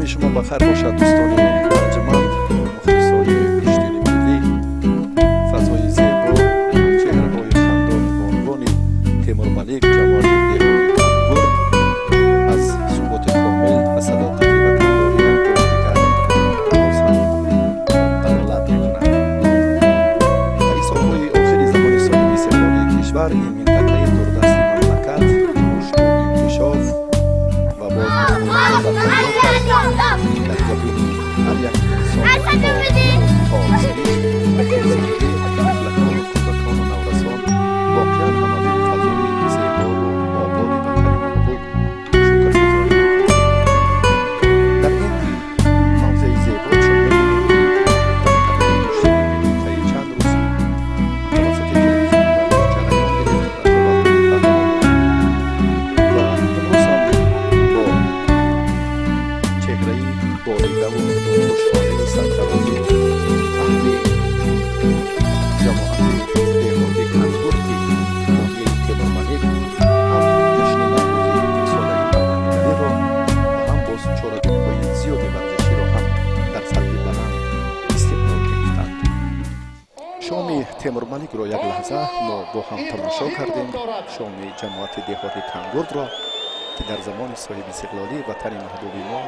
Шумо ба хайр бошад, дӯстони арҷманд, мухлисони гӯштини миллӣ. Фазои зебо, чеҳраҳои хандони бонувони Темурмалик, ҷамоати деҳоти Кангурт аз суботи комил ва садоқати ватандорӣ як бори дигар боз ҳам далолат мекунад. Дар солҳои охири замони соҳиби истиқлолии кишвар ин минтақаи дурдасти мамлакат рушду инкишоф ва боз дар ҷабини ҳар як инсон тифлакону кӯдакону наврасон воқеан ҳам аз ин фазои зебову ободи ватани маҳбуб шукргузорӣ мекунанд. Дар ин мавзеи зебо чун мебинем, ки тантанаи гӯштини миллӣ таи чанд рӯз тавассути телевизиони варзиш ҷараён гирифт ва таваллуди паҳлавонон, ва имрӯз ҳам бо чеҳраи болидаву хушҳолию сарфарози аҳли ҷамоати деҳоти Кангурти ноҳияи Темурмалик ҳам ҷашни Наврӯзи солаи байналмилалиро ва ҳам боз чорабиниҳои зиёди варзиширо ҳам дар сатҳи баланд истиқбол гирифтанд. Шоми Темурмаликро як лаҳза мо бо ҳам тамошо кардем, шоми ҷамоати деҳоти Кангуртро, ки дар замони соҳиби истиқлолии ватани маҳбуби мо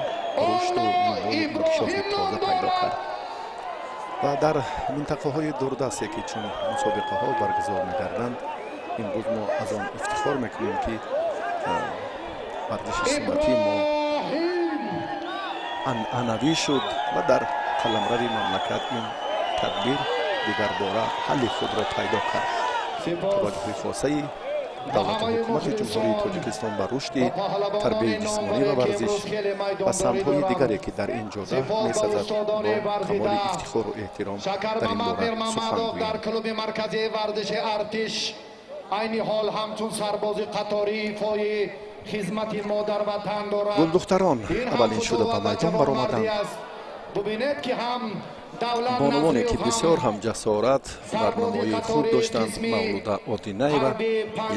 рушду нумӯю инкишофи тоза пайдо кард ва дар минтақаҳои дурдасте ки чун мусобиқаҳо баргузор мегарданд, имрӯз мо аз он ифтихор мекунем, ки варзиши суннатии мо анъанавӣ шуд ва дар қаламрави мамлакат ин тадбир дигарбора ҳалли худро пайдо кард. Таваҷҷӯҳи хосаи давлату ҳукумати Ҷумҳурии Тоҷикистон ба рушди тарбияи ҷисмонӣ ва варзиш ва самтҳои дигаре, ки дар ин ҷода месазад, бо камоли ифтихору эҳтиром дар ин бора сухан гӯем. Дар клуби марказии варзиши Артиш айни ҳол ҳамчун сарбози қаторӣ ифои хизмати модарватан дорад. Гулдухтарон аввалин шуда ба майдон баромаданд. Бубинед, ки ҳам бонувоне, ки бисёр ҳам ҷасорат дар намоии худ доштанд. Мавлуда Одинаева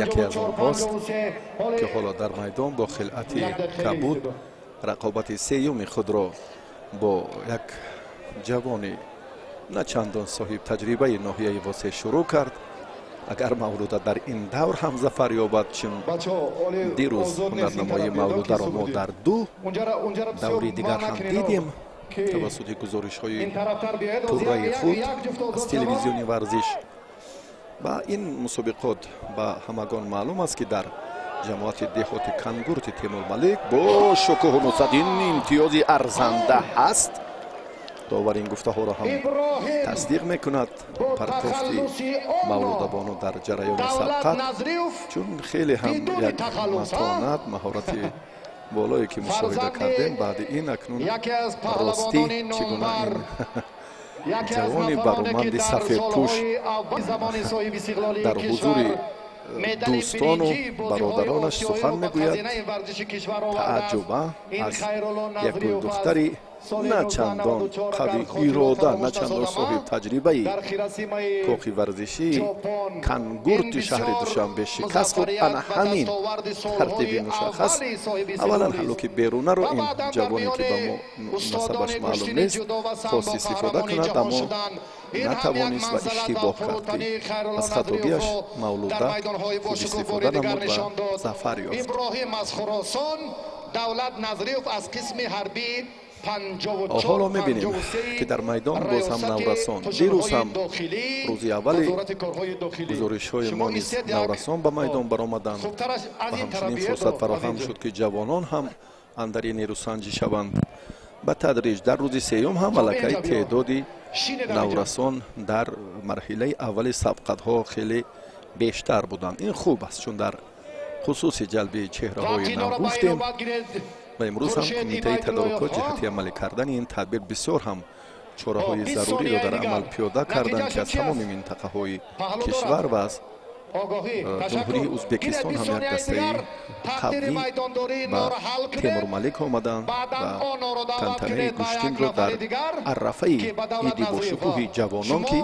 яке аз онҳост, ки ҳоло дар майдон бо хилъати кабуд рақобати сеюми худро бо як ҷавони на чандон соҳибтаҷрибаи ноҳияи Восеъ шурӯъ кард. Агар Мавлуда дар ин давр ҳам зафар ёбад, чун дирӯз ҳунарнамоии Мавлударо мо дар ду даври дигар ҳам дидем тавассути гузоришҳои пурраи худ аз телевизиони варзиш, ва ин мусобиқот ба ҳамагон маълум аст, ки дар ҷамоати деҳоти Кангурти Темурмалик бо шукӯҳу нусрат ин имтиёзи арзанда ҳаст. Довар ин гуфтаҳоро ҳам тасдиқ мекунад. Партофти Мавлудабону дар ҷараёни сабқат, чун хеле ҳам як матонат, маҳорати болое ки мушоҳида кардем, баъди ин акнун ростӣ чӣ гуна ин ҷавони бароманди сафедпӯш дар ҳузури дӯстону бародаронаш сухан мегӯяд, тааҷҷуба аз як гулдухтари на чандон қави ирода, на чандон соҳибтаҷрибаи кохи варзишии Кангурти шаҳри Душанбе шикаст хӯрд. Ана ҳамин тартиби мушаххас, аввалан ҳаллуки берунаро ин ҷавоне, ки ба мо насабаш маълум нест, хост истифода кунад, аммо натавонист ва иштибоҳ кард, ки аз хатогиаш Мавлуда худ истифода намуд ва зафар ёфт. Иброҳим аз Хуросон, Давлат Назриев аз қисми ҳарбӣ. Ҳоло мебинем, ки дар майдон боз ҳам наврасон. Дирӯз ҳам рӯзи аввали гузоришҳои мо низ наврасон ба майдон баромаданд ва ҳамчунин фурсат фароҳам шуд, ки ҷавонон ҳам андари нерӯсанҷӣ шаванд. Ба тадриҷ дар рӯзи сеюм ҳам аллакай теъдоди наврасон дар марҳилаи аввали сабқатҳо хеле бештар буданд. Ин хуб аст, чун дар хусуси ҷалби чеҳраҳои нав гуфтем, ва имрӯз ҳам кумитаи тадорукот ҷиҳати амалӣ кардани ин тадбир бисёр ҳам чораҳои заруриро дар амал пиёда карданд, ки аз тамоми минтақаҳои кишвар ва аз Ҷумҳурии Ӯзбекистон ҳам як дастаи қавӣ ба Темурмалик омаданд ва тантанаи гӯштинро дар арафаи иди бошукӯҳи ҷавонон, ки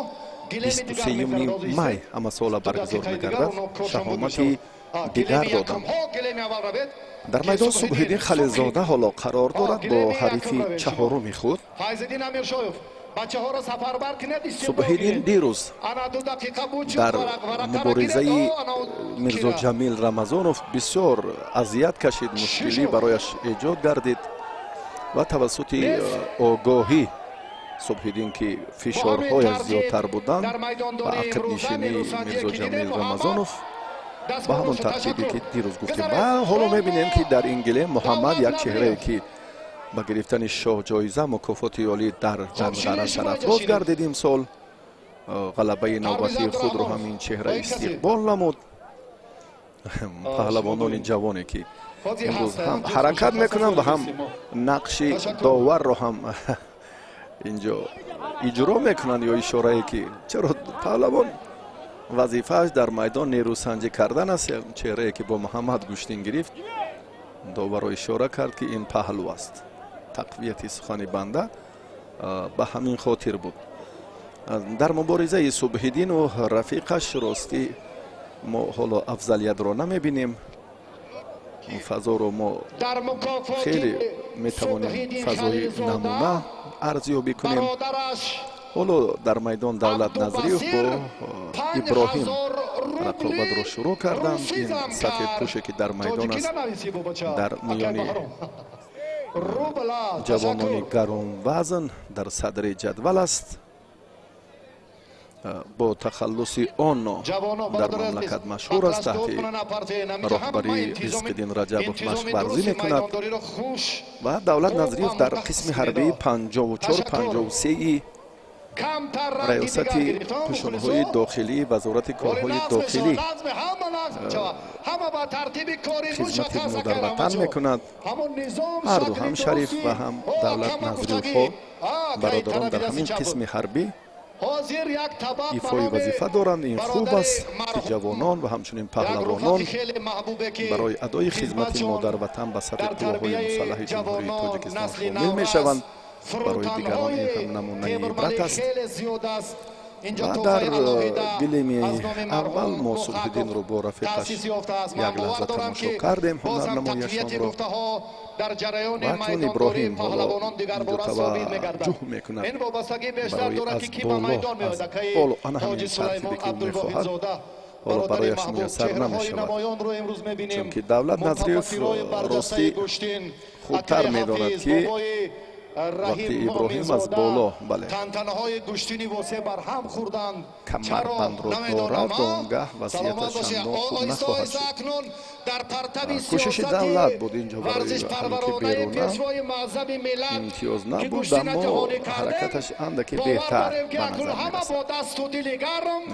23 май ҳамасола баргузор мегардад, шаҳомати дигар доданд. Дар майдон Субҳиддин Халилзода ҳоло қарор дорад бо ҳарифи чаҳоруми худ. Субҳиддин дирӯз дар муборизаи Мирзоҷамил Рамазонов бисёр азият кашид, мушкилӣ барояш эҷод гардид ва тавассути огоҳӣ Субҳиддин, ки фишорҳояш зиёдтар буданд, ба ақибнишинии Мирзоҷамил Рамазонов ба ҳамон тартибе ки дирӯз гуфтем. Ва ҳоло мебинем, ки дар ин гилем Муҳаммад, як чеҳрае ки ба гирифтани шоҳҷоиза, мукофоти олӣ дар Данғара сарафроз гардид, имсол ғалабаи навбатии худро ҳамин чеҳра истиқбол намуд. Паҳлавонони ҷавоне ки имрӯз ҳам ҳаракат мекунанд ва ҳам нақши доварро ҳам инҷо иҷро мекунанд, ё ишорае ки чаро паҳлавон вазифааш дар майдон нерӯсанҷӣ кардан аст. Чеҳрае ки бо Муҳаммад гӯштин гирифт, доварро ишора кард, ки ин паҳлӯ аст. Тақвияти сухани банда ба ҳамин хотир буд. Дар муборизаи Субҳиддину рафиқаш ростӣ мо ҳоло афзалиятро намебинем. Фазоро мо хеле метавонем фазои намуна арзёбӣ кунем. Ҳоло дар майдон Давлат Назриев бо Иброҳим рақобатро шурӯъ карданд. Ин сафедпӯше ки дар майдон аст, дар миёни ҷавонони гаронвазн дар садри ҷадвал аст, бо тахаллуси Оно дар мамлакат машҳур аст, таҳти роҳбарии Ризқиддин Раҷабов машқварзӣ мекунад. Ва Давлат Назриев дар қисми ҳарбии 54-53 раёсати қушунҳои дохилии Вазорати корҳои дохилӣ хизмати модарватан мекунад. Ҳарду, ҳам Шариф ва ҳам Давлат Назриевҳо, бародарон, дар ҳамин қисми ҳарбӣ ифои вазифа доранд. Ин хуб аст, ки ҷавонон ва ҳамчунин паҳлавонон барои адои хизмати модарватан ба сафи қувваҳои мусаллаҳи Ҷумҳурии Тоҷикистон шомил мешаванд. Барои дигарон ин ҳам намунаи ибрат аст. Ва дар гилеми аввал мо Субҳиддинро бо рафиқаш як лаҳза тамошо кардем ҳунарнамояшонро. Ва акнун Иброҳим ҳоло инҷо таваҷҷӯҳ мекунад барои аз боло, аз боло, ана ҳамин тартибе ки ӯ мехоҳад, ҳоло барояш муяссар намешавад, чунки Давлат Назриев ростӣ хубтар медонад, ки вақти Иброҳим аз боло, бале, камарбандро дорад, он гаҳ вазъияташ чандон хуб нахоҳад шуд. Кӯшиши Давлат буд инҷо барои ҳалуки беруна, имтиёз набуд, аммо ҳаракаташ андаке беҳтар ба назар мерасад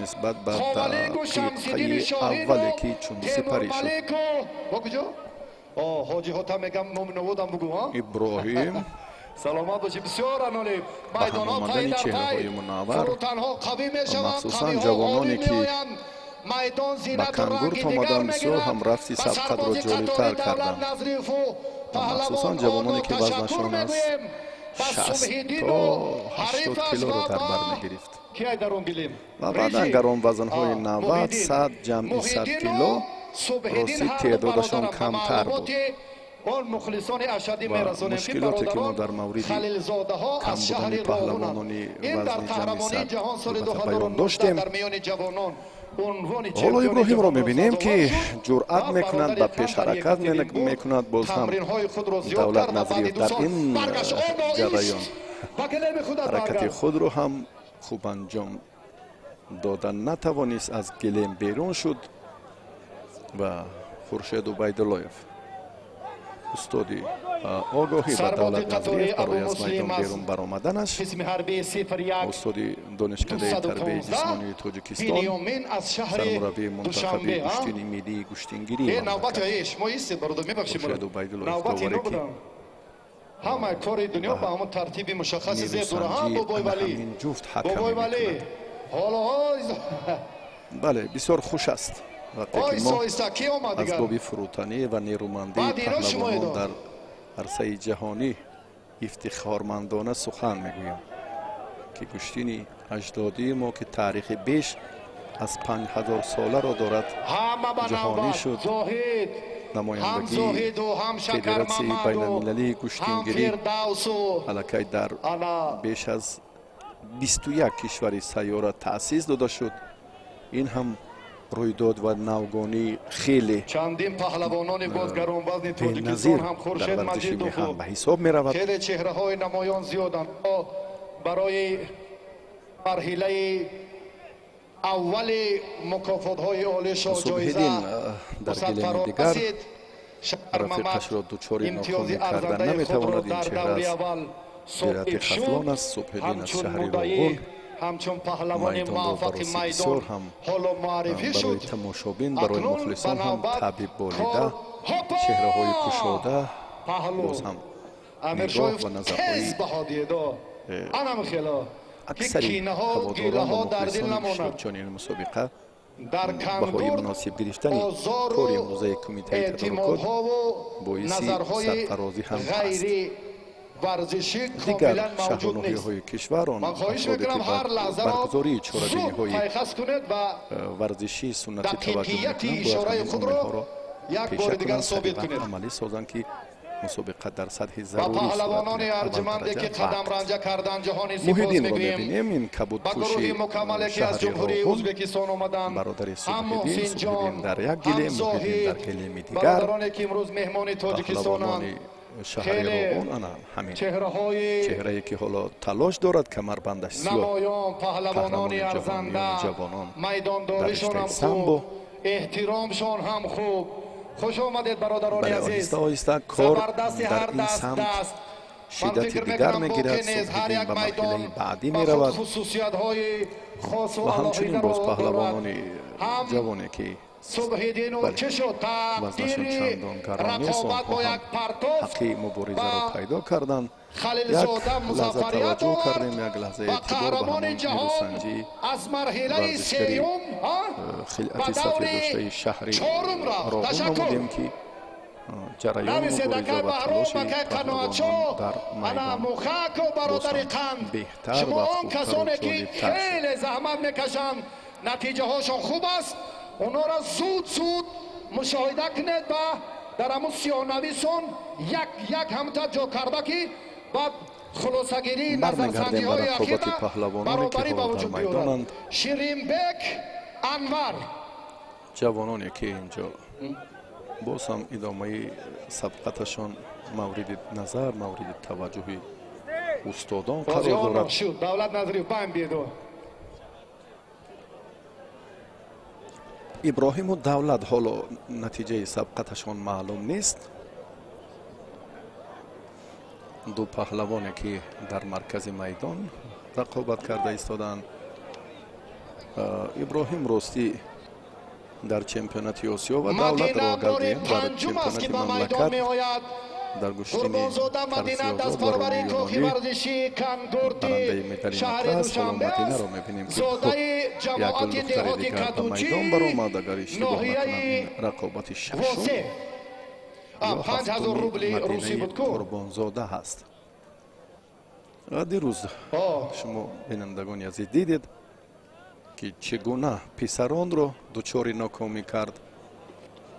нисбат ба дақиқаи аввале ки чун сипарӣ шуд. Иброҳим Саломат бошед, бисёр аноли ба ҳам омадани чеҳраҳои мунаввар ва махсусан ҷавононе ки ба кангурт омаданд, бисёр ҳам рафти сабқатро ҷолибтар карданд, ва махсусан ҷавононе ки вазнашон аз 60 то 80 килоро дар бар мегирифт ва баъдан гаронвазнҳои 90, 100, ҷамъи 100 кило ростӣ теъдодашон камтар буд. Ва мушкилоте ки мо дар мавриди кам будани паҳлавонони вазни ҷамъи 100 албатта баён доштем. Ҳоло Иброҳимро мебинем, ки ҷуръат мекунад, ба пеш ҳаракат мекунад. Боз ҳам Давлат Назриев дар ин ҷараён ҳаракати худро ҳам хуб анҷом дода натавонист, аз гилем берун шуд. Ва Хуршед Убайдуллоев, устоди огоҳӣ ба Давлат Назриев барои аз майдон берун баромаданаш, устоди Донишкадаи тарбияи ҷисмонии Тоҷикистон, сармураббии мунтахаби гӯштини миллии гӯштингирии мамлакат Хуршед Убайдуллоев доваре, ки ҳама кори дунё ба ҳамон тартиби мушаххаси зер дора. Ҳа, бобои Валӣ, ҳамин ҷуфт ҳакам бобои Валӣ мекунад. Ҳоло Бале, бисёр хуш аст, вақте ки мо оҳиста оҳиста ки омад аз дигар? боби фурӯтанӣ ва нерӯмандии Баъд ино шумо паҳлавонон эдо. дар арсаи ҷаҳонӣ ифтихормандона сухан мегӯем, ки гӯштини аҷдодии мо, ки таърихи беш аз 5000 соларо дорад, ҷаҳонӣ шуд. Намояндагии Федератсияи байналмилалии гӯштингирӣ аллакай дар беш аз 21 кишвари сайёра таъсис дода шуд. Ин ҳам рӯйдод ва навгонии хеле чандин паҳлавонони боз гаронвазни беназир Тоҷикистон ҳам дар Хуршед варзиши Маҷидову меҳан ба ҳисоб меравад. Хеле чеҳраҳои намоён зиёданд. Барои марҳилаи аввали мукофотҳои олӣ шоҳҷоиза Субҳиддин дар гилеми фаро дигар расид. Шаҳрмамад рафиқашро дучори имтиёзи нокомӣ карда арзандаи худро наметавонад. Ин дар чеҳра даври аз аввал вилояти соҳиб шуд. Хатлон аст. Субҳиддин аз Ҳамчун шаҳри муддаӣ, Роғун ҳамчун паҳлавони майдонро муваффақи барои майдон бисёр ҳам ҳоло муаррифӣ барои шуд. тамошобин, барои Акнун мухлисон ба ҳам навбат таъби болида, кор. Ҳопа! чеҳраҳои кушода, Паҳлу боз ҳам нигоҳ Амиршоев ва тез назарҳои баҳо диҳедо. Анам хело ки аксари кинаҳо, ҳаводорон ва гилаҳо дар дил мухлисони намонад. иштирокчиёни ин мусобиқа Дар баҳои Кангурд муносиб гирифтани озору кори имрӯзаи кумитаи тадорукот эътимодҳову боиси назарҳои сарфарозӣ ҳам ҳаст. ғайри варзишӣ Дигар комилан шаҳру мавҷуд нест. ноҳияҳои кишвар он Ман хоҳиш афроде ки мекунам, ба ҳар лаҳзаро баргузории зуд чорабиниҳои пайхас кунед ва варзишии суннатӣ таваҷҷӯҳ дақиқияти мекунанд, бояд ишораи ҳамин худро омилҳоро як пеша бори дигар кунанд, собит сари вақт кунед. амалӣ созанд, ки мусобиқа дар сатҳи Ба зарурӣ сурат паҳлавонони гирад. Аввал арҷуманде, ки дараҷа қадам вақт. ранҷа кардан, ҷаҳони сипос Муҳиддинро мегӯем. мебинем, ин Ба кабудпӯши гурӯҳи мукаммале, ки аз шаҳри Ҷумҳурии Роғун, Ӯзбекистон омаданд, бародари ҳам Субҳиддин. Муҳсинҷон, Субҳиддин дар як ҳам гилем, Муҳиддин дар Зоҳид, гилеми дигар. бародароне, ки имрӯз меҳмони Тоҷикистонанд, Паҳлавонони шаҳри хеле Роғун, ана ҳамин чеҳраҳои чеҳрае, ки ҳоло талош дорад, камарбандаш сиёҳ, намоён, паҳлавонони қаҳрамони ҷаҳон арзанда, миёни ҷавонон дар майдондоришон риштаи ҳам самбо. хуб, эҳтиромшон ҳам хуб. Хуш омадед, бародарони Бале, азиз. оҳиста оҳиста кор Забардасти дар ҳар ин даст самт даст. Ман шиддати фикр дигар мекунам, мегирад. боке нест, ҳар Субҳиддин як ба майдон марҳилаи баъдӣ ба худ меравад хусусиятҳои хосу ва ҳамчунин боз алоҳидаро дорад. паҳлавонони Ҳам ҷавоне, ки Субҳиддину бале, чӣ шуд? вазнашон Тақдири чандон гарон нест, рақобат онҳо бо ҳам як партофт ҳаққи муборизаро ба пайдо карданд. Як Халилзода лаҳза музаффарият таваҷҷӯҳ овард кардем, як лаҳза ва эътибор ба қаҳрамони ҳамон ҷаҳон мирусанҷии аз марҳилаи варзишгари сеюм хилъати ба сафед даври доштаи шаҳри чорум рафт. Роғун Ташаккур. намудем, ки ҷараёни Нависед, мубориза акай ва Баҳром, талоши акай Қаноатшо, паҳлавонон дар ана майдон Мухако, боз бародари ҳам қанд. беҳтар Шумо ва он хубтару касоне, ки ҷолибтар шуд. хеле заҳмат мекашанд, натиҷаҳошон хуб аст, онҳоро зуд зуд мушоҳида кунед ва дар ҳамун сиёҳнависон як як ҳамта ҷо карда, ки баъд хулосагирии Бармегардем ба назарсанҷиҳои рақобати ахира паҳлавононе, ки баробарӣ ба ҳоло дар вуҷуд биёрад. майдонанд. Ширинбек Анвар. Ҷавононе, ки инҷо боз ҳам идомаи сабқаташон мавриди назар, мавриди таваҷҷӯҳи устодон қарор Бозиён дорад. шуд. Давлат Назриев баҳм биедо. Иброҳиму Давлат, ҳоло натиҷаи сабқаташон маълум нест. Ду паҳлавоне, ки дар маркази майдон рақобат карда истодаанд. Иброҳим ростӣ дар чемпионати Осиё ва Мадина Давлатро бори гардем дар панҷум аст, ки чемпионати ба майдон мамлакат меояд. дар гӯштини Қурбонзода Мадина тарзи озод ва дастпарвари рӯи кохи юнонӣ варзишии Кангурти барандаи медали шаҳри нуқра аст. Ҳоло Душанбе аст, Мадинаро мебинем, ки зодаи як ҷамоати духтари деҳоти дигар ба Кадучӣ, майдон баромад. Агар иштибоҳ накунам, ноҳияи ин рақобати шашум Восе. ё 5000 ҳафтуми рубли русӣ Мадинаи буд ку. Қурбонзода ҳаст. Дирӯз шумо, бинандагони азиз, дидед, ки чӣ гуна писаронро дучори нокомӣ кард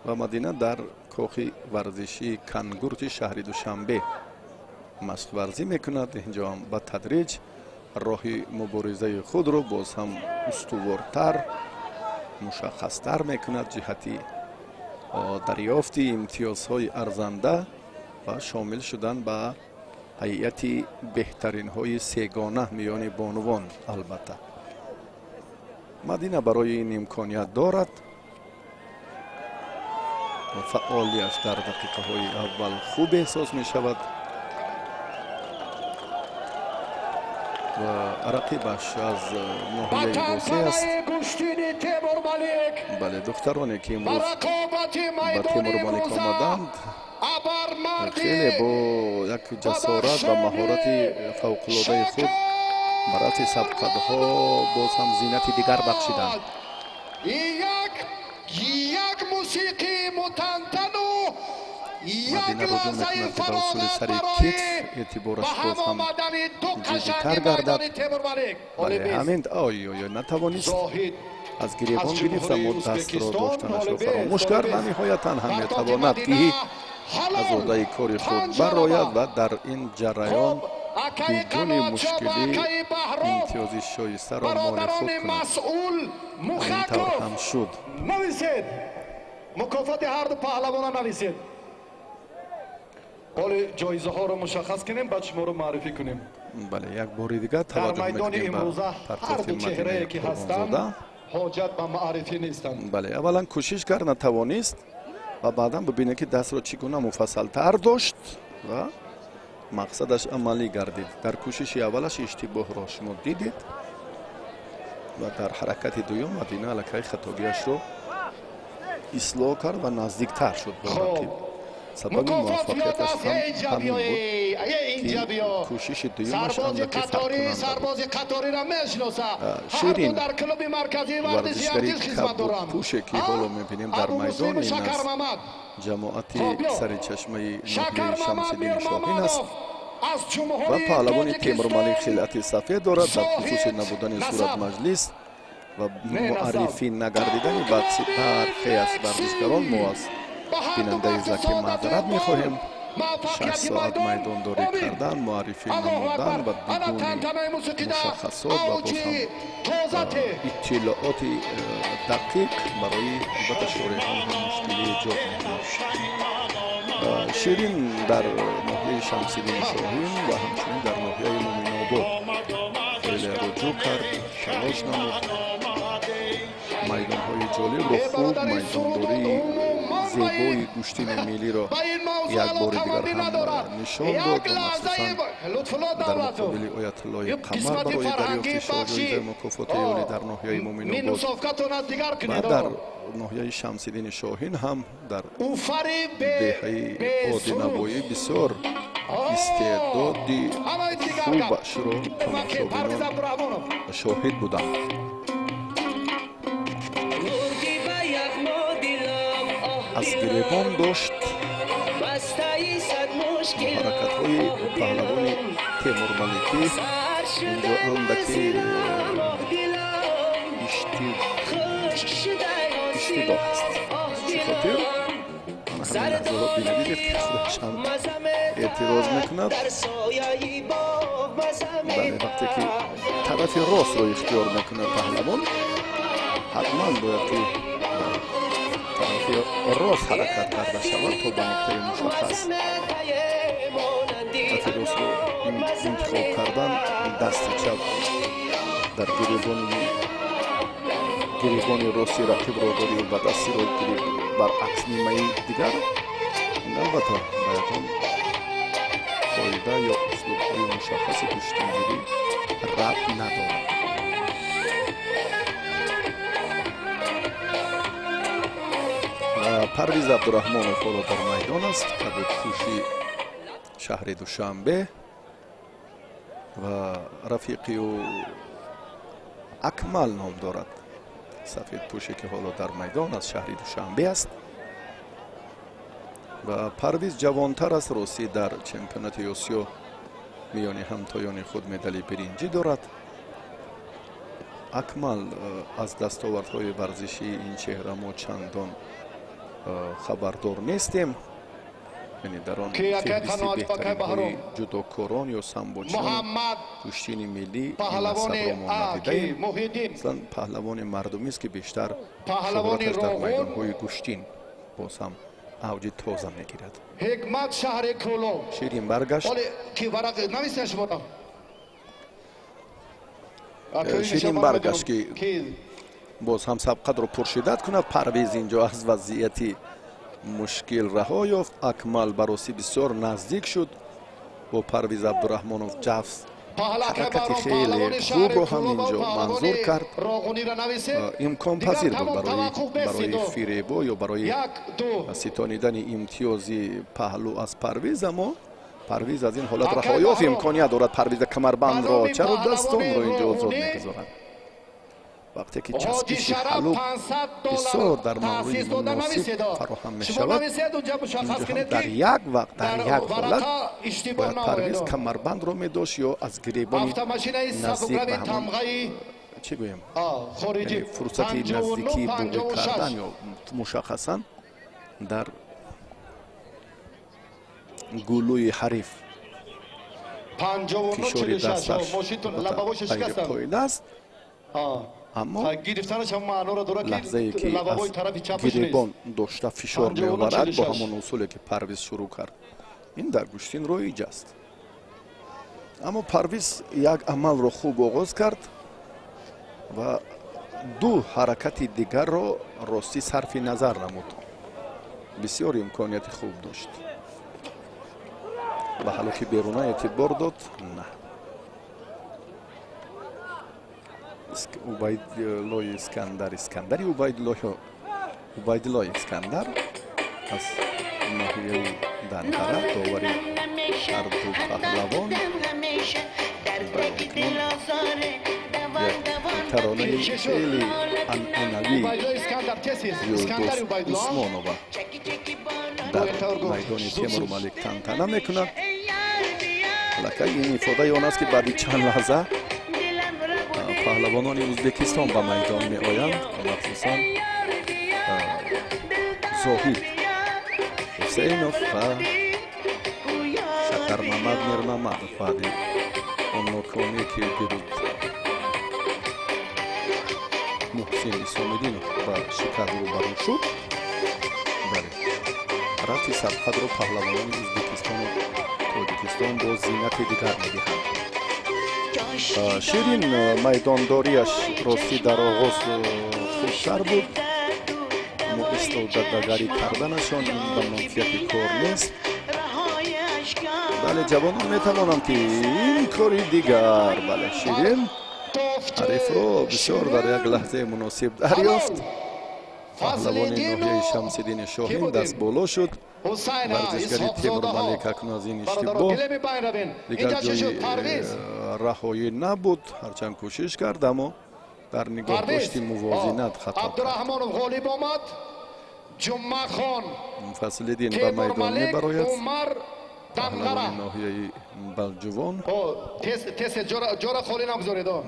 ва Мадина дар кохи варзишии Кангурти шаҳри Душанбе машқварзӣ мекунад. Инҷо ҳам ба тадриҷ роҳи муборизаи худро боз ҳам устувортар, мушаххастар мекунад ҷиҳати дарёфти имтиёзҳои арзанда ва шомил шудан ба ҳайати беҳтаринҳои сегона миёни бонувон. Албатта, Мадина барои ин имконият дорад. Фаъолиаш дар дақиқаҳои аввал хуб эҳсос мешавад ва рақибаш аз ноҳияи Восе аст. Тантанаи гӯштини Темурмалик Бале, духтароне, ки ба имрӯз рақобати ба майдони Темурмалик имрӯза омаданд, абармарди хеле бо як ҷасорат ва маҳорати фавқулодаи худ ба рафти сабқатҳо боз ҳам зинати дигар бахшиданд. Як як мусиқии мутантану як Мадина рӯҷӯъ лаҳзаи мекунад, ки ба усули фароғат сари барои китф эътибораш ба боз ҳам ҳам омадани ду ҷиддитар қашанги гардад. майдони Темурмалик. Бале, ҳамин, ой ой, натавонист. Зоҳид Аз гиребон гирифт, аммо дастро доштанашро фаромӯш кард ва ниҳоятан ҳам метавонад ки аз уҳдаи кори худ барояд ва дар ин ҷараён бидуни мушкилӣ имтиёзи шоистаро моли худ кунад. Ин тавр ҳам шуд. Нависед мукофоти ҳарду паҳлавона, нависед. Ҳоли ҷоизаҳоро мушаххас кунем, баъд шуморо маърифӣ кунем. Бале, як бори дигар таваҷҷӯҳ мекунем ба партофти Мадинаи Қурбонзода. Ҳоҷат ба маърифӣ нестанд. Бале, аввалан кӯшиш кард, натавонист ва баъдан бибинед, ки дастро чӣ гуна муфассалтар дошт ва мақсадаш амалӣ гардид. Дар кӯшиши аввалаш иштибоҳро шумо дидед ва дар ҳаракати дуюм Мадина аллакай хатогиашро ислоҳ кард ва наздиктар шуд ба рақиб. Сабаби муваффақияташ ҳам ҳамин буд, ки кӯшиши дуюмаш андаке фарқкунанда буд. Ширин, варзишгари кабудпӯше, ки ҳоло мебинем дар майдон, ин аз ҷамоати сари чашмаи ноҳияи Шамсиддини Шоҳин аст ва паҳлавони Темурмалик хилъати сафед дорад. Дар хусуси набудани суратмаҷлис ва муаррифӣ нагардидани бархе аз варзишгарон мо аз бинандаи заки маъзарат мехоҳем. 6 соат майдондорӣ кардан, муаррифӣ намудан ва бидуни мушаххасот ва боз ҳам иттилооти дақиқ барои албатта шореҳон ҳам мушкилӣ эҷод мекунад. Ширин дар ноҳияи Шамсиддини Шоҳин ва ҳамчунин дар ноҳияи Муминобод хеле руҷӯъ кард, талош намуд, майдонҳои ҷолибро, хуб майдондории зебои гӯштини миллиро як бори дигар ҳам нишон дод ва махсусан дар муқобили Оятуллои Қамар барои дарёфти шоҳҷоизаи мукофоти олӣ дар ноҳияи Муминобод ва дар ноҳияи Шамсиддини Шоҳин ҳам дар деҳаи Одинавоӣ бисёр истеъдоди хубашро тамошобинон шоҳид буданд. Аз гиребон дошт ҳаракатҳои паҳлавони Темурмаликӣ инҷо андаке иштибоҳ аст. Чӣ хотир? Ҳамин лаҳзаҳо бинавидед, ки худаш ҳам эътироз мекунад. Бале, вақте ки тарафи ростро ихтиёр мекунад паҳлавон, ҳатман бояд ки тарафи рост ҳаракат карда шавад то ба нуқтаи мушаххас. Тарафи ростро интихоб кардан, дасти чап дар гиребони рости рақибро дорӣ ва дастиро баръакс нимаи дигар, ин албатта ба ягон қоида ё услубҳои мушаххаси гӯштингирӣ рабт надорад. Парвиз Абдураҳмонов ҳоло дар майдон аст, кабудпӯши шаҳри Душанбе ва рафиқи ӯ Акмал ном дорад. Сафедпӯше, ки ҳоло дар майдон аз шаҳри Душанбе аст ва Парвиз ҷавонтар аст. Ростӣ дар чемпионати Осиё миёни ҳамтоёни худ медали биринҷӣ дорад. Акмал, аз дастовардҳои варзишии ин чеҳра мо чандон хабардор нестем, яъне дар он феҳристи беҳтаринҳои ҷудокорон ё самбочиён гӯштини миллӣ ин насабро мо надидаем. Аслан паҳлавони мардумист, ки бештар шӯҳраташ дар майдонҳои гӯштин боз ҳам авҷи тоза мегирад. Ширин баргашт. Ширин баргашт, ки боз ҳам сабқатро пуршиддат кунад. Парвиз инҷо аз вазъияти мушкил раҳо ёфт. Акмал ба ростӣ бисёр наздик шуд бо Парвиз Абдураҳмонов. Ҷафс ҳаракати хеле хубро ҳам инҷо манзур кард. Имконпазир буд барои фиребо ё барои ситонидани имтиёзи паҳлӯ аз Парвиз, аммо Парвиз аз ин ҳолат раҳо ёфт. Имконият дорад Парвиз камарбандро, чаро дастонро инҷо озод мегузорад? Вақте ки часпиши ҳалуб бисёр дар мавриди муносиб фароҳам мешавад, инҷо ҳам дар як вақт, дар як ҳолат бояд Парвиз камарбандро медошт ё аз гиребони наздик ба ҳамон Чӣ гӯем, фурсати наздикӣ буғӣ кардан ё мушаххасан дар гулӯи ҳариф фишори дасташ ғайриқоил аст, аммо лаҳзае ки аз гиребон дошта фишор меоварад бо ҳамон усуле ки Парвиз шурӯъ кард, ин дар гӯштин роиҷ аст. Аммо Парвиз як амалро хуб оғоз кард ва ду ҳаракати дигарро ростӣ сарфи назар намуд. Бисёр имконияти хуб дошт. Ба ҳалоки беруна эътибор дод, на. Убайдуллои Искандар, Искандари Убайдуллои Искандар аз ноҳияи Данғара, довари ҳарду паҳлавон. Таронаи хеле анъанавӣ Юлдуз Усмонова дар майдони Темурмалик тантана мекунад. Аллакай ин ифодаи он аст, ки баъди чанд лаҳза паҳлавонони Ӯзбекистон ба майдон меоянд, махсусан Зоҳид Ҳусейнов ва Шакармамад Мирмамадов баъди он нокомие ки дирӯз Муҳсин Исомиддинов ба шикаст рӯбарӯ шуд. Бале, рафти сабқатро паҳлавонони Ӯзбекистону Тоҷикистон бо зинати дигар медиҳанд. Ширин майдондориаш ростӣ дар оғоз хубтар буд, аммо истодагарӣ карданашон ин ба манфиати кор нест. Бале, ҷавонон метавонанд ки ин кори дигар. Бале, Ширин ҳарифро бисёр дар як лаҳзаи муносиб дарёфт. Паҳлавони ноҳияи Шамсиддини Шоҳин даст боло шуд. Варзишгари Темурмалик акнун аз ин иштибоҳ дигар ҷои раҳоӣ набуд, ҳарчанд кӯшиш кард, аммо дар нигоҳдошти мувозинат хато кард. Абдураҳмонов ғолиб омад. Ҷумъахон Фаслиддин ба майдон мебарояд. Паҳлавони ноҳияи Балҷувон.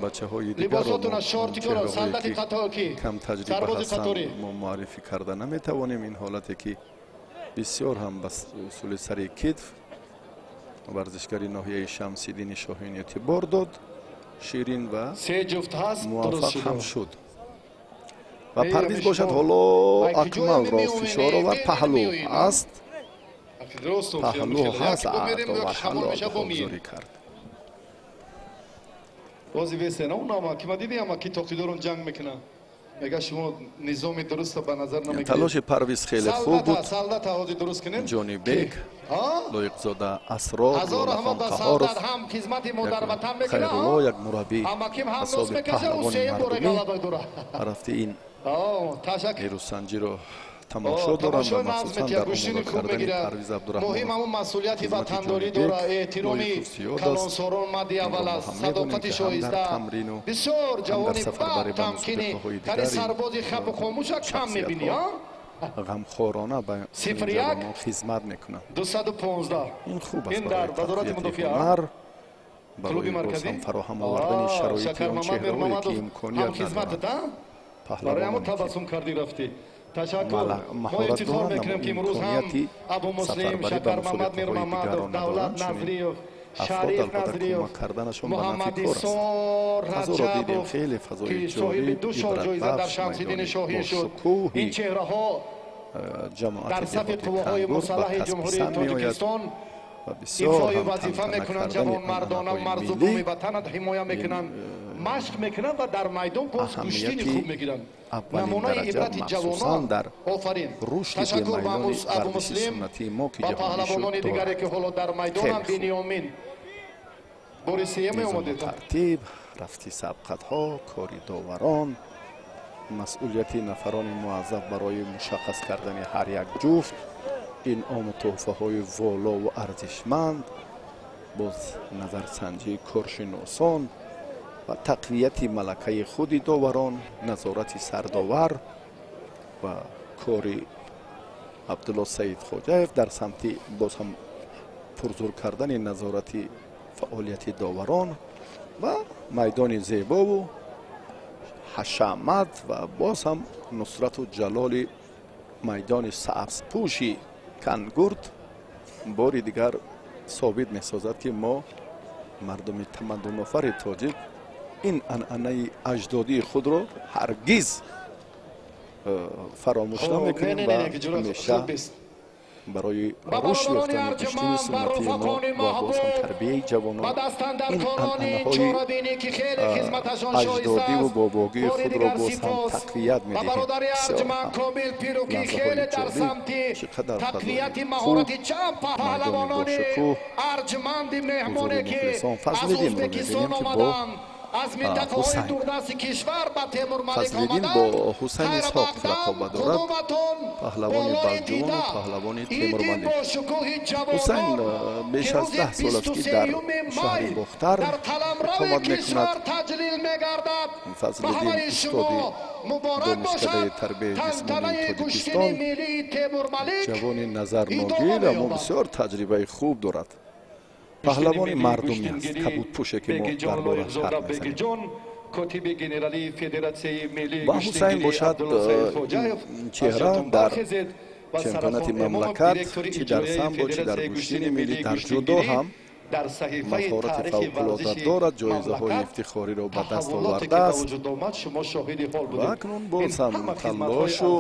Бачаҳои дигарро, чеҳраҳое ки кам таҷриба ҳастанд, мо муаррифӣ карда наметавонем. Ин ҳолате ки бисёр ҳам ба усули сари китф варзишгари ноҳияи Шамсиддини Шоҳин эътибор дод Ширин ва муваффақ ҳам шуд. Ва Парвиз бошад ҳоло Акмалро фишор овард. Паҳлӯ аст, паҳлӯ ҳаст, довар ҳалол кард. Бози весена унама ки ма дидиама ки тоқидорон ҷанг мекунанд. Мега шумо низоми дуруста ба назар намегиред. Талоши Парвиз хеле хуб буд. Ҷонибек Лоиқзода Асрор, Лолахон Қаҳоров, Хайрулло як мураббӣ асоби паҳлавони мардумӣ рафти ин нерӯсанҷиро тамошо дорам ва махсусан дар омода кардани Парвиз Абдураҳмонов муҳим ҳамон масъулияти ватандорӣ дора, эҳтироми калонсорон мадди аввал аст, садоқати шоиста. Бисёр ҷавони тамкинӣ, тари сарбози хапу хомӯша кам мебинӣ. Ғамхорона ба ҷавонон хизмат мекунад. 215. Ин хуб аст барои тақвияти ҳунар, барои боз ҳам фароҳам овардани шароити он чеҳраҳое ки имконият надоранд. Барои ҳамон табассум кардӣ рафтӣ. Ташаккур. Мо ифтихор мекунем, ки имрӯз ҳам Абумуслим, Шакармамад Мирмамадов, Давлат Назриев, Шариф Назриев, Муҳаммадисор Раҷабов, ки соҳиби ду шоҳҷоиза дар Шамсиддини Шоҳин шуд. Ин чеҳраҳо дар сафи қувваҳои мусаллаҳи Ҷумҳурии Тоҷикистон ифои вазифа мекунанд, ҷавонмардона марзу буми ватанат ҳимоя мекунанд, машқ мекунанд ва дар майдон боз гӯштини хуб мегиранд. Намунаи ибрати ҷавонон. Офарин. Ташаккур ба Абумуслим ва паҳлавонони дигаре, ки ҳоло дар майдонанд. Бениёмин бори сеюм меомадед. Тартиб рафти сабқатҳо, кори доварон, масъулияти нафарони муаззаф барои мушаххас кардани ҳар як ҷуфт, инъому тӯҳфаҳои волову арзишманд, боз назарсанҷии коршиносон ва тақвияти малакаи худи доварон, назорати сардовар ва кори Абдулло Саидхоҷаев дар самти боз ҳам пурзур кардани назорати фаъолияти доварон ва майдони зебову ҳашамат ва боз ҳам нусрату ҷалоли майдони сабзпӯши Кангурд бори дигар собит месозад, ки мо мардуми тамаддунофари тоҷик ин анъанаи аҷдодии худро ҳаргиз фаромӯш намекунем ва ҳамеша барои рушд ёфтани гӯштини суннатии мо ва боз ҳам тарбияи ҷавонон ин анъанаҳои аҷдодиву бобогии худро боз ҳам тақвият медиҳем. Бисёр ҳам лаҳзаҳои ҷолиб, чӣ қадар фазои хуб, майдони бошукӯҳ, ҳузури мухлисон. Фазлиддинро мебинем, ки бо аз минтақаҳои дурдасти кишвар ба Темурмалик Фазлиддин бо Ҳусайн Исҳоқ рақобат дорад, паҳлавони балҷувону паҳлавони Темурмалик. Ҳусайн беш аз 10 сол аст, ки дар шаҳри Бохтар иқомат мекунад. Фазлиддин устоди донишкадаи тарбияи ҷисмонии Тоҷикистон, ҷавони назарногир, аммо бисёр таҷрибаи хуб дорад, паҳлавони мардумӣ аст, кабудпӯше, ки мо дар бораш ҳарф мезанем. Ва Ҳусайн бошад, чеҳра дар чемпионати мамлакат, чӣ дар самбо, чӣ дар гӯштини миллӣ, дар ҷудо ҳам маҳорати фавқулода дорад, ҷоизаҳои ифтихориро ба даст овардааст ва акнун боз ҳам талошу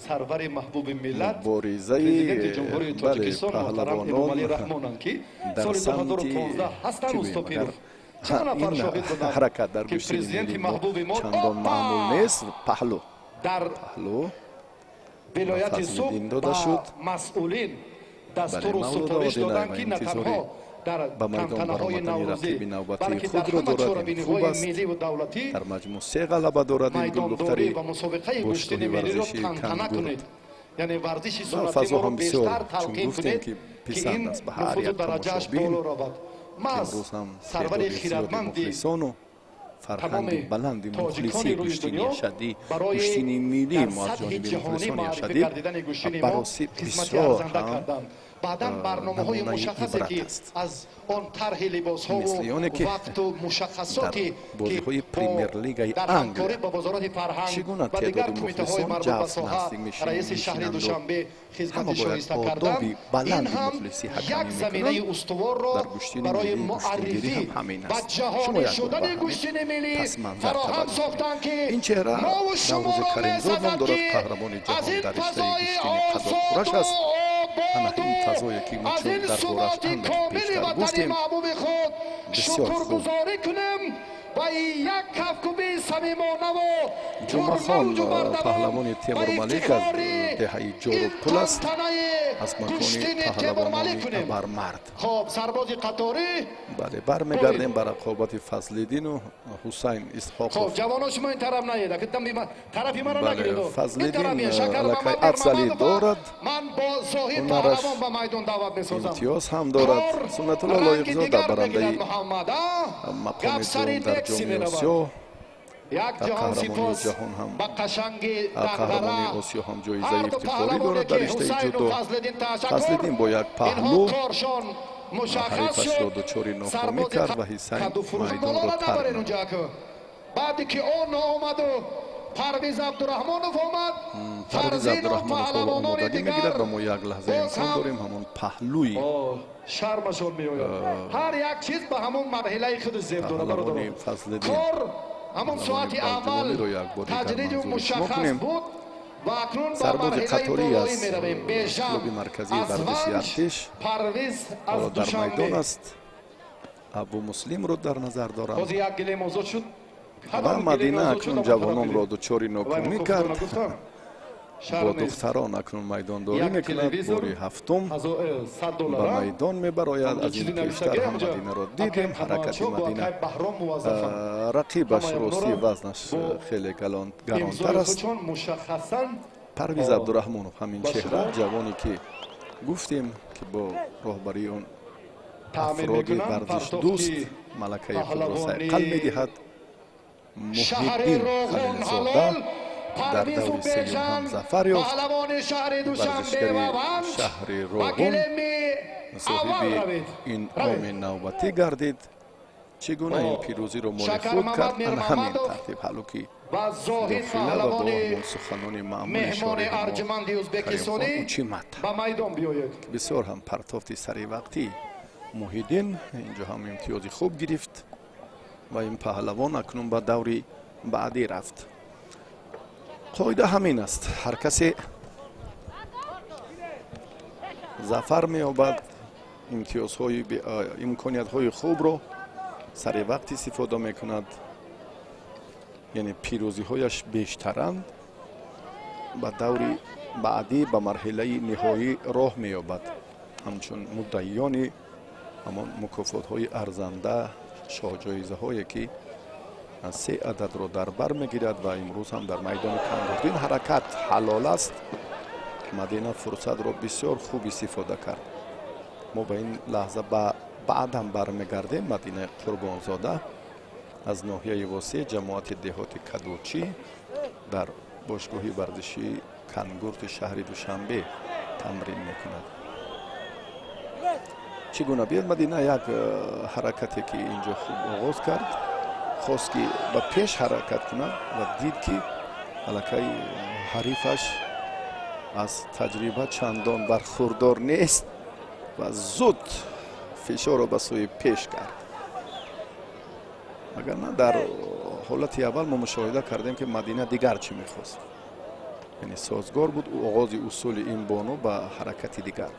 сарвари маҳбуби миллат, муборизаи Президенти Ҷумҳурии бале Тоҷикистон муҳтарам паҳлавонон Эмомалӣ Раҳмонанд, ки дар соли самти 2015 ҳастанд. чӣ Усто гӯем, Пиров, агар чанд нафар ин шоҳид буданд, ҳаракат дар ки гӯштини президенти миллии мо маҳбуби мо чандон маъмул нест. Паҳлу дар паҳлу вилояти Фазлиддин Суғд дода ба шуд. масъулин дастуру Бале, супориш Мавлуда доданд, ки Одинаева на интизори танҳо дар ба майдон тантанаҳои баромадани наврӯзӣ, рақиби навбатии балки дар худро ҳама дорад. Ин хуб чорабиниҳои аст. милливу давлатӣ Дар маҷмӯъ се ғалаба дорад ин майдондорӣ гулдухтари ва мусобиқаи гӯштини бошгоҳи миллиро варзишии тантана Кангурд. кунед, яъне варзиши Ва суннатии фазо моро ҳам бисёр, бештар чун талқин гуфтем, кунед, ки ки писанд ин аст ба ҳар нуфузу як дараҷааш тамошобин, боло равад. Маҳз имрӯз ҳам сарвари теъдоди зиёди хирадманди мухлисону фарҳанги тамоми баланди тоҷикони мухлисии рӯи гӯштини дунё ашаддӣ, барои гӯштини миллии дар мо аз сатҳи ҷониби ҷаҳонӣ мухлисони муаррифӣ ашаддӣ гардидани гӯштини мо баросӣ хизмати бисёр арзанда ҳам карданд. Баъдан барномаҳои намунаи мушаххасе, ибрат ки аст. аз он тарҳи либосҳову Мисли оне, ки вақту мушаххасоти дар бозиҳои Премер-лигаи дар ҳамкорӣ Англия бо Вазорати фарҳанг чӣ гуна ва дигар теъдоди кумитаҳои мухлисон марбут ба ҷаф соҳа наздик раиси шаҳри мешинанду Душанбе ҳама хизмати бо як шоиста карданд, одоби ин баланди ҳам мухлисӣ як ҳакамӣ заминаи мекунанд, устуворро дар гӯштини барои миллии гӯштингирӣ муаррифӣ ҳам ҳамин ва аст. Шумо ҷаҳонӣ як бор ба шудани ҳамин гӯштини миллӣ пасманзар фароҳам таваҷҷӯҳ кунед. сохтанд, ки Ин чеҳра мову Наврӯзи шуморо Каримзод ном месазад, дорад, ки қаҳрамони аз ҷаҳон ин дар риштаи фазои гӯштини қазоқкураш осоду аст. Ана ин ободу фазое, ки мо аз чун ин дар бораш суботи андак комили пештар ватани гуфтем, маҳбуби худ бисёр хуб. шукргузорӣ кунем ва як кафкубии самимонаву Ҷумъахон пурмавҷу бардавом паҳлавони ба Темурмалик аз ифтихори деҳаи ин Ҷорубқул аст, тантанаи аз макони гӯштини паҳлавонони Темурмалик кунем. абармард. Хоб, сарбози қаторӣ. Бале, бармегардем ба рақобати Фазлиддину Ҳусайн Хоб, Исҳоқов. ҷавоно, шумо ин тараф наед, тарафи маро Бале, нагиред, ин Фазлиддин тараф биед. Шакар аллакай Мамад афзалӣ Мирмамадова, дорад, ман бо Зоҳид ҳунараш паҳлавон ба майдон даъват месозам. имтиёз ҳам дорад. Кор Суннатулло ранги Лоиқзода дигар барандаи мегирад, Муҳаммад, а? мақоми Гап сари дуюм дар декси Ҷоми меравад. Осиё, Як дар ҷаҳон қаҳрамонии сипос ҷаҳон ҳам, ба қашанги қаҳрамонии дағдара Осиё ҳам ҷоизаи ҳарду ифтихорӣ паҳлавоне, дорад дар ки риштаи Ҳусайну ҷудо. Фазлиддин, ташаккур. Фазлиддин бо як Инҳо паҳлу коршон мушаххас ҳарифашро шуд. дучори нокомӣ Сарбози кард ва Ҳусайн кадуфурӯш майдонро болоро тарк набарен намуд. унҷа аку. Баъде ки он омаду Парвиз Абдураҳмонов омад, Парвиз Фарзину Абдураҳмонов ҳоло паҳлавонони омодагӣ дигар мегирад ва мо як лаҳза боз имкон ҳам дорем ҳамон паҳлӯи Шармашон меояд. Ҳар як чиз ба ҳамон марҳилаи худ зеб дорад, паҳлавони бародарон. Фазлиддин, Кор ҳамон соати аввал балҷувониро як бор дигар таҷриду манзури шумо мушаххас кунем. буд ва акнун ба Сарбози марҳилаи қаторӣ болоӣ аз меравем. Бежан клуби марказии аз варзиши Ванҷ, Артиш Парвиз аз ҳоло дар майдон Душанбе. аст. Абу Муслимро дар назар дорам. Боз як гилем озод шуд. Ва Мадина акнун ҷавононро дучори нокомӣ кард. Бо духтарон акнун майдондорӣ мекунад, бори ҳафтум ба майдон мебарояд. Аз ин пештар ҳам Мадинаро дидем. Ҳаракати Мадина, рақибаш ростӣ вазнаш хеле гаронтар аст. Парвиз Абдураҳмонов, ҳамин чеҳра, ҷавоне, ки гуфтем, ки бо роҳбарии он афроди варзишдӯст малакаи худро сайқал медиҳад. Муҳиддин Халилзода дар даври сеюм ҳам зафар ёфт. Варзишгари шаҳри Роғун соҳиби инъоми навбатӣ гардид. Чӣ гуна ин пирӯзиро моли худ кард? Ана ҳамин тартиб, ҳалу ки дохила ва бо ҳамон суханони маъмули шореҳи мо Учимат бисёр ҳам партофти саривақтӣ Муҳиддин инҷо ҳам имтиёзи хуб гирифт ва ин паҳлавон акнун ба даври баъдӣ рафт. Қоида ҳамин аст, ҳар касе зафар меёбад, имтиёзҳои имкониятҳои хубро сари вақт истифода мекунад, яъне пирӯзиҳояш бештаранд, ба даври баъдӣ ба марҳилаи ниҳоӣ роҳ меёбад. Ҳамчун муддаиёни ҳамон мукофотҳои арзанда, шоҳҷоизаҳое ки 3 ададро дар бар мегирад ва имрӯз ҳам дар майдони Кангурдин ҳаракат ҳалол аст. Мадина фурсатро бисёр хуб истифода кард. Мо ба ин лаҳза баъдам бармегардем. Мадинаи Қурбонзода аз ноҳияи Восеъ, ҷамоати деҳоти Кадучӣ, дар бошгоҳи варзишии Кангурти шаҳри Душанбе тамрин мекунад. Чӣ гуна биёд Мадина як ҳаракате ки инҷо хуб оғоз кард, хост ки ба пеш ҳаракат кунад ва дид ки аллакай ҳарифаш аз таҷриба чандон бархурдор нест ва зуд фишорро ба сӯи пеш кард. Вагарна дар ҳолати аввал мо мушоҳида кардем ки Мадина дигар чӣ мехост, яъне созгор буд оғози усули ин бону ба ҳаракати дигар.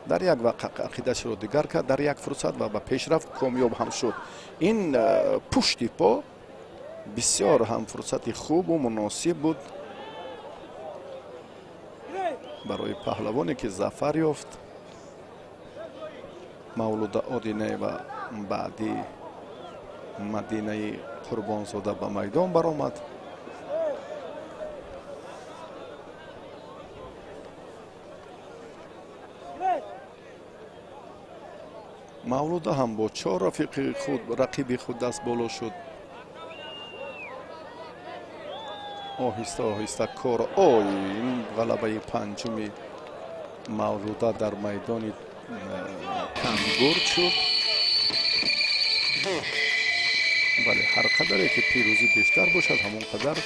Дар як вақт ақидашро дигар кард, дар як фурсат ва ба пеш рафт, комёб ҳам шуд. Ин пушти по бисёр ҳам фурсати хубу муносиб буд барои паҳлавоне ки зафар ёфт. Мавлуда Одинаева баъди Мадинаи Қурбонзода ба майдон баромад. Мавлуда ҳам бо 4 рақиби худ даст боло шуд. Оҳиста оҳиста кор ой, ин ғалабаи панҷуми Мавлуда дар майдони Кангурд шуд. Бале, ҳар қадаре ки пирӯзӣ бештар бошад, ҳамон қадар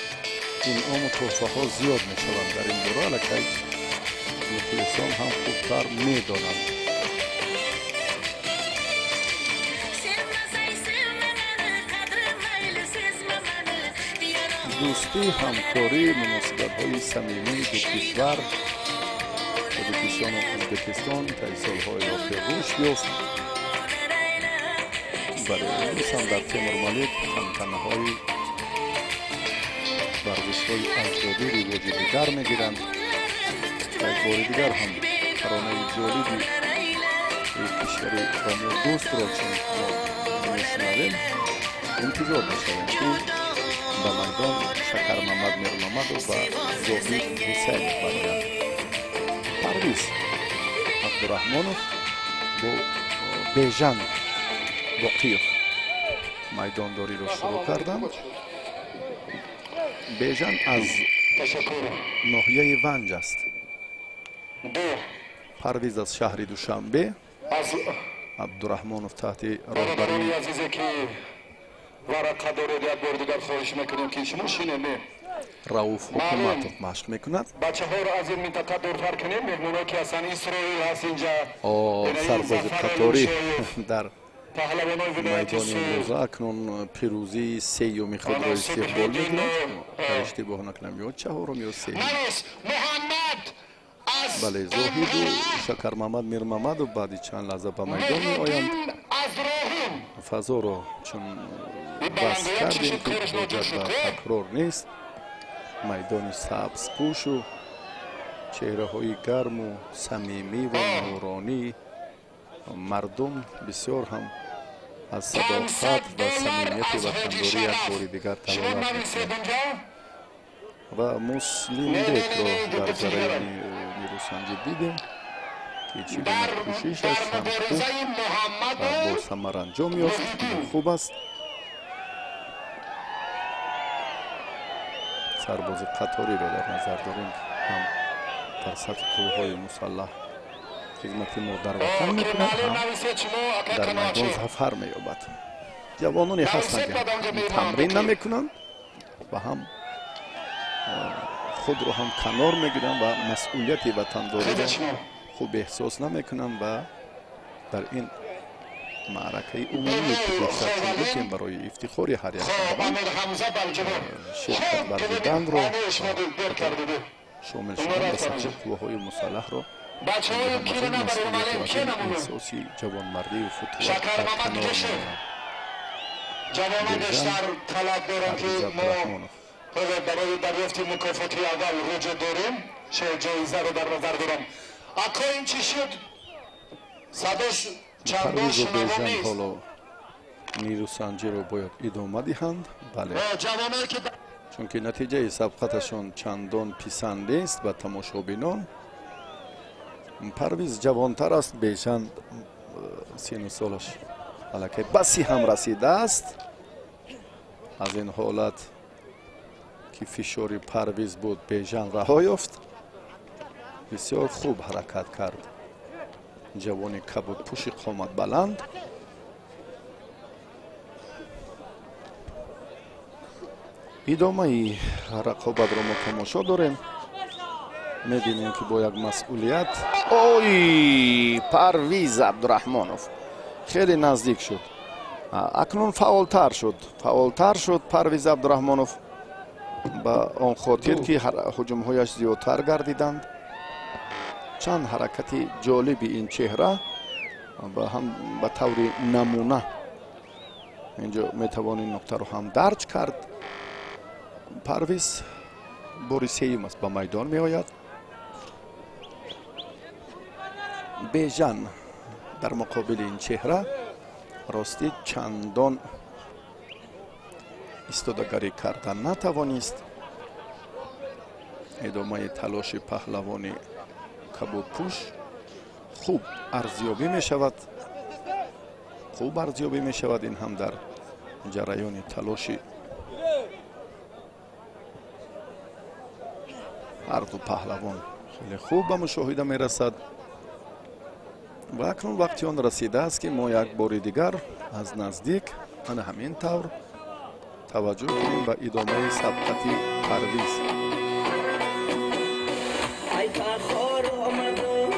инъому тӯҳфаҳо зиёд мешаванд. Дар ин бора аллакай мухлисон ҳам хубтар медонанд. Дӯстӣ, ҳамкорӣ, муносибатҳои самимии ду кишвар, Тоҷикистону Ӯзбекистон, таи солҳои охир рушд ёфт. Бале, имрӯз ҳам дар Темурмалик тантанаҳои варзишҳои аҷдодӣ ривоҷи дигар мегиранд. Як бори дигар ҳам таронаи ҷолиби кишвари ба мо дӯстро чун мо мешунавем, интизор мешавем ки ба майдон Шакармамад Мирмамадов ва Зоҳид Ҳусайнов бароянд. Парвиз Абдураҳмонов бо Бежан Боқиев майдондориро шурӯъ карданд. Бежан аз ноҳияи Ванҷ аст, Парвиз аз шаҳри Душанбе, Абдураҳмонов таҳти роҳбарии варақа доред, як бори дигар хоҳиш мекунем ки шумо шинем. Рауф Ҳукуматов машқ мекунад. Бачаҳоро аз ин минтақа дуртар кунем, меҳмоно ки ҳастанд, Исроил ҳаст инҷа. Сарбози қаторӣ дар майдони имрӯза акнун пирӯзии сеюми худро истиқбол мекунад. Дар иштибоҳ накунам, ё чаҳорум ё сеюм. Бале, Зоҳиду Шакармамад Мирмамадов баъди чанд лаҳза ба майдон меоянд. Фазоро чун васф кардем ки ҳоҷат ба такрор нест, майдони сабзпӯшу чеҳраҳои гарму самимӣ ва нуронии мардум бисёр ҳам аз садоқат ва самимияти ватандорӣ як бори дигар далолат мекунад. Ва Муслимбекро дар ҷараёни нерӯсанҷӣ дидем ки чӣ гуна кӯшишаш ҳам хуб ва бо самар анҷом ёфт, хуб аст. Сарбози қаториро дар назар дорем, ҳам дар сатҳи қувваҳои мусаллаҳ хизмати мо дар ватан мекунад, ҳам дар майдон зафар меёбад. Ҷавононе ҳастанд, ки тамрин намекунанд ва ҳам худро ҳам канор мегиранд ва масъулияти ватандориро хуб эҳсос намекунанд ва дар ин маъракаи умумӣ, ки бештар чун гуфтем барои ифтихори ҳар як шаҳрванд ширкат варзиданро, шомил шудан ба сафи қувваҳои мусаллаҳро эҳсоси ҷавонмардию футувват дар канор мемонанд. Ҷавонон бештар талаб доранд, ки мо барои дарёфти мукофоти аввал руҷӯъ дорем. Ҷоизаро дар назар дорам. Ако, ин чӣ шуд? Садош чандон Парвизу шунаво Бежан нест. ҳоло нирӯсанҷиро бояд идома диҳанд. Бале, Ҷавоное ки чунки натиҷаи сабқаташон чандон писанд нест ба тамошобинон. Парвиз ҷавонтар аст, Бежан сину солаш аллакай ба 30 ҳам расидааст. Аз ин ҳолат, ки фишори Парвиз буд, Бежан раҳо ёфт. Бисёр хуб ҳаракат кард ҷавони кабудпӯши қоматбаланд. Идомаи рақобатро мо тамошо дорем. Мебинем, ки бо як масъулият ой, Парвиз Абдураҳмонов хеле наздик шуд. Акнун фаъолтар шуд, фаъолтар шуд Парвиз Абдураҳмонов, ба он хотир, ки ҳуҷумҳояш зиёдтар гардиданд. Чанд ҳаракати ҷолиби ин чеҳра ба ҳам ба таври намуна инҷо метавон ин нуқтаро ҳам дарҷ кард. Парвиз бори сеюм аст ба майдон меояд. Бежан дар муқобили ин чеҳра ростӣ чандон истодагарӣ карда натавонист. Идомаи талоши паҳлавони кабудпӯш хуб арзёбӣ мешавад, хуб арзёбӣ мешавад. Ин ҳам дар ҷараёни талоши ҳарду паҳлавон хеле хуб ба мушоҳида мерасад. Ва акнун вақти он расидааст, ки мо як бори дигар аз наздик ана ҳамин тавр таваҷҷӯҳ кунем ба идомаи сабқати Парвиз. Ай Тахор омадам,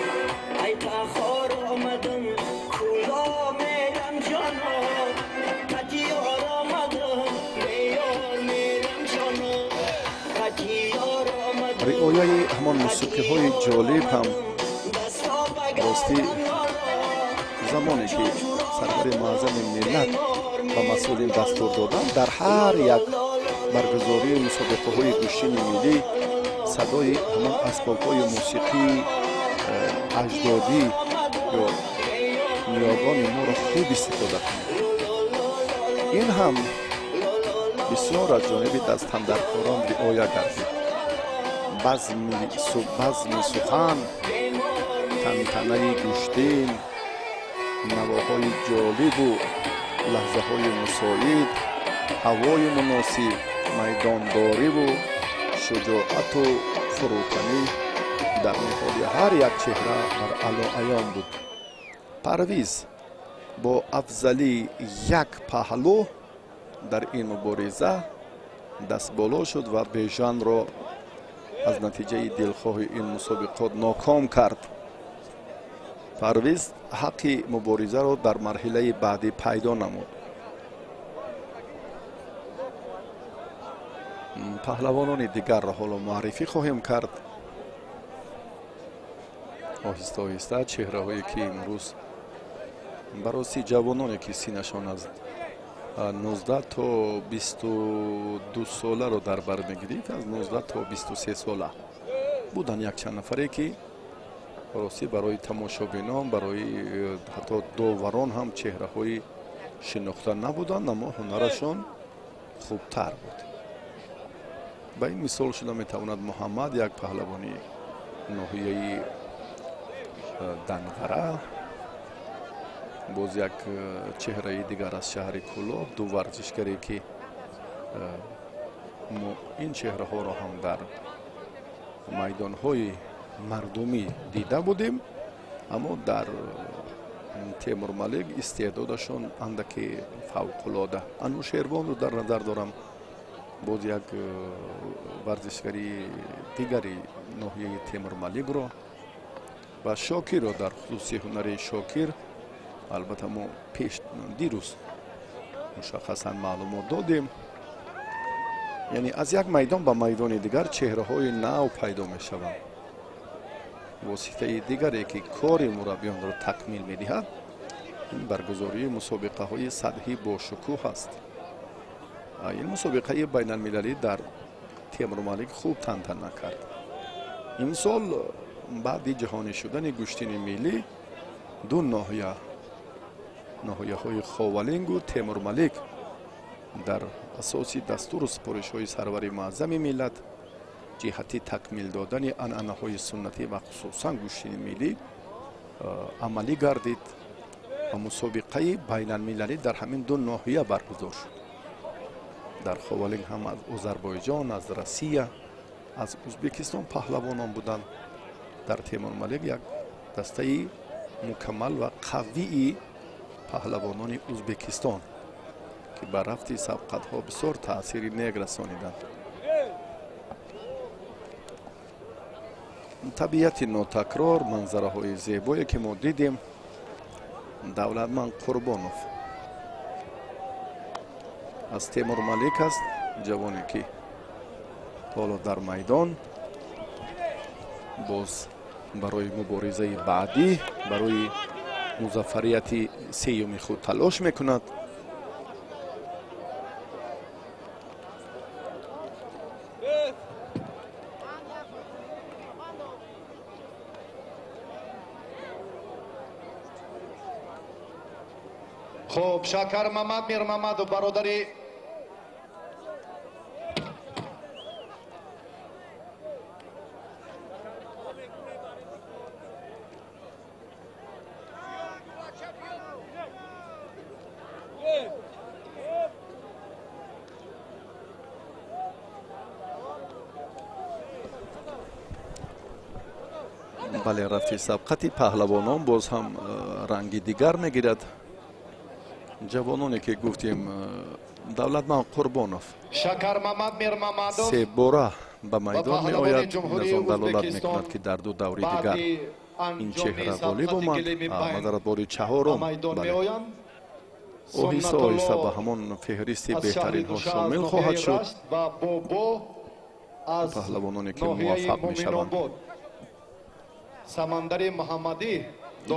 ай Тахор омадам, куло мерам ҷоно, кати ёр омадам, беёр мерам ҷоно, кати ёр омадам. Риояи ҳамон мусиқиҳои ҷолиб ҳам ростӣ замоне ки сарвари муаззами миллат ба масъулин дастур доданд, дар ҳар як баргузории мусобиқаҳои гӯштини миллӣ садои ҳамон асбобҳои мусиқии аҷдодӣ ё ниёгони моро хуб истифода кунед. Ин ҳам бисёр аз ҷониби дастандаркорон риоя гардид. Базми сухан, тантанаи гӯштин, навоҳои ҷолибу лаҳзаҳои мусоид, ҳавои муносиб, майдондориву шуҷоату фурӯтанӣ дар ниҳоди ҳар як чеҳра бар аъло аён буд. Парвиз бо афзалии як паҳлӯ дар ин мубориза дастболо шуд ва Бежанро аз натиҷаи дилхоҳи ин мусобиқот ноком кард. Парвиз ҳаққи муборизаро дар марҳилаи баъдӣ пайдо намуд. Паҳлавонони дигарро ҳоло муаррифӣ хоҳем кард. Оҳиста оҳиста чеҳраҳое, ки имрӯз бароси ҷавононе, ки синашон аз 19 то 22 соларо дар бар мегирифт, аз 19 то 23 сола буданд якчанд нафаре, ки ростӣ барои тамошобинон, барои ҳатто доварон ҳам чеҳраҳои шинохта набуданд, аммо ҳунарашон хубтар буд. Ба ин мисол шуда метавонад Муҳаммад, як паҳлавони ноҳияи Данғара, боз як чеҳраи дигар аз шаҳри Кӯлоб, ду варзишгаре, ки мо ин чеҳраҳоро ҳам дар майдонҳои мардумӣ дида будем, аммо дар Темурмалик истеъдодашон андаке фавқулода. Анушервонро дар назар дорам, боз як варзишгари дигари ноҳияи Темурмаликро ва Шокирро. Дар хусуси ҳунари Шокир албатта мо пеш дирӯз мушаххасан маълумот додем. Яъне аз як майдон ба майдони дигар чеҳраҳои нав пайдо мешаванд. Воситаи дигаре ки кори мураббиёнро такмил медиҳад, ин баргузории мусобиқаҳои сатҳӣ бошукӯҳ аст. Ин мусобиқаи байналмилалӣ дар Темурмалик хуб тантана кард. Имсол баъди ҷаҳонӣ шудани гӯштини миллӣ ду ноҳия, ноҳияҳои Ховалингу Темурмалик, дар асоси дастуру супоришҳои сарвари муаззами миллат ҷиҳати такмил додани анъанаҳои суннатӣ ва хусусан гӯштини миллӣ амалӣ гардид ва мусобиқаи байналмилалӣ дар ҳамин ду ноҳия баргузор шуд. Дар Ховалинг ҳам аз Озарбойҷон, аз Россия, аз Узбекистон паҳлавонон буданд. Дар Темурмалик як дастаи мукаммал ва қавии паҳлавонони Узбекистон, ки ба рафти сабқатҳо бисёр таъсири нек расониданд. Табиати нотакрор, манзараҳои зебое ки мо дидем. Давлатманд Қурбонов аз Темурмалик аст, ҷавоне ки ҳоло дар майдон боз барои муборизаи баъдӣ, барои музаффарияти сеюми худ талош мекунад. Хуб, Шакар Мамад Мирмамадов, бародари Бале, рафти сабқати паҳлавонон боз ҳам ранги дигар мегирад. Ҷавононе ки гуфтем, Давлатманд Қурбонов Шакар Мамад Мирмамадов себора ба майдон меояд. Ин аз он далолат мекунад, ки дар ду даври дигар ин чеҳра ғолиб омад, мадарат бори чаҳорум. Оҳиста оҳиста ба ҳамон феҳристи беҳтаринҳо шомил хоҳад шуд. Паҳлавононе ки муваффақ мешаванд. Самандари Муҳаммадӣ,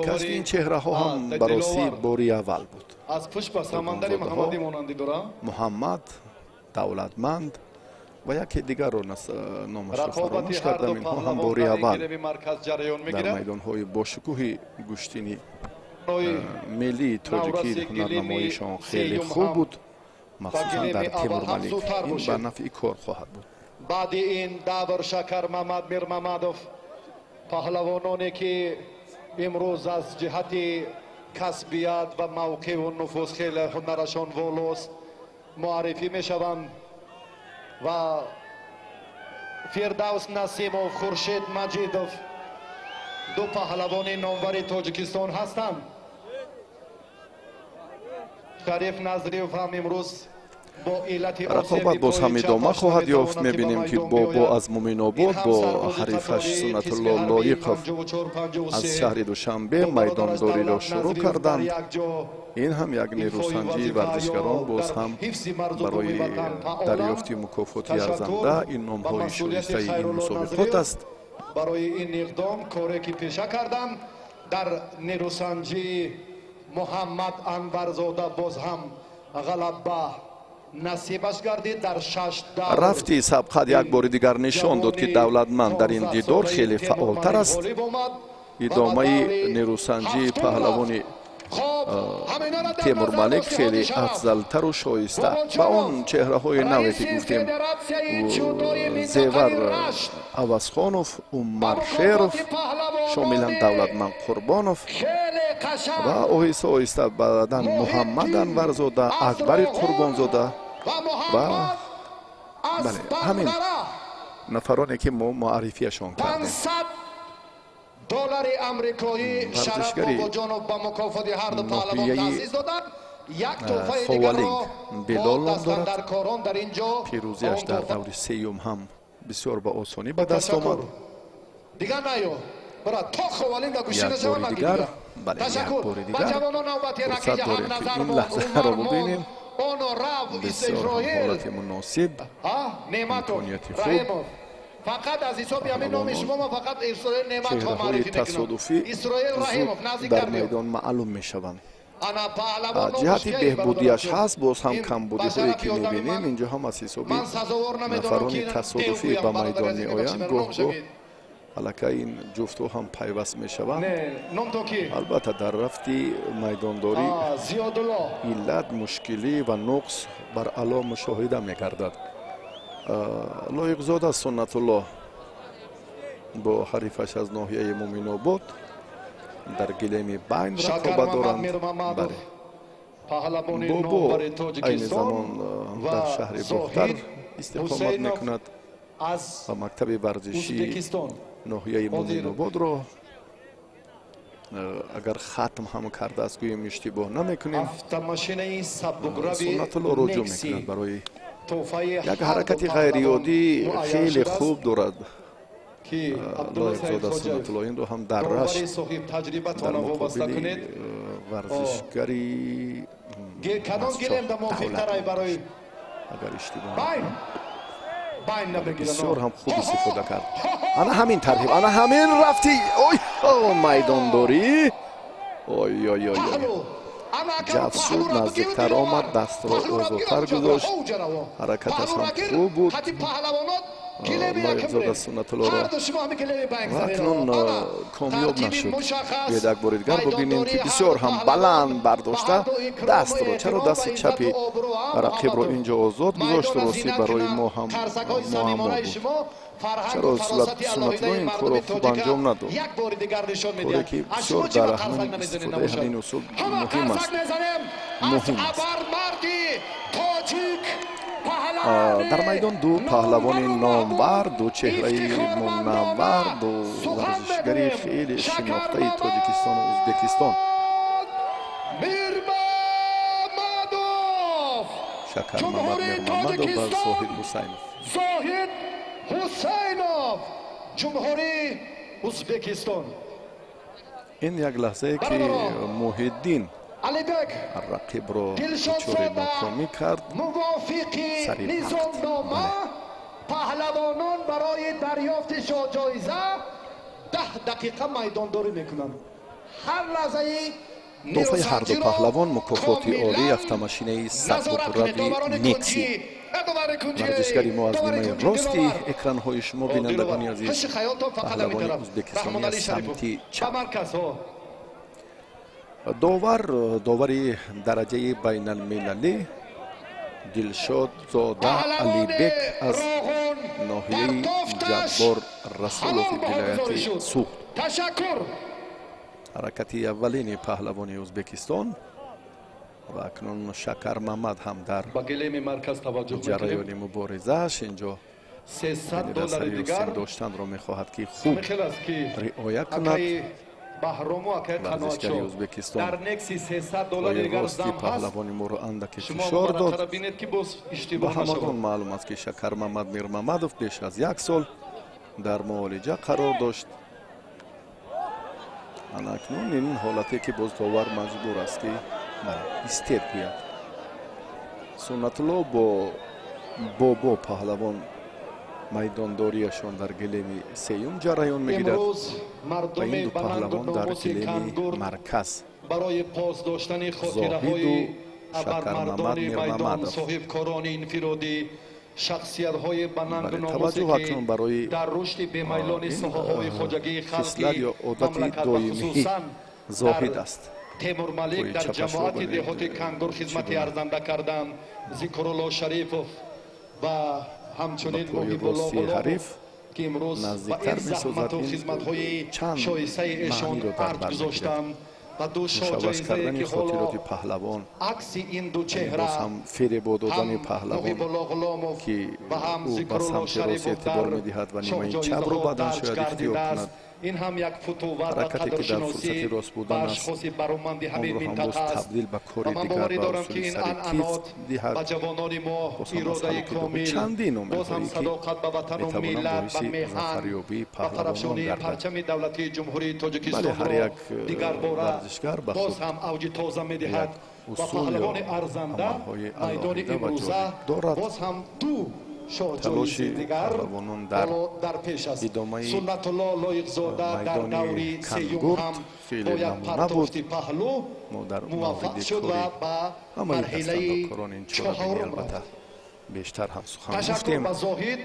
касби ин чеҳраҳо ҳам баросӣ бори аввал буд. Аз пушт ба Самандари Муҳаммадӣ монандӣ дорам. Муҳаммад, Давлатманд ва яке дигарро номашро фаромӯш кардам. Инҳо ҳам бори аввал дар майдонҳои бошукӯҳи гӯштини миллии тоҷикӣ ҳунарнамоишон хеле хуб буд, махсусан дар Темурмалик. Ин ба нафъи кор хоҳад буд. Баъди ин давр Шакар Мамад Мирмамадов, паҳлавононе ки имрӯз аз ҷиҳати касбият ва мавқеъу нуфуз хеле ҳунарашон волост, муаррифӣ мешаванд ва Фирдавс Насимов, Хуршед Маҷидов ду паҳлавони номвари Тоҷикистон ҳастанд. Шариф Назриев ҳам имрӯз Рақобат боз ҳам идома хоҳад ёфт. Мебинем, ки Бобо аз Муминобод бо ҳарифаш Суннатулло Лоиқов аз шаҳри Душанбе майдондориро шурӯъ карданд. Ин ҳам як нерӯсанҷии варзишгарон боз ҳам барои дарёфти мукофоти арзанда. Ин номҳои шоистаи ин мусобиқот аст. Барои ин иқдом, коре ки пеша карданд, дар нерӯсанҷии Муҳаммад Анварзода боз ҳам ғалаба насибаш гардид дар шаш давр. Рафти сабқат як бори дигар нишон дод, ки Давлатманд дар ин дидор хеле фаъолтар аст. Идомаи нерӯсанҷии паҳлавони Темурмалик хеле афзалтару шоиста ба он чеҳраҳои наве ки гуфтем: Зевар Авазхонов, Умар Шеров, шомилан Давлатманд Қурбонов ва оҳиста оҳиста баъдан Муҳаммад Анварзода, Акбари Қурбонзода ва бале, ҳамин нафароне ки мо муаррифиашон кардем. доллари амрикоӣ Шараф Бобоҷонов ба мукофоти ҳар ду паҳлавон таъсис доданд. Як тӯҳфаи дигарро Билол ном дорад. Дастандаркорон дар ин ҷо пирӯзиаш дар даври сеюм ҳам бисёр ба осонӣ ба даст омад. Дигар наё бара то Ховалинга гӯшти Як нашава бори наги дигар, дигар. бале, як Ташаккур. бори Ба дигар ҷавонон навбати фурсат ракиҷа дорем, ки ҳамназар ин монд, лаҳзаро Умар монд, бубинем. Оно рав Бисёр ҳам Исроил ҳолати муносиб, Неъматов, имконияти хуб. Раҳимов. Фақат аз ҳисоби ҳамин номи шумо ман фақат Исроил Неъматов чеҳраҳои маърифӣ мекунам. тасодуфӣ Исроил Раҳимов зуд наздик дар дар биё. майдон маълум мешаванд. Ана паҳлавон Ҷиҳати номаш беҳбудиаш бародарон? ҳаст, боз ҳам Ин камбудиҳое ба ки шарафи одами мебинем, ман инҷо ҳам аз ҳисоби ман сазовор намедонам, нафарони ки тасодуфӣ дев ба гӯям, майдон бародари азиз, меоянд, мебахшед, гоҳ ном гоҳ шавед. аллакай ин ҷуфтҳо ҳам пайваст мешаванд. Не, ном то ки? Албатта, дар рафти майдондорӣ Зиёдулло. иллат, мушкилӣ ва нуқс бар ало мушоҳида мегардад. Лоиқзода Суннатуллоҳ бо ҳарифаш аз ноҳияи Муминобод дар гилеми байн Шакар рақобат Мамад доранд. Мирмамадов, Бале. паҳлавони Бобо номбари айни Тоҷикистон замон ва дар шаҳри Бохтар Зоҳид истиқомат Ҳусейнов мекунад аз ва мактаби варзишии Ӯзбекистон. ноҳияи Ҳозир Муминободро агар хатм ҳам кардааст, гӯем, иштибоҳ намекунем. Автомашинаи сабукрави Суннатулло руҷӯъ Некси мекунад барои тӯҳфаи як ҳар ду ҳаракати паҳлавон ғайриоддӣ муайян хеле шудааст, хуб дорад. ки Абдулло Лоиқзода Саидхоҷаев Суннатулло инро ҳам дар довари рашт дар соҳибтаҷрибатона вобаста муқобили кунед. варзишгари Кадом гилем да мувофиқтарай барои агар иштибоҳ байн байн набегиранд. Бисёр ҳам хуб истифода кард. Ана ҳамин тарҳиб, ана ҳамин рафти ой майдондорӣ, ой ой ой. Паҳлу. Ана акар Ҷавсур паҳлура бигир, наздиктар Диловар. омад, дастро Паҳлура бигир, озодтар оҷа гузошт. оҷа раво. Ҳаракаташ ҳам Паҳлура гир, хуб буд. қати паҳлавонот гилеми якм Лоиқзода рем. Суннатуллоро Ҳар ду шумо ҳами гилеми банк ва занед. акнун Ана, комёб тартиби нашуд. мушаххас, Биёед, як бори дигар бубинем, ки майдондории ҳар бисёр ду ҳам паҳлавон баланд ба бардошта ҳар ду икрому дастро. Чаро эҳтиром дасти ва чапи иззату обрӯ ҳам рақибро Муҳаммадов. инҷо озод гузошт? Майдона Ростӣ зинат барои кунанд, мо ҳам қарсакҳои муаммо самимонаи буд. шумо фарҳангу Чаро фаросати Суннатулло алоҳидаи ин корро мардуми хуб тоҷика анҷом надод? як бори дигар нишон Коре медиҳад. ки Аз бисёр шумо чӣ дар ба қарсак ҳамин намезанед истифодаи набошад? ҳамин усул Ҳама муҳим қарсак аст. мезанем аз Муҳим аст. абармарди тоҷик, паҳлавони Дар майдон ду паҳлавони номбару номбар, маҳбуб, ду чеҳраи мунаввар, ифтихормандона ду сухан варзишгари мегӯем. хеле Шакар шинохтаи Тоҷикистону Ӯзбекистон. Мирмамадов, Шакармамад Ҷумҳурии Мирмамадов ва Тоҷикистон, Зоҳид Ҳусайнов. Зоҳид Ҳусайнов, Ҷумҳурии Ӯзбекистон. Ин як лаҳзае ки Бародарон, Муҳиддин Алибек рақибро дучори Дилшодзода нокомӣ кард. мувофиқи Сари вақт. низомнома паҳлавонон барои дарёфти шоҳҷоиза 10 дақиқа майдондорӣ мекунанд. Ҳар лаҳзаи Тӯҳфаи ҳар ду нерӯсанҷиро паҳлавон мукофоти олии комилан автомашинаи назорат кунед. сабукрави Доварони Некси. кунҷӣ, довари кунҷӣ, Варзишгари мо аз довари нимаи кунҷӣ, рости Диловар. экранҳои шумо, бинандагони азиз, Ҳаши хаёлтон фақат ҳамин паҳлавони тараф. ӯзбекистонӣ Раҳмоналӣ аз Шарипов. самти Ба чап. марказ ҳо. Довар, довари дараҷаи байналмилалӣ Дилшодзода Паҳлавони Алибек аз Роғун ноҳияи партофташ Ҷаббор Расулови ҳалол баҳогузорӣ вилояти шуд. Суғд. Ташаккур. Ҳаракати аввалини паҳлавони Ӯзбекистон ва акнун Шакармамад ҳам дар Ба гилеми марказ таваҷҷӯҳ мекунем. ҷараёни муборизааш инҷо 300 яъне дар доллари сари дигар ҳусн доштанро мехоҳад, ки хуб ҳамин хел аст, ки риоя кунад. акаи Баҳрому, акаи Варзишгари Қаноатшо Ӯзбекистон дар Некси 300 доллари пои дигар рости зам ҳаст. паҳлавони моро андаке Шумо фишор дод. варақаро бинед, ки боз Ба иштибоҳ ҳамагон нашавад. маълум аст, ки Шакармамад Мирмамадов беш аз як сол дар муолиҷа қарор дошт. Ана акнун ин ҳолате, ки боз довар маҷбур аст, ки бале, истеп гӯяд. Суннатулло бо Бобо паҳлавон майдондориашон дар гилеми сеюм ҷараён мегирад Имрӯз ва мардуми ин ду банангу паҳлавон дар номуси гилеми Кангурд марказ, барои пос доштани Зоҳиду хотираҳои Шакармамад абармардони майдон, Мирмамадов. соҳибкорони инфиродӣ, шахсиятҳои банангу Бале, номусе, таваҷҷӯҳ ки акнун барои дар рушди бемайлони ин соҳаҳои хоҷагии хислат халқи ё одати мамлакат ва доимии хусусан Зоҳид дар аст. Темурмалик Пои дар чапашро ҷамоати бале, деҳоти Кангур чӣ хизмати гуна? арзанда карданд, Зикрулло Шарипов ва ҳамчунин Ба пои Муҳибулло рости Ғуломов, ҳариф ки имрӯз ба наздиктар ин месозад. заҳмату Ин хизматҳои чанд шоистаи эшон маъниро дар арҷ бар мегирад. гузоштанд ва ду Мушавваш шоҳҷоизае, кардани ки ҳоло хотироти паҳлавон, акси ин ду яъне чеҳра боз ҳам фиребо додани ҳам паҳлавон, Муҳибулло Ғуломов ки ва ҳам ӯ ба Зикрулло самти рост Шарипов эътибор дар медиҳад ва нимаи чапро шоҳҷоизаҳо баъдан дарҷ шояд ихтиёр гардидааст. кунад. Ин ҳам як футуват ва ҳаракате ки дар қадршиносӣ фурсати рост ба будан аст, ашхоси бароманди ҳамин онро ҳам боз минтақа аст. табдил ба кори Ва ман дигар боварӣ ба дорам, ки усули ин сари анъанот кифт диҳад. ба ҷавонони мо Боз ҳам аз иродаи ҳалқи дугӯ комил, чандин боз ҳам омилҳое ки садоқат ба ватану метавонанд миллат, ба боиси меҳан, зафарёбии ба паҳлавонон фарафшонии гарданд. парчами давлатии Ҷумҳурии Бале, ҳар Тоҷикистонро як дигарбора варзишгар ба боз худ ҳам авҷи тоза медиҳад. як Ва усул ё паҳлавони арзанда амалҳои майдони алоҳида ва имрӯза ҷолиб дорад. боз ҳам ду Талоши шоҳҷоизи дигар паҳлавонон дар ҳоло дар пеш аст. идомаи Суннатулло Лоиқзода дар майдони даври сеюм Кангурд ҳам хеле бо як намуна буд. партофти паҳлӯ Мо дар муваффақ мавриди шуд ва кори ба ҳамаи марҳилаи дастандокорон ин чорабинӣ чоҳорум албатта рафт. бештар ҳам сухан Ташаккур гуфтем. ба Зоҳид.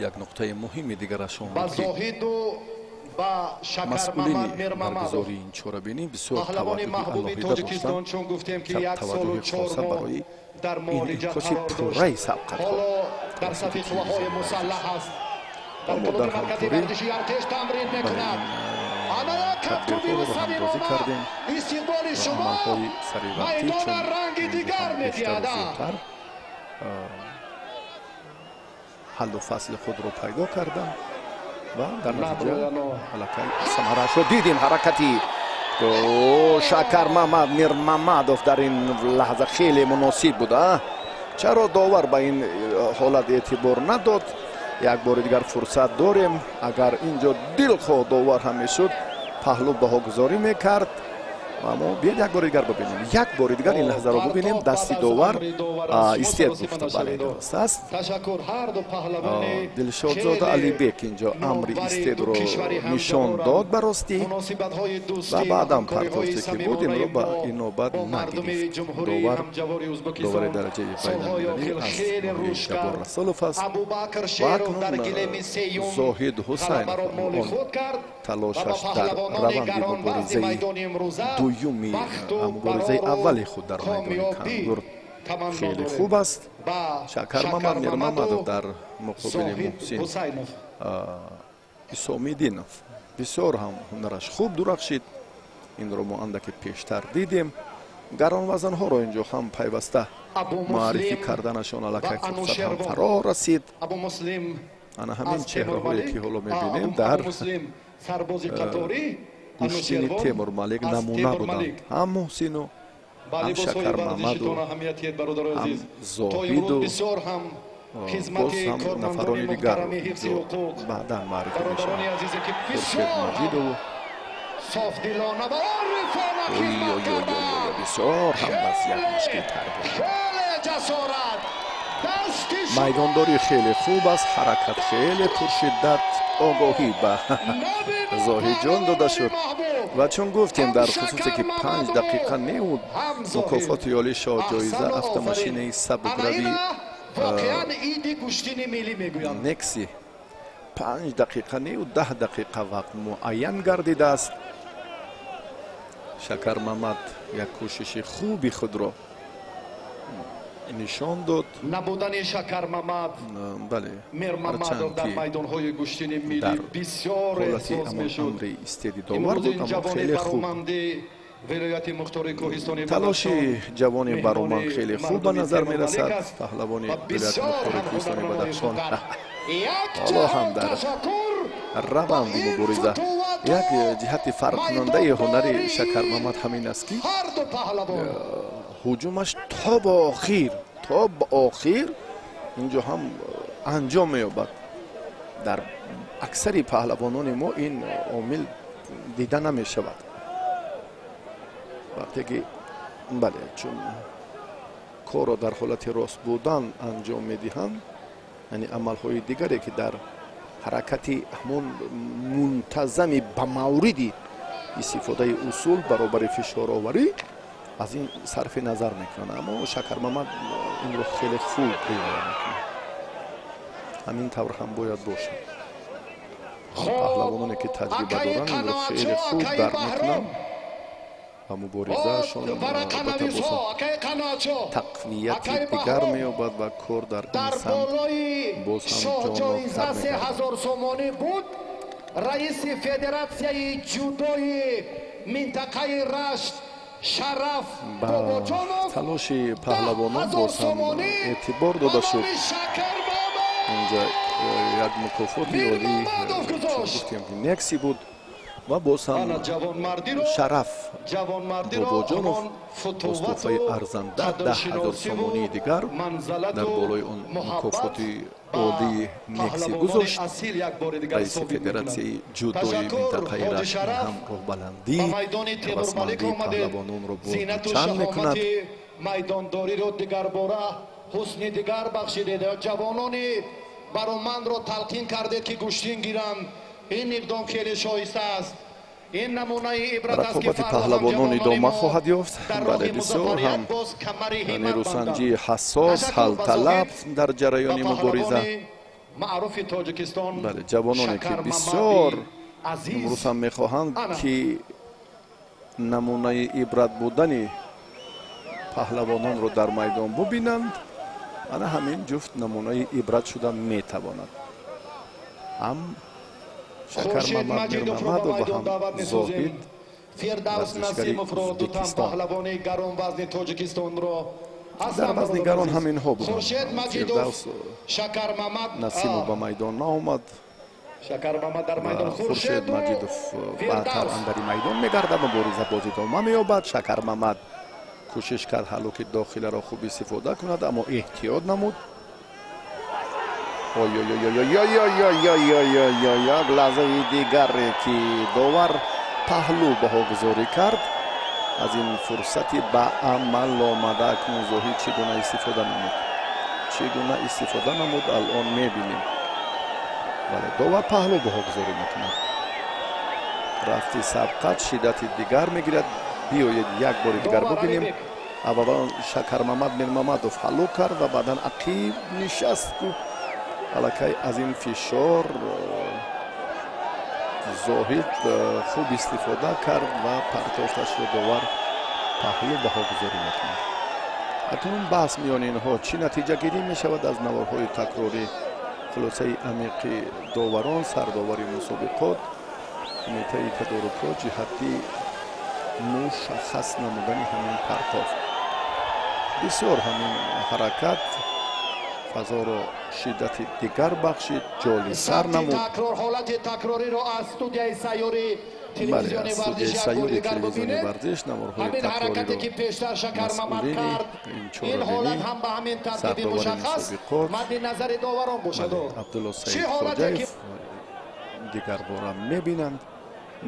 Як нуқтаи муҳими дигараш он Ба буд, ки Зоҳиду ба масъулини Шакармамад Мирмамадов, баргузории ин чорабинӣ бисёр паҳлавони таваҷҷӯҳи маҳбуби алоҳида Тоҷикистон, доштанд, чун гуфтем, ки як солу таваҷҷӯҳи 4 хоса моҳ барои дар муолиҷа инъикоси қарор дошт, пурраи сабқатҳо ҳоло дар тавассути сафи қувваҳои телевизион мусаллаҳ аст, дар ва мо клуби дар марказии ҳамкорӣ варзиши артеш тамрин мекунад. Ана як тадбирҳоро кафкӯбиву роҳандозӣ самимона кардем истиқболи ва шумо амалҳои саривақтӣ, майдона чун ранги имрӯз дигар ҳам бештару медиҳад. зиёдтар ҳаллу фасли худро пайдо карданд ва дар натиҷа Наброяно. аллакай самараашро дидем. Ҳаракати Шакармамад Мирмамадов дар ин лаҳза хеле муносиб буд. А чаро довар ба ин ҳолат эътибор надод? Як бори дигар фурсат дорем. Агар ин ҷо дилхоҳ довар ҳам мешуд, паҳлӯ баҳогузорӣ мекард. Аммо биёед, як бори дигар бибинем, як бори дигар ин лаҳзаро бибинем. Дасти довар истед гуфта, бале, дуруст аст. Ташаккур ҳар ду паҳлавони Дилшодзода хеле Алибек инҷо амри номвари истедро ду кишвари нишон ҳамҷаворам. дод ба ростӣ Муносибатҳои ва дӯстӣ ва баъдам ҳамкориҳои партофте ки буд, инро самимонаи ба мо инобат бо мардуми нагирифт ҷумҳурии довар. ҳамҷавори Довари Ӯзбекистон дараҷаи солҳои байналмилалӣ охир аз хеле ноҳияи рушд Ҷаббор кард. Расулов аст. Абубакр Ва Шеров дар акнун гилеми сеюм Зоҳид Ҳусайнов ғалабаро моли он худ кард ва ба талошаш дар паҳлавонони раванди гаронвазни муборизаи майдони имрӯза дуюми бахту муборизаи барору аввали худ дар майдони комёбӣ Кангурд таманно хеле дорем. хуб аст. Ба Шакармамад Мирмамадов Шакармамаду дар муқобили Зоҳид Муҳсин Ҳусайнов. Исомиддинов бисёр ҳам ҳунараш хуб дурахшид. Инро мо андаке пештар дидем. Гаронвазанҳоро инҷо ҳам пайваста Абу муаррифӣ Муслим карданашон аллакай ва фурсат ҳам Анушервон. фаро расид. Абу Муслим Ана ҳамин аз чеҳраҳое Темурмалик, ки ҳоло мебинем, Абу дар Муслим сарбози қаторӣ, гӯштини Анушервон Темурмалик аз намуна буданд, Темурмалик. ҳам Муҳсину, Ба ҳам либосҳои Шакармамаду, варзишитон аҳамият диҳед, бародарои ҳам азиз. То имрӯз Зоҳиду, бисёр ҳам боз хизмати ҳам кормандони нафарони дигар муҳтарами ҳифзи ҳуқуқ, баъдан муаррифӣ бародарони мешаванд, азизе, ки Хуршед бисёр ҳам Маҷидову. Софдилона ва орифона хизмат карданд. Бисёр ҳам вазъият мушкилтар буд. Хеле ҷасорат, дасти шумо. Майдондорӣ хеле хуб аст, ҳаракат хеле пуршиддат, огоҳӣ ба Набинед Зоҳидҷон дода паҳлавонони шуд. маҳбуб. Ва чун гуфтем, дар Ҳам хусусе ки 5 Шакармамаду, дақиқа неуд, ҳам Зоҳид. мукофоти ёли шоҳҷоиза Аҳсану автомошинаи офарин. сабукрави Ана ина воқеан иди гӯштини миллӣ мегӯянд. Некси. 5 дақиқа неу, 10 дақиқа вақт муайян гардидааст. Шакармамад як кӯшиши хуби худро нишон дод. Набудани Шакармамад Бале, Мирмамадов ҳарчанд дар ки майдонҳои гӯштини миллӣ дар бисёр ҳолати эҳсос ҳамон мешуд. амри истеди довар Имрӯз буд, ин аммо ҷавони хеле хуб бароманди вилояти мухтори кӯҳистони талоши Бадахшон ҷавони бароманд меҳмони хеле хуб ба мардуми назар Темурмалик мерасад. аст Паҳлавони ва вилояти бисёр мухтори ҳам кӯҳистони ҳунарнамоӣ Бадахшон кард. Як ҳоло ҳам ҷаҳон дар ташаккур раванди ба ин мубориза. футувату Як ҷиҳати фарқкунандаи ҳунари майдондории Шакармамад ҳамин аст, ки ҳар ду паҳлавон. ҳуҷумаш то ба охир, то ба охир инҷо ҳам анҷом меёбад. Дар аксари паҳлавонони мо ин омил дида намешавад. Вақте ки, бале, чун корро дар ҳолати рост будан анҷом медиҳанд, яъне амалҳои дигаре, ки дар ҳаракати ҳамон мунтазами ба мавриди истифодаи усул баробари фишороварӣ, аз ин сарфи назар мекунанд. Аммо Шакармамад инро хеле хуб риоя мекунад. Ҳамин тавр ҳам бояд бошад. Паҳлавононе, ки таҷриба Акаи доранд, инро хеле Қаноатшо, хуб акаи дарк Баҳром. мекунанд ва муборизаашон албатта Варақанависҳо, боз акаи Қаноатшо, тақвияти акаи дигар Баҳром. меёбад ва кор дар ин Дар самт болои боз ҳам шоҳҷоиза ҷоннокатар се мегардад. ҳазор сомонӣ буд. Раиси федератсияи ҷудои минтақаи Рашт Шараф Ба Бобоҷонов талоши паҳлавонон 10 000 боз ҳам сомонӣ эътибор ба дода шуд. номи Шакармамад. Инҷа як мукофоти олӣ гуфтем ки Некси буд ва боз ҳам Шараф Бобоҷонов боз тӯҳфаи арзанда 10,000 сомонии дигар дар болои он мукофоти олии Некси гузошт. Раиси федератсияи ҷудои минтақаи Рашт ҳам роҳбаландӣ ҳавасмандии паҳлавононро боз чанд мекунад. Майдондориро дигарбора ҳусни дигар бахшидед, ҷавонони баромандро талқин кардед ки гӯштин гиранд. Ин иқдом хеле шоиста аст. Ин намунаи ибрат аст ки рақобати паҳлавонон идома хоҳад ёфт. Бале, бисёр ҳам нерӯсанҷии ҳассос, ҳалталаб дар ҷараёни мубориза. Маъруфи Тоҷикистон. Бале, ҷавононе ки бисёр имрӯз ҳам мехоҳанд ки намунаи ибрат будани паҳлавононро дар майдон бубинанд, ана ҳамин ҷуфт намунаи ибрат шуда метавонад. Ҳам Шакармамад Мирмамадов ва ҳам Зоҳид Фирдавс варзишгари Насимовро, дутан Ӯзбекистон. паҳлавони гаронвазни Тоҷикистонро. Дар вазни гарон ҳаминҳо буданд. Хуршед Маҷидов, Фирдавс Шакармамад Насимов ба майдон наомад. Шакармамад дар майдон. Хуршед Маҷидов баъдтар андари майдон мегардад, мубориза боз идома меёбад. Шакармамад кӯшиш кард ҳалуки дохиларо хуб истифода кунад, аммо эҳтиёт намуд. Ой-ой-ой-ой-ой-ой-ой-ой-ой-ой, як лаҳзаи дигаре ки довар паҳлӯ баҳогузорӣ кард. Аз ин фурсати ба амал омада акнун Зоҳид чӣ гуна истифода намуд? Чӣ гуна истифода намуд, алон мебинем. Бале, довар паҳлӯ баҳогузорӣ мекунад. Рафти сабқат шиддати дигар мегирад. Биёед як бори дигар бубинем. Аввалан Шакармамад Мирмамадов ҳаллу кард ва баъдан ақиб нишаст. Аллакай аз ин фишор Зоҳид хуб истифода кард ва партофташро довар паҳлӯ баҳогузорӣ мекунад. Акнун баҳс миёни инҳо чӣ натиҷагирӣ мешавад аз наворҳои такрорӣ. Хулосаи амиқи доварон, сардовари мусобиқот, кумитаи тадорукот ҷиҳати мушаххас намудани ҳамин партофт. Бисёр ҳамин ҳаракат фазоро шиддати дигар бахшид, ҷолибтар намуд. Ҳолати такрориро аз студияи сайёри Бале, телевизиони аз студияи варзиш як бори сайёри дигар телевизиони бубинед. варзиш наворҳои Ҳамин ҳаракате такрориро ки пештар Шакармамад масъулини кард, ин ин чорабинӣ, ҳолат ҳам ба ҳамин тартиби сардовари мушаххас мусобиқот мадди назари доварон бошад. бале, Абдулло Чӣ Саид ҳолате ки Хоҷаев дигарбора мебинанд.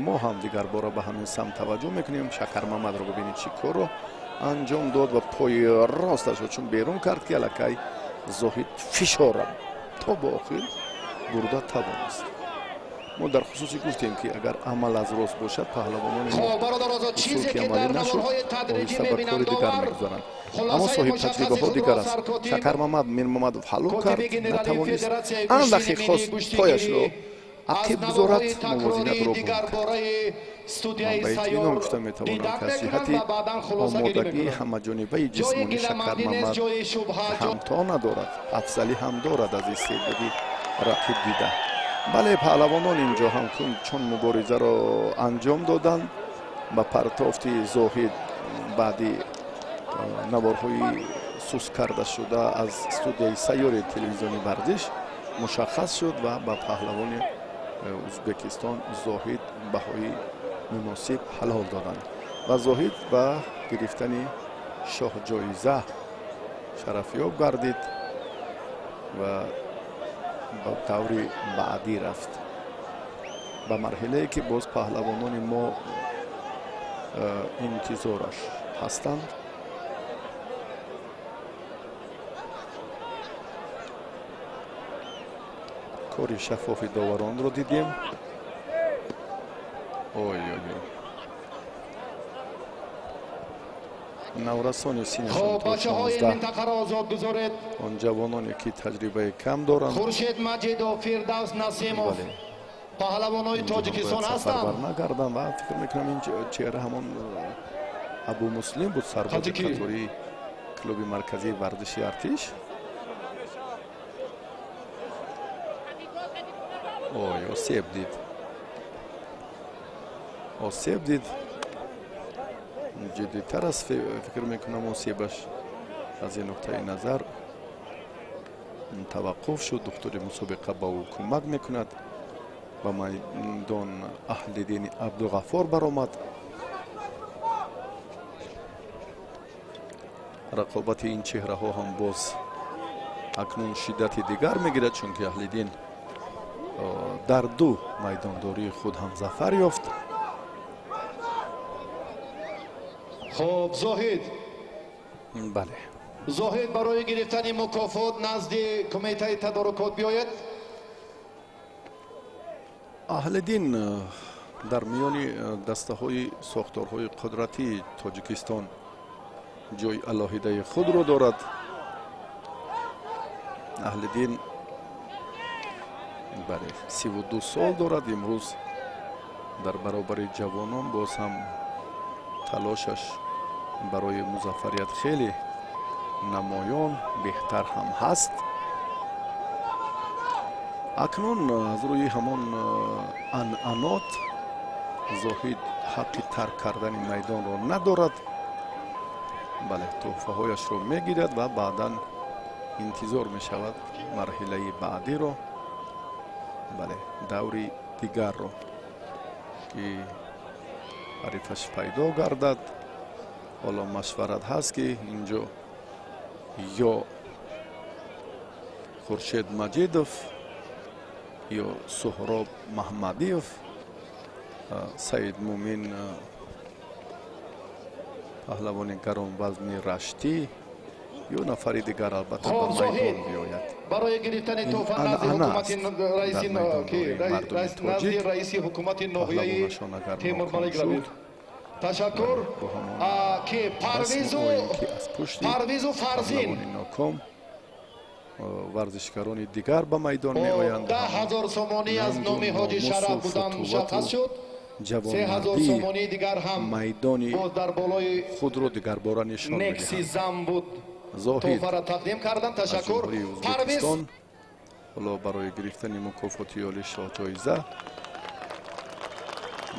Мо ҳам дигарбора ба ҳамин самт таваҷҷӯҳ мекунем. Шакармамадро бибинед чӣ корро анҷом дод ва пои росташро чун берун кард ки аллакай Зоҳид фишора то ба охир бурда тавонист. Мо дар хусусе гуфтем ки агар амал аз рост бошад, паҳлавонони мо Хоб, бародар Озод, чизе ки ки амалӣ дар нашуд, наворҳои тадриҷӣ оҳиста ба мебинанд кори дигар довар, мегузаранд. Аммо хулосаи соҳиб мушаххаси таҷрибаҳо худро дигар аст. саркотиб Шакармамад Мирмамадов ҳаллу кард, котиби генералии натавонист. федератсияи Андаке гӯштини хост миллии гӯштигирӣ пояшро аз ақиб гузорад, наворҳои такрории мувозинатро гум кард. дигарбораи студияи Ман ба итминон сайёр гуфта метавонам дидан ки аз мекунанд ҷиҳати ва баъдан хулосагирӣ омодагии мекунанд. ҳамаҷонибаи Ҷои ҷисмонӣ гиламандӣ нест, Шакармамад ҷои шубҳа, ҳамто надорад, афзалӣ ҳам дорад аз истеъдоди рақиб дида. Бале, паҳлавонон инҷо ҳам чун муборизаро анҷом доданд, ба партофти Зоҳид баъди наворҳои сус карда шуда аз студияи сайёри телевизиони варзиш мушаххас шуд ва ба паҳлавони Ӯзбекистон Зоҳид баҳои муносиб ҳалол доданд ва Зоҳид ба гирифтани шоҳҷоиза шарафёб гардид ва ба даври баъдӣ рафт, ба марҳилае ки боз паҳлавонони мо интизораш ҳастанд. Кори шаффофи доваронро дидем. Ой ой ой, наврасони синашон Хоб, то бачаҳои 16, минтақаро озод гузоред. Он ҷавононе ки таҷрибаи кам доранд. Хуршед Маҷидов, Фирдавс Насимов Бале. паҳлавонои Инҷо Тоҷикистон бояд ҳастанд. сафарбар накардам ва фикр мекунам ин чеҳра ҳамон Абу Муслим буд, сарбози Тоҷикӣ. қатории клуби марказии варзиши артиш. Ой, осеб дид, осеб дид, ҷиддитар аст фикр мекунам осебаш аз ин нуқтаи назар. Таваққуф шуд. Духтури мусобиқа ба ӯ кӯмак мекунад. Ба майдон Аҳлиддини Абдуғаффор баромад. Рақобати ин чеҳраҳо ҳам боз акнун шиддати дигар мегирад, чунки Аҳлиддин дар ду майдондории худ ҳам зафар ёфт. Хуб, Зоҳид. Бале. Зоҳид барои гирифтани мукофот назди кумитаи тадорукот биёяд. Аҳлиддин дар миёни дастаҳои сохторҳои қудратии Тоҷикистон ҷои алоҳидаи худро дорад. Аҳлиддин бале 32 сол дорад. Имрӯз дар баробари ҷавонон боз ҳам талошаш барои музаффарият хеле намоён беҳтар ҳам ҳаст. Акнун аз рӯи ҳамон анъанот Зоҳид ҳаққи тарк кардани майдонро надорад. Бале, тӯҳфаҳояшро мегирад ва баъдан интизор мешавад марҳилаи баъдиро, бале, даври дигарро, ки ҳарифаш пайдо гардад. Ҳоло машварат ҳаст, ки инҷо ё Хуршед Маҷидов ё Суҳроб Маҳмадиев, Саид Мумин паҳлавони гаронвазни раштӣ ё нафари дигар албатта ба майдон биёяд. Барои гирифтани тӯҳфа назди ҳукумати назди раиси ҳукумати ноҳияи Темурмалик равед. Ташаккур, ки Парвизу Фарзин ноком варзишгарони дигар ба майдон меоянд. 10,000 сомонӣ аз номи Ҳоҷи Шараф будан мушаххас шуд. 3,000 сомонии дигар ҳам майдони дар болои худро дигарбора нишон Некси зам буд. Зоҳид тӯҳфаро тақдим карданд. Ташаккур. Парвиз ҳоло барои гирифтани мукофоти олии шоҳҷоиза,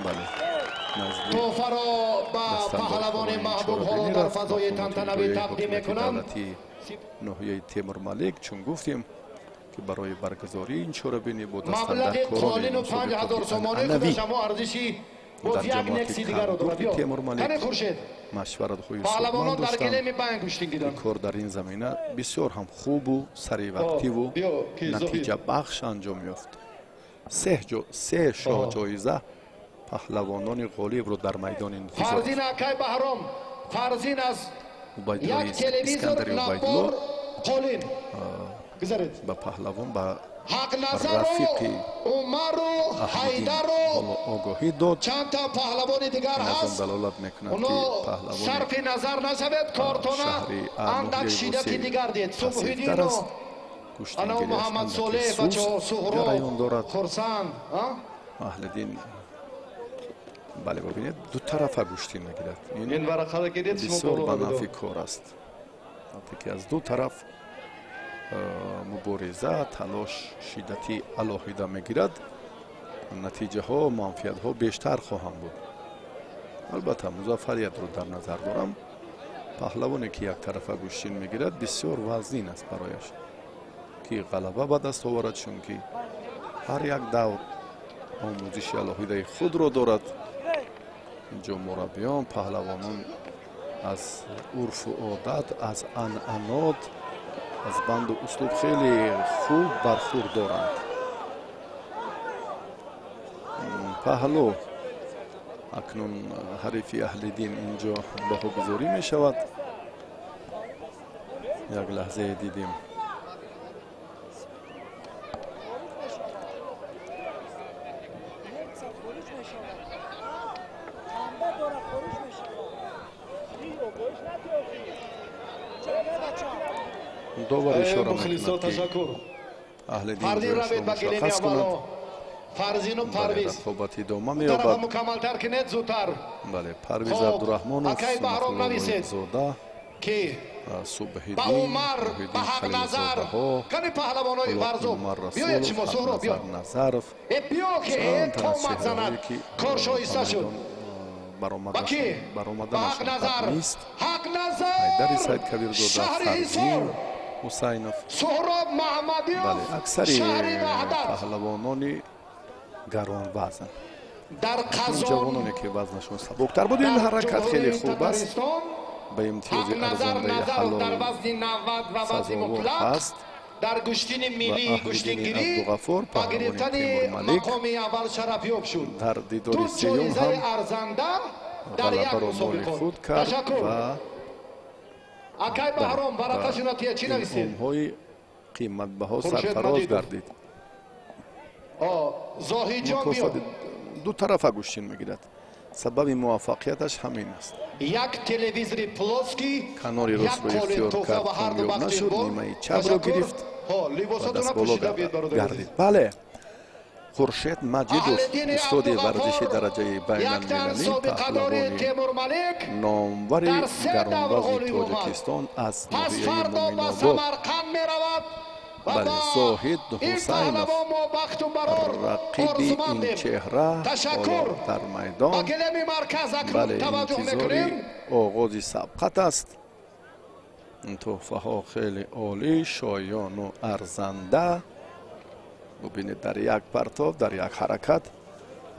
бале, тӯҳфаро ба паҳлавони маҳбуб ҳоло дар фазои тантанавӣ тақдим мекунанд. Ноҳияи Темурмалик, чун гуфтем ки барои баргузории ин чорабинӣ бо маблағи қолину 5,000 сомонӣ худаш ҳамо арзиши боз як некси дигарро дорад. Темурмалик Кане Хуршед, машваратҳои паҳлавонон судманд дар доштанд. гилеми банг гӯштин гиранд. Кор дар ин замина бисёр ҳам хубу саривақтиву натиҷабахш анҷом ёфт. Се шоҳҷоиза паҳлавонони ғолибро дар майдони интизор. Фарзин акай Баҳром, Фарзин аз як телевизор Искандари набор Убайдулло қолин гузаред. Ба паҳлавон, ба Ҳақназару рафиқи Умару Аҳлиддин Ҳайдару ҳоло огоҳӣ дод. чанд та паҳлавони дигар Ин аз он ҳаст. далолат мекунад, ки Оно паҳлавони сарфи назар нашавед, кортона шаҳри андак ноҳияи шиддати Восеъ дигар дид. пасифтар Субҳиддину аст. ана Гӯштингириаш Муҳаммад андаке Солеҳ, суст бачаҳо, Суҳроб, ҷараён дорад. Хурсанд. Аҳлиддин, бале, бибинед, дутарафа гӯштин мегирад. Ин Ин варақаро гиред, шумо бисёр боло ба равед. нафъи кор аст. Вақте ки аз ду тараф мубориза, талош шиддати алоҳида мегирад, натиҷаҳо, манфиатҳо бештар хоҳанд буд. Албатта, музаффариятро дар назар дорам. Паҳлавоне ки яктарафа гӯштин мегирад, бисёр вазнин аст барояш, ки ғалаба ба даст оварад, чунки ҳар як давр омӯзиши алоҳидаи худро дорад. Инҷо мураббиён, паҳлавонон аз урфу одат, аз анъанот, аз банду услуб хеле хуб бархурдоранд. Паҳлӯ акнун ҳарифи Аҳлиддин инҷо баҳогузорӣ мешавад. Як лаҳзае дидем. Довар ишора Мухлисо, мекунад, ки ташаккур. Аҳлиддин Фарзин ҷояшро равед ба гилеми мушаххас кунад. аввало. Фарзину Бале, Парвиз. рақобат идома Тарафа меёбад. мукаммалтар кинед зудтар. Бале, Парвиз Хоб, Абдураҳмонов, акай Баҳром нависед. Зода, Ки ба Субҳиддин, Умар, ба Муҳиддин Ҳақназар. Халилзодаҳо, Кани паҳлавонои ҳоло Варзоб. Умар Биёед Расулов, шумо, Суҳроб, биё. Ҳақназар Назаров. Э, биё ки Чанд э тан аз томат занад. чеҳраҳое ки Кор ба шоиста шуд. майдон Ба ки? Ба баромаданашон Ҳақназар. ҳақ нест. Ҳақназар! Ҳайдари Саидкабирзода, Шаҳри Фарзин, Ҳисор. Ҳусайнов. Суҳроб Маҳмадиёв, Бале, аксари шаҳри Ваҳдат. паҳлавонони гаронвазн. Дар Қазон, Ҷавононе, ки вазнашон сабуктар буд, ин дар ҳаракат хеле Ҷумҳурии хуб аст. Татаристон Ба имтиёзи Ҳақназар арзандаи Назаров дар ҳалол вазни 90 ва вазни сазовор мутлақ ҳаст. дар гӯштини Ва миллии Аҳлиддини гӯштингирӣ Абдуғафур, ба паҳлавони гирифтани Темурмалик, мақоми аввал шарафёб шуд. дар дидори Ду сеюм ҷоизаи ҳам арзанда дар як ғалабаро моли мусобиқот. худ кард Ташаккур. ва Акай Баҳром, варақашона тия, чӣ нависед? инъомҳои қиматбаҳо Хуршед сарфароз Маҷидов. гардид. Зоҳидҷон, биё. Мукофоти ду тарафа гӯштин мегирад. Сабаби муваффақияташ ҳамин аст. Як телевизори плоский, Канори як ростро қолин ихтиёр туҳфа кард, ва ҳарду комёб бахти нашуд, бор. нимаи чапро Ташаккур. гирифт Ҳо, ва либосатона дастболо пӯшида биед, бародари азиз. гардид. Бале, Хуршед Маҷидов, Аҳлиддини устоди Абдуғаффор, варзиши дараҷаи яктан байналмилалӣ, собиқадори паҳлавони Темурмалик номвари дар се давр гаронвазни ғолиб омад. Тоҷикистон аз Пас ноҳияи фардо ба Муминобод. Самарқанд меравад ва Бале, ба Зоҳид ин Ҳусайнов, паҳлавон мо бахту барор рақиби ин орзумандем. чеҳра, Ташаккур. ҳоло дар Ба майдон, гилеми марказ акнун бале, таваҷҷӯҳ интизори мекунем. оғози сабқат аст. Туҳфаҳо хеле олӣ, шоёну арзанда. Бубинед, дар як партов, дар як ҳаракат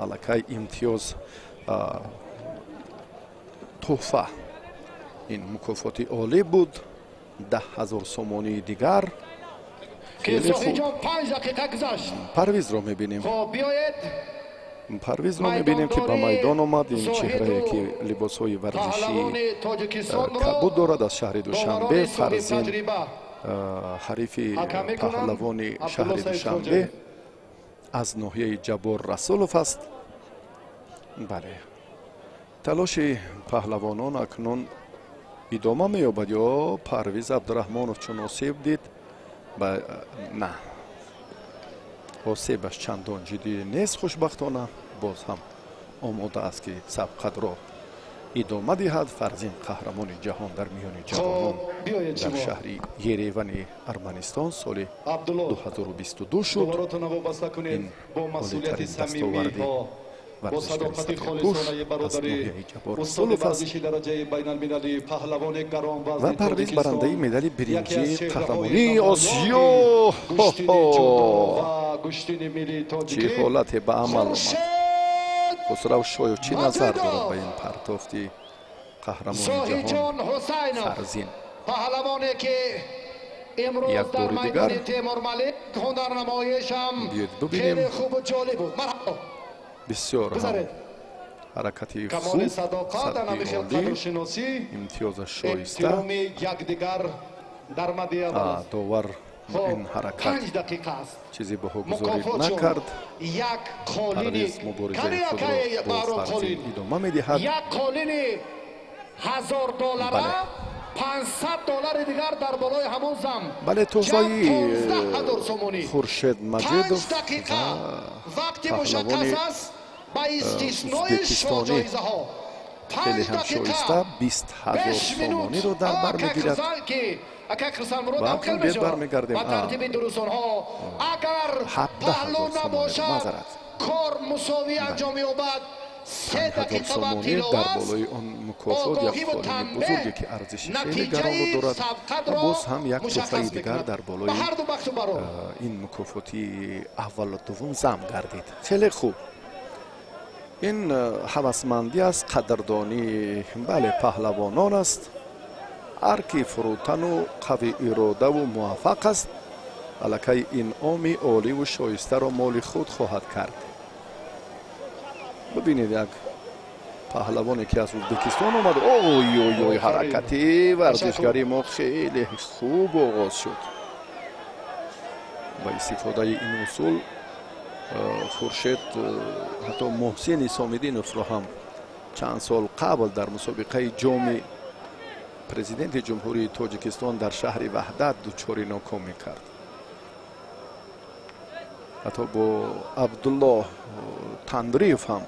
аллакай имтиёз, туҳфа, ин мукофоти олӣ буд, 10 000 сомонии дигар. Ки Хеле хуб. Зоҳидҷон, 5 дақиқа гузашт. Парвизро мебинем. Хоб, биёед. Парвизро мебинем, ки ба майдон омад. Ин Зоҳиду чеҳрае, ки либосҳои варзишии паҳлавони Тоҷикистонро кабуд дорад, аз шаҳри Душанбе, доварони Фарзин, соҳибтаҷриба ҳарифи ҳакам мекунанд паҳлавони Абдулло шаҳри Душанбе Саидхоҷаев. аз ноҳияи Ҷаббор Расулов аст. Бале, талоши паҳлавонон акнун идома меёбад ё Парвиз Абдураҳмонов чун осеб дид ба на, осебаш чандон ҷиддӣ нест, хушбахтона, боз ҳам омода аст, ки сабқатро идома диҳад. Фарзин, қаҳрамони ҷаҳон дар миёни ҷавонон Хоб, биёед дар шумо. шаҳри Еревани Арманистон соли Абдулло, 2022 шуд. доваротонро вобаста кунед Ин бо масъулияти олитарин дастоварди самимиҳо, бо варзишгари садоқати сафедпӯш холисонаи аз бародарӣ, ноҳияи Ҷаббор устоди Расулов аст. варзиши дараҷаи байналмилалӣ, паҳлавони Ва гаронвазни Парвиз Тоҷикистон, барандаи медали яке аз биринҷии чеҳраҳои қаҳрамонии намоёни Осиё. гӯштини ҷудо ва гӯштини миллии Чӣ тоҷикӣ ҳолате ба амал омад! Хуршед Хусрав Шоев чӣ назар Маҷидов. дорад ба ин партофти қаҳрамони ҷаҳон Зоҳидҷон Ҳусайнов, Фарзин? паҳлавоне, ки имрӯз Як дар бори дигар майдони Темурмалик ҳунарнамоишам биёед бубинем. хеле хубу ҷолиб буд. Марҳабо. Бисёр ҳам Гузаред. ҳаракати Камоли хуб, садоқат, сатҳи анамихел олӣ, қадршиносӣ, имтиёзаш шоиста. эҳтироми якдигар дар мадди аввал аст. Довар Хоб, ин ҳаракат 5 дақиқа аст. чизе баҳогузорӣ Мукофотшон накард. як қолини Парвиз муборизаи кани, худро акай бо Баҳром, Фарзин қолин идома медиҳад. як қолини 1000 доллара, Бале. 500 доллари дигар дар болои ҳамон зам, Бале, туҳфаи 15 000 сомонӣ. Хуршед панҷ Маҷидов дақиқа ва вақти паҳлавони мушаххас аст, ба истиснои ӯзбекистонӣ шоҳҷоизаҳо. хеле Панҷ ҳам дақиқа, шоиста, 20 000 беш минут. сомониро дар бар мегирад. Акай Хурсандмурод, Ва ҳам хел акнун биёед мешавад. бармегардем. Ба тартиби дурустонҳо, агар 17 000 паҳлӯ сомониро, набошад, маъзарат. кор мусовӣ анҷом меёбад. се 5000 дақиқа вақт сомонӣ илова дар аст. болои он мукофот, як Огоҳиву қолини танбеҳ бузурге, ки арзиши хеле натиҷаи гаронро дорад, ва сабқатро боз ҳам як мушаххас туҳфаи дигар мекунад. дар Ба болои ҳарду бахту барор. ин мукофоти аввалу дуввум зам гардид. Хеле хуб, ин ҳавасмандӣ аст, қадрдонии, бале, паҳлавонон аст. Ҳар ки фурӯтану қави иродаву муваффақ аст, аллакай инъоми оливу шоистаро моли худ хоҳад кард. Бибинед, як паҳлавоне, ки аз Ӯзбекистон омад. Ой, ой, ой, ҳаракати варзишгари мо хеле хуб оғоз шуд. Ба истифодаи ин усул Хуршед ҳатто Муҳсин Исомиддиновро ҳам чанд сол қабл дар мусобиқаи Ҷоми Президенти Ҷумҳурии Тоҷикистон дар шаҳри Ваҳдат дучори нокомӣ кард. Ҳатто бо Абдуллоҳ Тандриев ҳам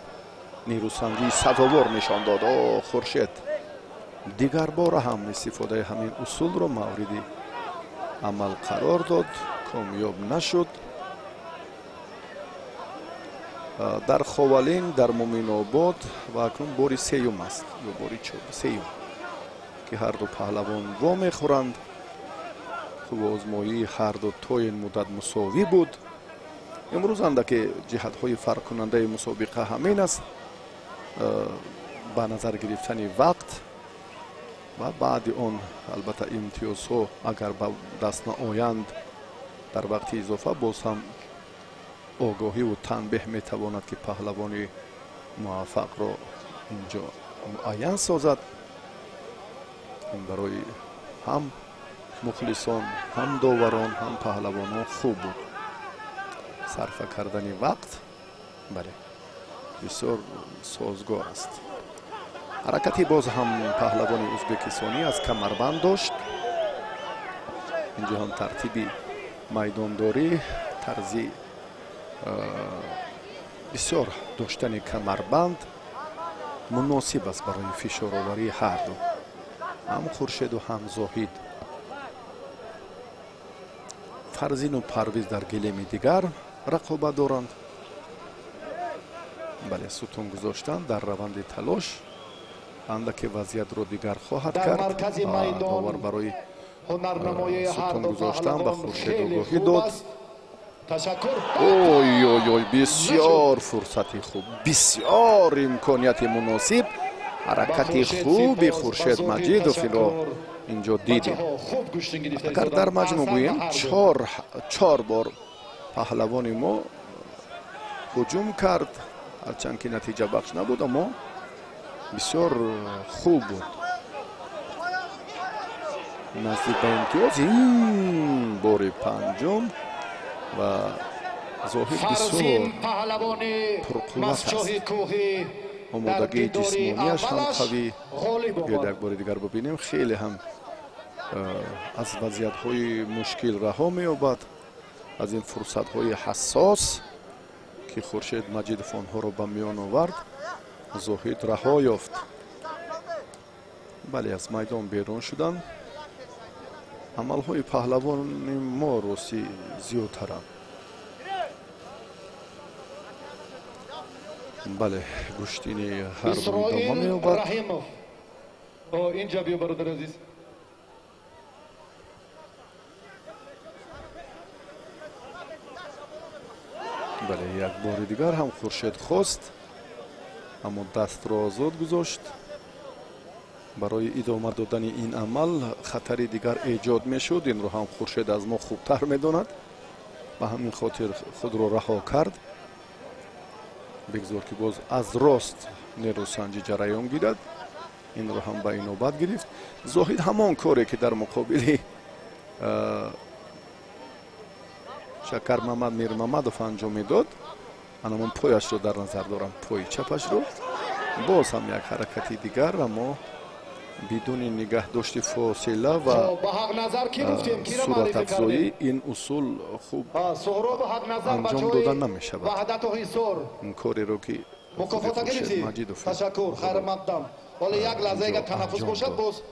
нерӯсанҷии сазовор нишон дод. О, Хуршед дигарбора ҳам истифодаи ҳамин усулро мавриди амал қарор дод, комёб нашуд. Дар Ховалинг, дар Муминобод ва акнун бори сеюм аст ё бори сеюм, ки ҳарду паҳлавон вомехӯранд. Қувваозмоии ҳар ду то ин муддат мусовӣ буд. Имрӯз андаке ҷиҳатҳои фарқкунандаи мусобиқа ҳамин аст, ба назар гирифтани вақт ва баъди он албатта имтиёзҳо агар ба даст наоянд дар вақти изофа, боз ҳам огоҳиву танбеҳ метавонад, ки паҳлавони муваффақро инҷо муайян созад. Ин барои ҳам мухлисон, ҳам доварон, ҳам паҳлавонон хуб буд. Сарфа кардани вақт, бале, бисёр созгор аст. Ҳаракати боз ҳам паҳлавони ӯзбекистонӣ аз камарбанд дошт. Инҷо ҳам тартиби майдондорӣ, тарзи бисёр доштани камарбанд муносиб аст барои фишороварии ҳар ду, ҳам Хуршеду ҳам Зоҳид. Фарзину Парвиз дар гилеми дигар рақобат доранд. Бале, сутун гузоштан дар раванди талош андаке вазъиятро дигар хоҳад кард. Довар барои сутун гузоштан ба Хуршед огоҳӣ дод. Ой ой ой, бисёр фурсати хуб, бисёр имконияти муносиб. Ҳаракати хуби Хуршед Маҷидов инро инҷо дидем. Агар дар маҷмӯъ гӯем, чор бор паҳлавони мо ҳуҷум кард, ҳарчанд ки натиҷабахш набуд, аммо бисёр хуб буд. Наздик ба имтиёз ин бори панҷум ва Зоҳид бисёр пурқувват аст. Омодагии ҷисмонияш ҳам қавӣ. Биёед як бори дигар бибинем. Хеле ҳам аз вазъиятҳои мушкил раҳо меёбад, аз ин фурсатҳои ҳассос, ки Хуршед Маҷидов онҳоро ба миён овард, Зоҳид раҳо ёфт. Бале, аз майдон берун шуданд. Амалҳои паҳлавони мо ростӣ зиёдтаранд. Бале, гӯштини ҳар ду идома меёбад. Инҷа биё, бародари азиз. Бале, як бори дигар ҳам Хуршед хост, аммо дастро озод гузошт. Барои идома додани ин амал хатари дигар эҷод мешуд. Инро ҳам Хуршед аз мо хубтар медонад. Ба ҳамин хотир худро раҳо кард. Бигзор ки боз аз рост нерӯсанҷӣ ҷараён гирад. Инро ҳам ба инобат гирифт. Зоҳид ҳамон коре, ки дар муқобили Шакармамад Мирмамадов анҷом медод, анамон пояшро дар назар дорам, пои чапашро. Боз ҳам як ҳаракати дигар, аммо бидуни нигаҳдошти фосила ва суръатафзоӣ ин усул хуб анҷом дода намешавад. Ин кореро ки Мукофота Маҷидов ташаккур, хайрмақдам. Ҳоло як лаҳза агар танаффус бошад, боз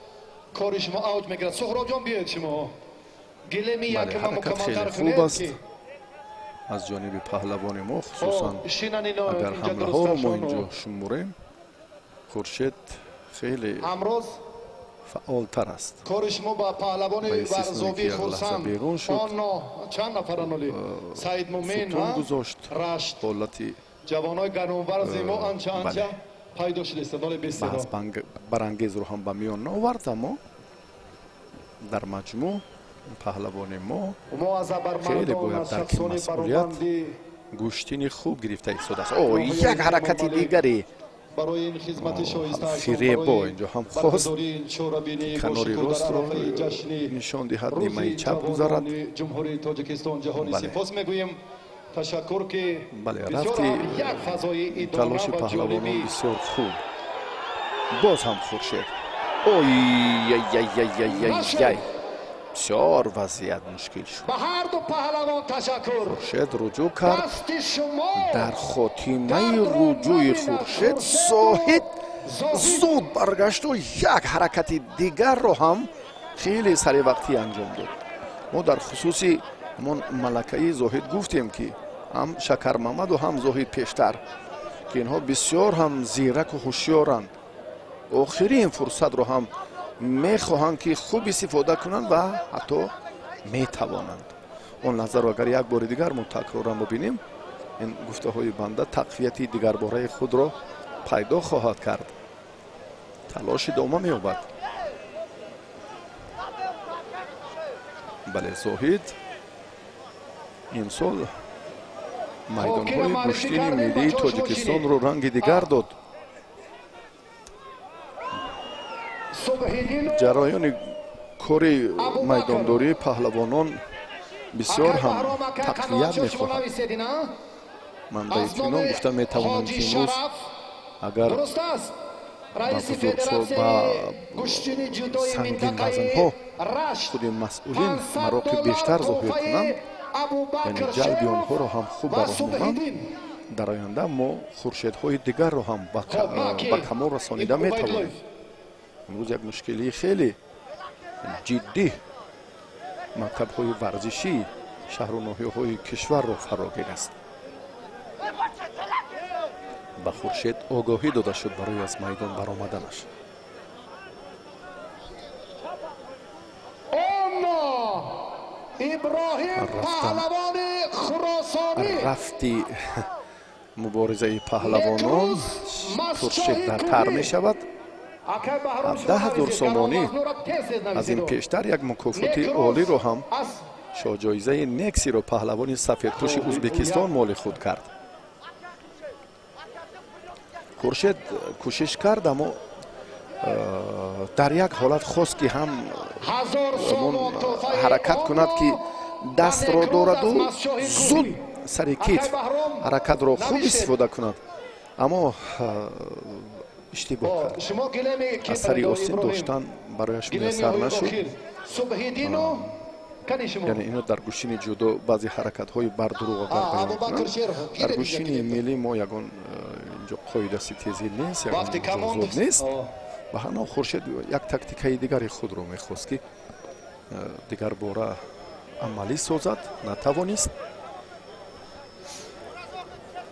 кори шумо авҷ мегирад. Суҳробҷон, биёед шумо. Гилеми якма мукаммалтар хуб аст аз ҷониби паҳлавони мо, хусусан агар ҳамлаҳоро мо инҷо шуморем, Хуршед хеле фаъолтар аст. Кори шумо ба паҳлавони Варзобӣ Хурсанд оно чанд нафаран оли? Саид Мумин, сутун гузошт, Рашт, ҳолати ҷавонои гаронварзи мо анча анча пайдо шудааст, оли бестедод. Барангезро ҳам ба миён наовард, аммо дар маҷмӯъ паҳлавони мо хеле бояд дарки масъулият, гӯштини хуб гирифта истодааст. О, як ҳаракати дигаре барои ин хизмати шоистаашон, фиребо инҷо ҳам хост канори ростро нишон диҳад, нимаи чап гузарад. Ҷумҳурии Тоҷикистон ҷаҳони сипос мегӯем. Ташаккур, ки бале, рафти як фазои талоши паҳлавонон бисёр хуб. Боз ҳам Хуршед. Ой, яй, бисёр вазъият мушкил шуд. Ба ҳар ду паҳлавон ташаккур. Хуршед руҷӯъ кард. Дар хотимаи руҷӯи Хуршед Зоҳид зуд баргашту як ҳаракати дигарро ҳам хеле саривақтӣ анҷом дод. Мо дар хусуси ҳамон малакаи Зоҳид гуфтем, ки ҳам Шакармамаду ҳам Зоҳид пештар, ки инҳо бисёр ҳам зираку ҳушёранд. Охирин фурсатро ҳам мехоҳанд, ки хуб истифода кунанд ва ҳатто Метавонанд. Он лаҳзаро агар як бори дигар мо такроран бибинем, ин гуфтаҳои банда тақвияти дигарбораи худро пайдо хоҳад кард. Талош идома меёбад. Бале, Зоҳид имсол майдонҳои гӯштини миллии Тоҷикистонро ранги дигар дод. Ҷараёни кори майдондории паҳлавонон бисёр ҳам тақвият мехоҳад. Ман ба итминон гуфта метавонам, ки имрӯз агар ба бузургсол, ба сангинвазнҳо худи масъулин мароқи бештар зоҳир кунанд, яъне ҷалби онҳоро ҳам хуб ба роҳ монанд, дар оянда мо хуршедҳои дигарро ҳам ба камол расонида метавонем. Имрӯз як мушкилии хеле ҷиддӣ мактабҳои варзишии шаҳру ноҳияҳои кишварро фаро гирифт. Ба Хуршед огоҳӣ дода шуд барои аз майдон баромаданаш. Рафти муборизаи паҳлавонон пуршиддаттар мешавад. 17,000 сомонӣ аз ин пештар як мукофоти олиро ҳам шоҳҷоизаи Нексиро паҳлавони сафедпӯши Ӯзбекистон моли худ кард. Хуршед кӯшиш кард, аммо дар як ҳолат хост, ки ҳам ҳаракат кунад, ки дастро дораду зуд сари китф ҳаракатро хуб истифода кунад, аммо иштибоҳ кард. Аз сари остин доштан барояш муяссар нашуд. Яъне ино дар гӯштини ҷудо баъзе ҳаракатҳои бардурӯғ агар баён кунанд, дар гӯштини миллӣ мо ягон инҷо қоидаситезӣ нест, ягон муҷозот нест. Ва ҳано Хуршед як тактикаи дигари худро мехост, ки дигарбора амалӣ созад, натавонист.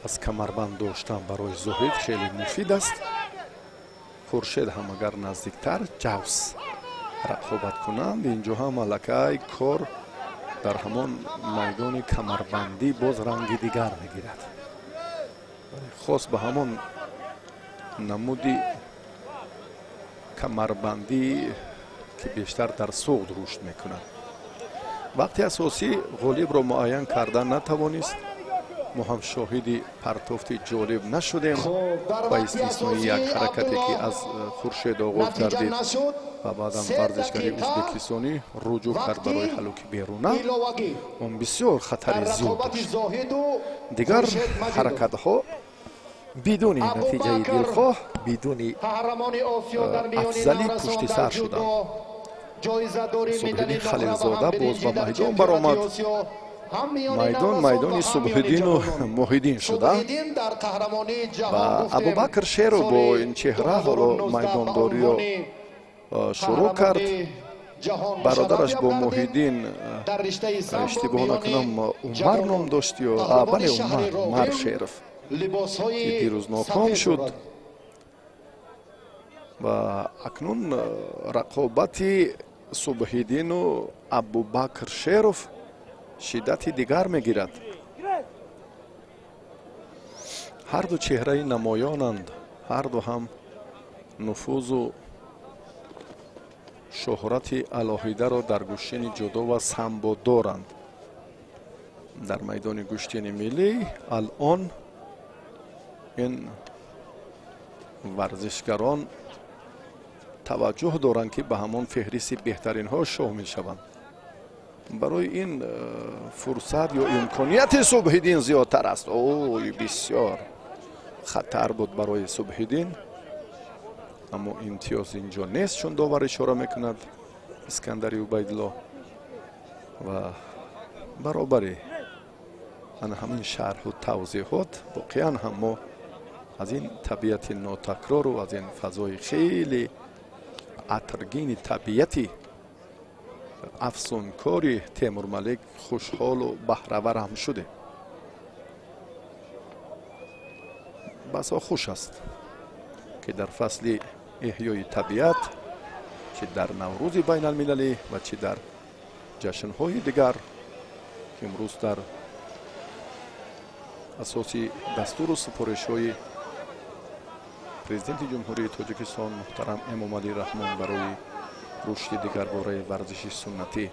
Аз камарбанд доштан барои Зоҳид хеле муфид аст. Хуршед ҳам агар наздиктар ҷавс рақобат кунанд, инҷо ҳам аллакай кор дар ҳамон майдони камарбандӣ боз ранги дигар мегирад. Хос ба ҳамон намуди камарбандӣ, ки бештар дар Суғд рушд мекунад. Вақти асосӣ ғолибро муайян кардан натавонист. Мо ҳам шоҳиди партофти ҷолиб нашудем, ба истиснои як ҳаракате, ки аз Хуршед оғоз гардид ва баъдан варзишгари ӯзбекистонӣ руҷӯъ кард барои ҳалоки беруна. Он бисёр хатари зиёд дошт. Дигар ҳаракатҳо бидуни натиҷаи дилхоҳ, бидуни афзалӣ пушти сар шуданд. Субҳиддин Халилзода боз ба майдон баромад. Майдон майдони Субҳиддину Муҳиддин шуда ва Абубакр Шеров бо ин чеҳра ҳоло майдондориро шурӯъ кард. Бародараш бо Муҳиддин, иштибоҳ накунам, Умар ном дошт ё бале, Умар Шеров, ки дирӯз ноком шуд. Ва акнун рақобати Субҳиддину Абубакр Шеров шиддати дигар мегирад. Ҳарду чеҳраи намоёнанд, ҳарду ҳам нуфузу шӯҳрати алоҳидаро дар гӯштини ҷудо ва самбо доранд. Дар майдони гӯштини миллӣ алон ин варзишгарон таваҷҷӯҳ доранд, ки ба ҳамон феҳристи беҳтаринҳо шомил шаванд. Барои ин фурсат ё имконияти Субҳиддин зиёдтар аст. Ой, бисёр хатар буд барои Субҳиддин, аммо имтиёз инҷо нест, чун довар ишора мекунад Искандари Убайдулло. Ва баробари ана ҳамин шарҳу тавзеҳот воқеан ҳам мо аз ин табиати нотакрору аз ин фазои хеле атргини табиати афсункори Темурмалик хушҳолу баҳравар ҳам шудем. Басо хуш аст, ки дар фасли эҳёи табиат, чӣ дар Наврӯзи байналмилалӣ ва чӣ дар ҷашнҳои дигар, ки имрӯз дар асоси дастуру супоришҳои президенти Ҷумҳурии Тоҷикистон муҳтарам Эмомалӣ Раҳмон барои рушди дигарбораи варзиши суннатӣ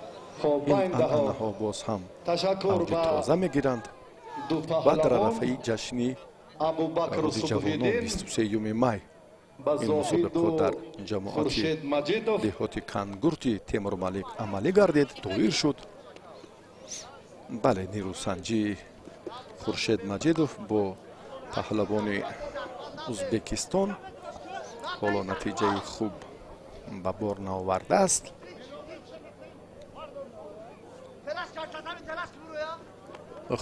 ин анъанаҳо боз ҳам авҷи тоза мегиранд ва дар арафаи ҷашни рӯзи ҷавонон 23 май ин мусобиқот дар ҷамоати деҳоти Кангурти Темурмалик амалӣ гардид, доир шуд. Бале, нерӯсанҷии Хуршед Маҷидов бо паҳлавони Узбекистон ҳоло натиҷаи хуб ба бор наовардааст.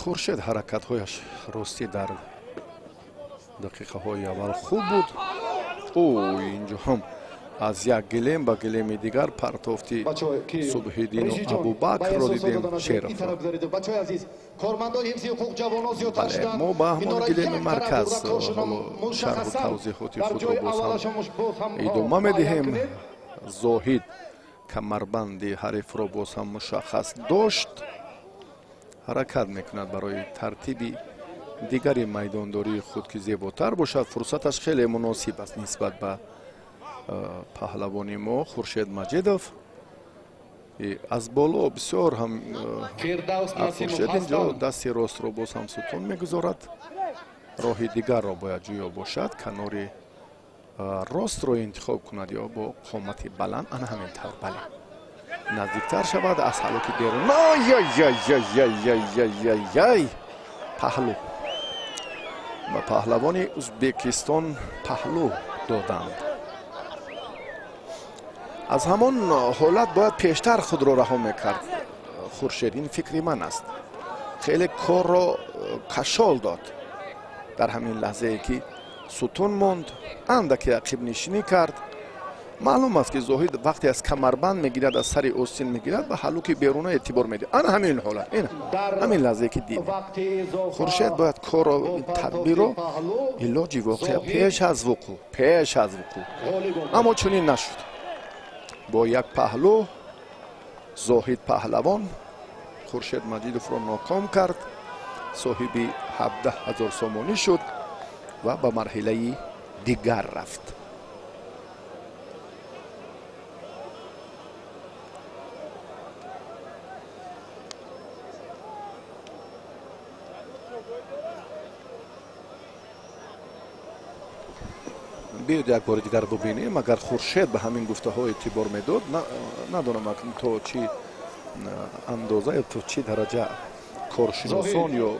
Хуршед ҳаракатҳояш ростӣ дар дақиқаҳои аввал хуб буд. О, инҷо ҳам аз як гилем ба гилеми дигар партофти Субҳиддину Абубакрро дидем. Шеровро. Бале, мо ба ҳамон гилеми марказ ҳоло шарҳу тавзеҳоти худро боз ҳам идома медиҳем. Зоҳид камарбанди ҳарифро боз ҳам мушаххас дошт, ҳаракат мекунад барои тартиби дигари майдондории худ, ки зеботар бошад. Фурсаташ хеле муносиб аст нисбат ба паҳлавони мо Хуршед Маҷидов. Аз боло бисёр ҳам Хуршед инҷо дасти ростро боз ҳам сутун мегузорад. Роҳи дигарро бояд ҷӯё бошад, канори ростро интихоб кунад ё бо қомати баланд, ана ҳамин тавр, бале, наздиктар шавад аз ҳалоки берун. Ай-яй-яй-яй-яй-яй-яй, паҳлу ба паҳлавони Узбекистон паҳлу доданд. Аз ҳамон ҳолат бояд пештар худро раҳо мекард Хуршед, ин фикри ман аст. Хеле корро кашол дод дар ҳамин лаҳзае ки сутун монд, андаке ақибнишинӣ кард. Маълум аст, ки Зоҳид вақте аз камарбанд мегирад, аз сари остин мегирад, ба ҳалуки беруна эътибор медиҳад. Ана ҳамин ҳолат, ин ҳамин лаҳзае ки дидем, Хуршед бояд корро, тадбирро, илоҷи воқеа пеш аз вуқӯъ, пеш аз вуқӯъ. Аммо чунин нашуд. Бо як паҳлу Зоҳид паҳлавон Хуршед Маҷидовро ноком кард, соҳиби 17 000 сомонӣ шуд ва ба марҳилаи дигар рафт. Биёед як бори дигар бубинем, агар Хуршед ба ҳамин гуфтаҳо эътибор медод, надонам акнун то чӣ андоза ё то чӣ дараҷа коршиносон ё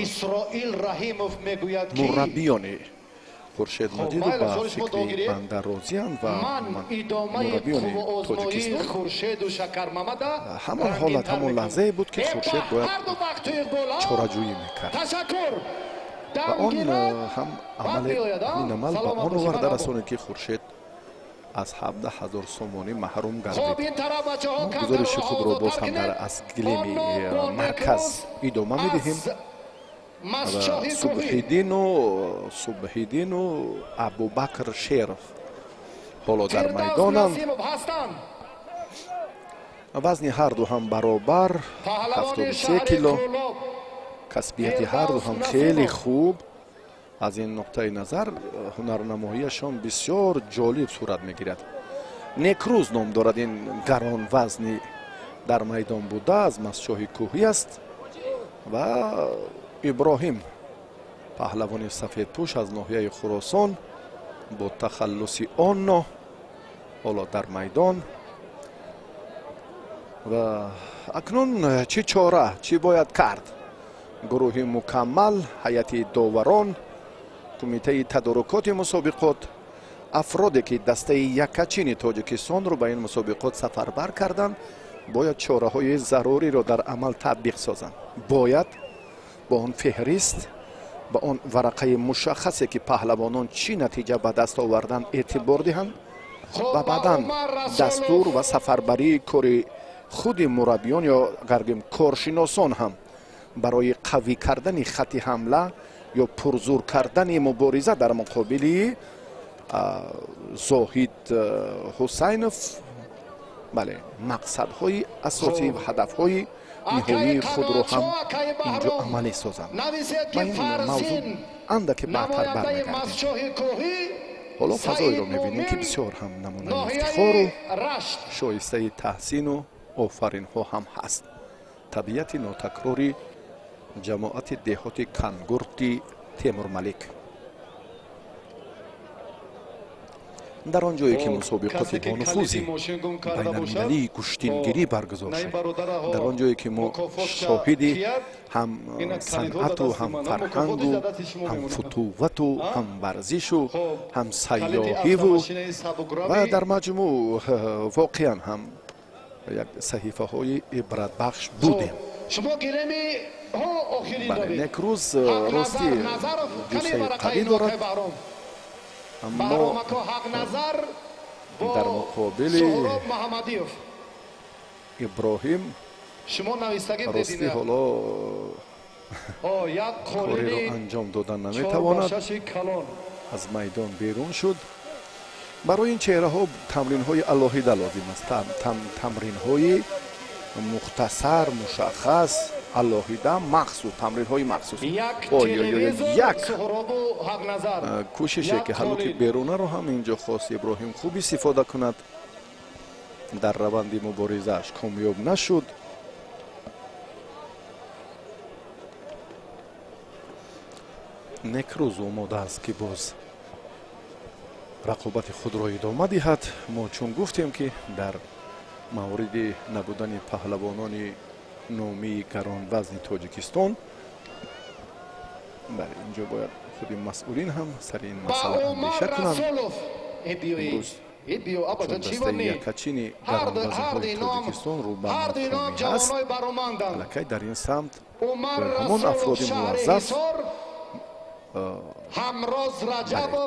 Исроил Раҳимов мегӯяд, ки мураббиёни Хуршед Маҷидов ба фикри банда розианд ва мураббиёни Тоҷикистон. Ҳамон ҳолат, ҳамон лаҳзае буд, ки Хуршед бояд чораҷӯӣ мекард ва он ҳам ин амал ба он оварда расонид, ки Хуршед аз 17 000 сомонӣ маҳрум гардид. Мо гузориши худро боз ҳам дар аз гилеми марказ идома медиҳем. Субҳиддину Абубакр Шеров ҳоло дар майдонанд. Вазни ҳарду ҳам баробар, 73 кило. Касбияти ҳарду ҳам хеле хуб. Аз ин нуқтаи назар ҳунарнамоияшон бисёр ҷолиб сурат мегирад. Некрӯз ном дорад ин гаронвазни дар майдон буда, аз Масчоҳи кӯҳӣ аст ва Иброҳим паҳлавони сафедпӯш аз ноҳияи Хуросон бо тахаллуси Онно ҳоло дар майдон. Ва акнун чӣ чора, чӣ бояд кард? Гурӯҳи мукаммал, ҳайати доварон, кумитаи тадорукоти мусобиқот, афроде ки дастаи якачини Тоҷикистонро ба ин мусобиқот сафарбар карданд, бояд чораҳои заруриро дар амал татбиқ созанд. Бояд бо он феҳрист, ба он варақаи мушаххасе, ки паҳлавонон чӣ натиҷа ба даст оварданд, эътибор диҳанд ва баъдан дастур ва сафарбарии кори худи мураббиён ё агар гӯем коршиносон ҳам барои қавӣ кардани хати ҳамла ё пурзур кардани мубориза дар муқобили Зоҳид Ҳусайнов Бале, мақсадҳои асосӣ ва ҳадафҳои ниҳоии худро ҳам инҷо амалӣ созанд. Ба ин мавзӯъ андаке баъдтар бармегардем. Ҳоло фазоеро мебинем, ки бисёр ҳам намунаи ифтихору шоистаи таҳсину офаринҳо ҳам ҳаст. Табиати нотакрори ҷамоати деҳоти Кангурти Темурмалик. Дар он ҷое ки мусобиқоти бонуфузи байналмилалии гӯштингирӣ баргузор шуд, дар он ҷое ки мо шоҳиди ҳам санъату, ҳам фарҳангу, ҳам футувату, ҳам варзишу, ҳам сайёҳиву ва дар маҷмӯъ воқеан ҳам як саҳифаҳои ибратбахш будем. Бале, Некрӯз рости ҷуссаи қавӣ дорад, аммо дар муқобили Иброҳим ростӣ ҳоло кореро анҷом додан наметавонад, аз майдон берун шуд. Барои ин чеҳраҳо тамринҳои алоҳида лозим аст, тамринҳои мухтасар, мушаххас, алоҳида, махсус, тамринҳои махсус. Як кӯшише ки ҳалуки берунаро ҳам инҷо хост Иброҳим хуб истифода кунад, дар раванди муборизааш комёб нашуд. Некрӯз омода аст, ки боз рақобати худро идома диҳад. Мо чун гуфтем, ки дар мавриди набудани паҳлавонони номии гаронвазни Тоҷикистон, бале, инҷо бояд худи масъулин ҳам сари ин масъала андеша кунанд. Имрӯз чун дастаи якачини гаронвазнҳои Тоҷикистон рӯ ба нокомӣ ҳаст, аллакай дар ин самт бояд ҳамон афроди муваззаф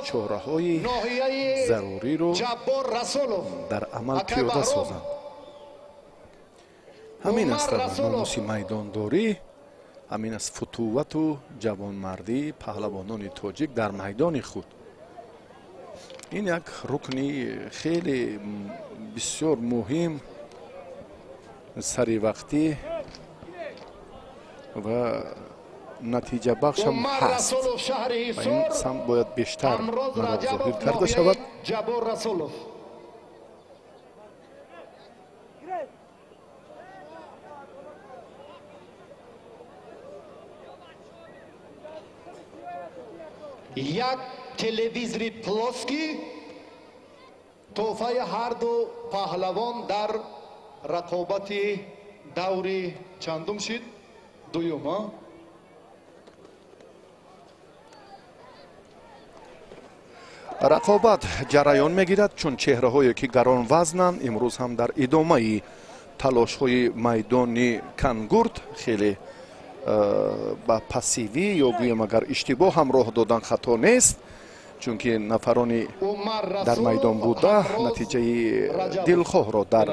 чораҳои заруриро дар амал пиёда созанд. Ҳамин аст номуси майдондорӣ, ҳамин аст футувату ҷавонмардии паҳлавонони тоҷик дар майдони худ. Ин як рукни хеле бисёр муҳим, саривақтӣ ва натиҷабахшам ҳаст. Ва ин самт бояд бештар зоҳир карда шавад. Як телевизори плоский тӯҳфаи ҳарду паҳлавон дар рақобати даври чандум шид? Дуюм. Рақобат ҷараён мегирад, чун чеҳраҳое ки гаронвазнанд имрӯз ҳам дар идомаи талошҳои майдони Кангурт хеле ба пассивӣ ё гӯем агар иштибоҳ ҳам роҳ додан хато нест, чунки нафарони дар майдон буда натиҷаи дилхоҳро дар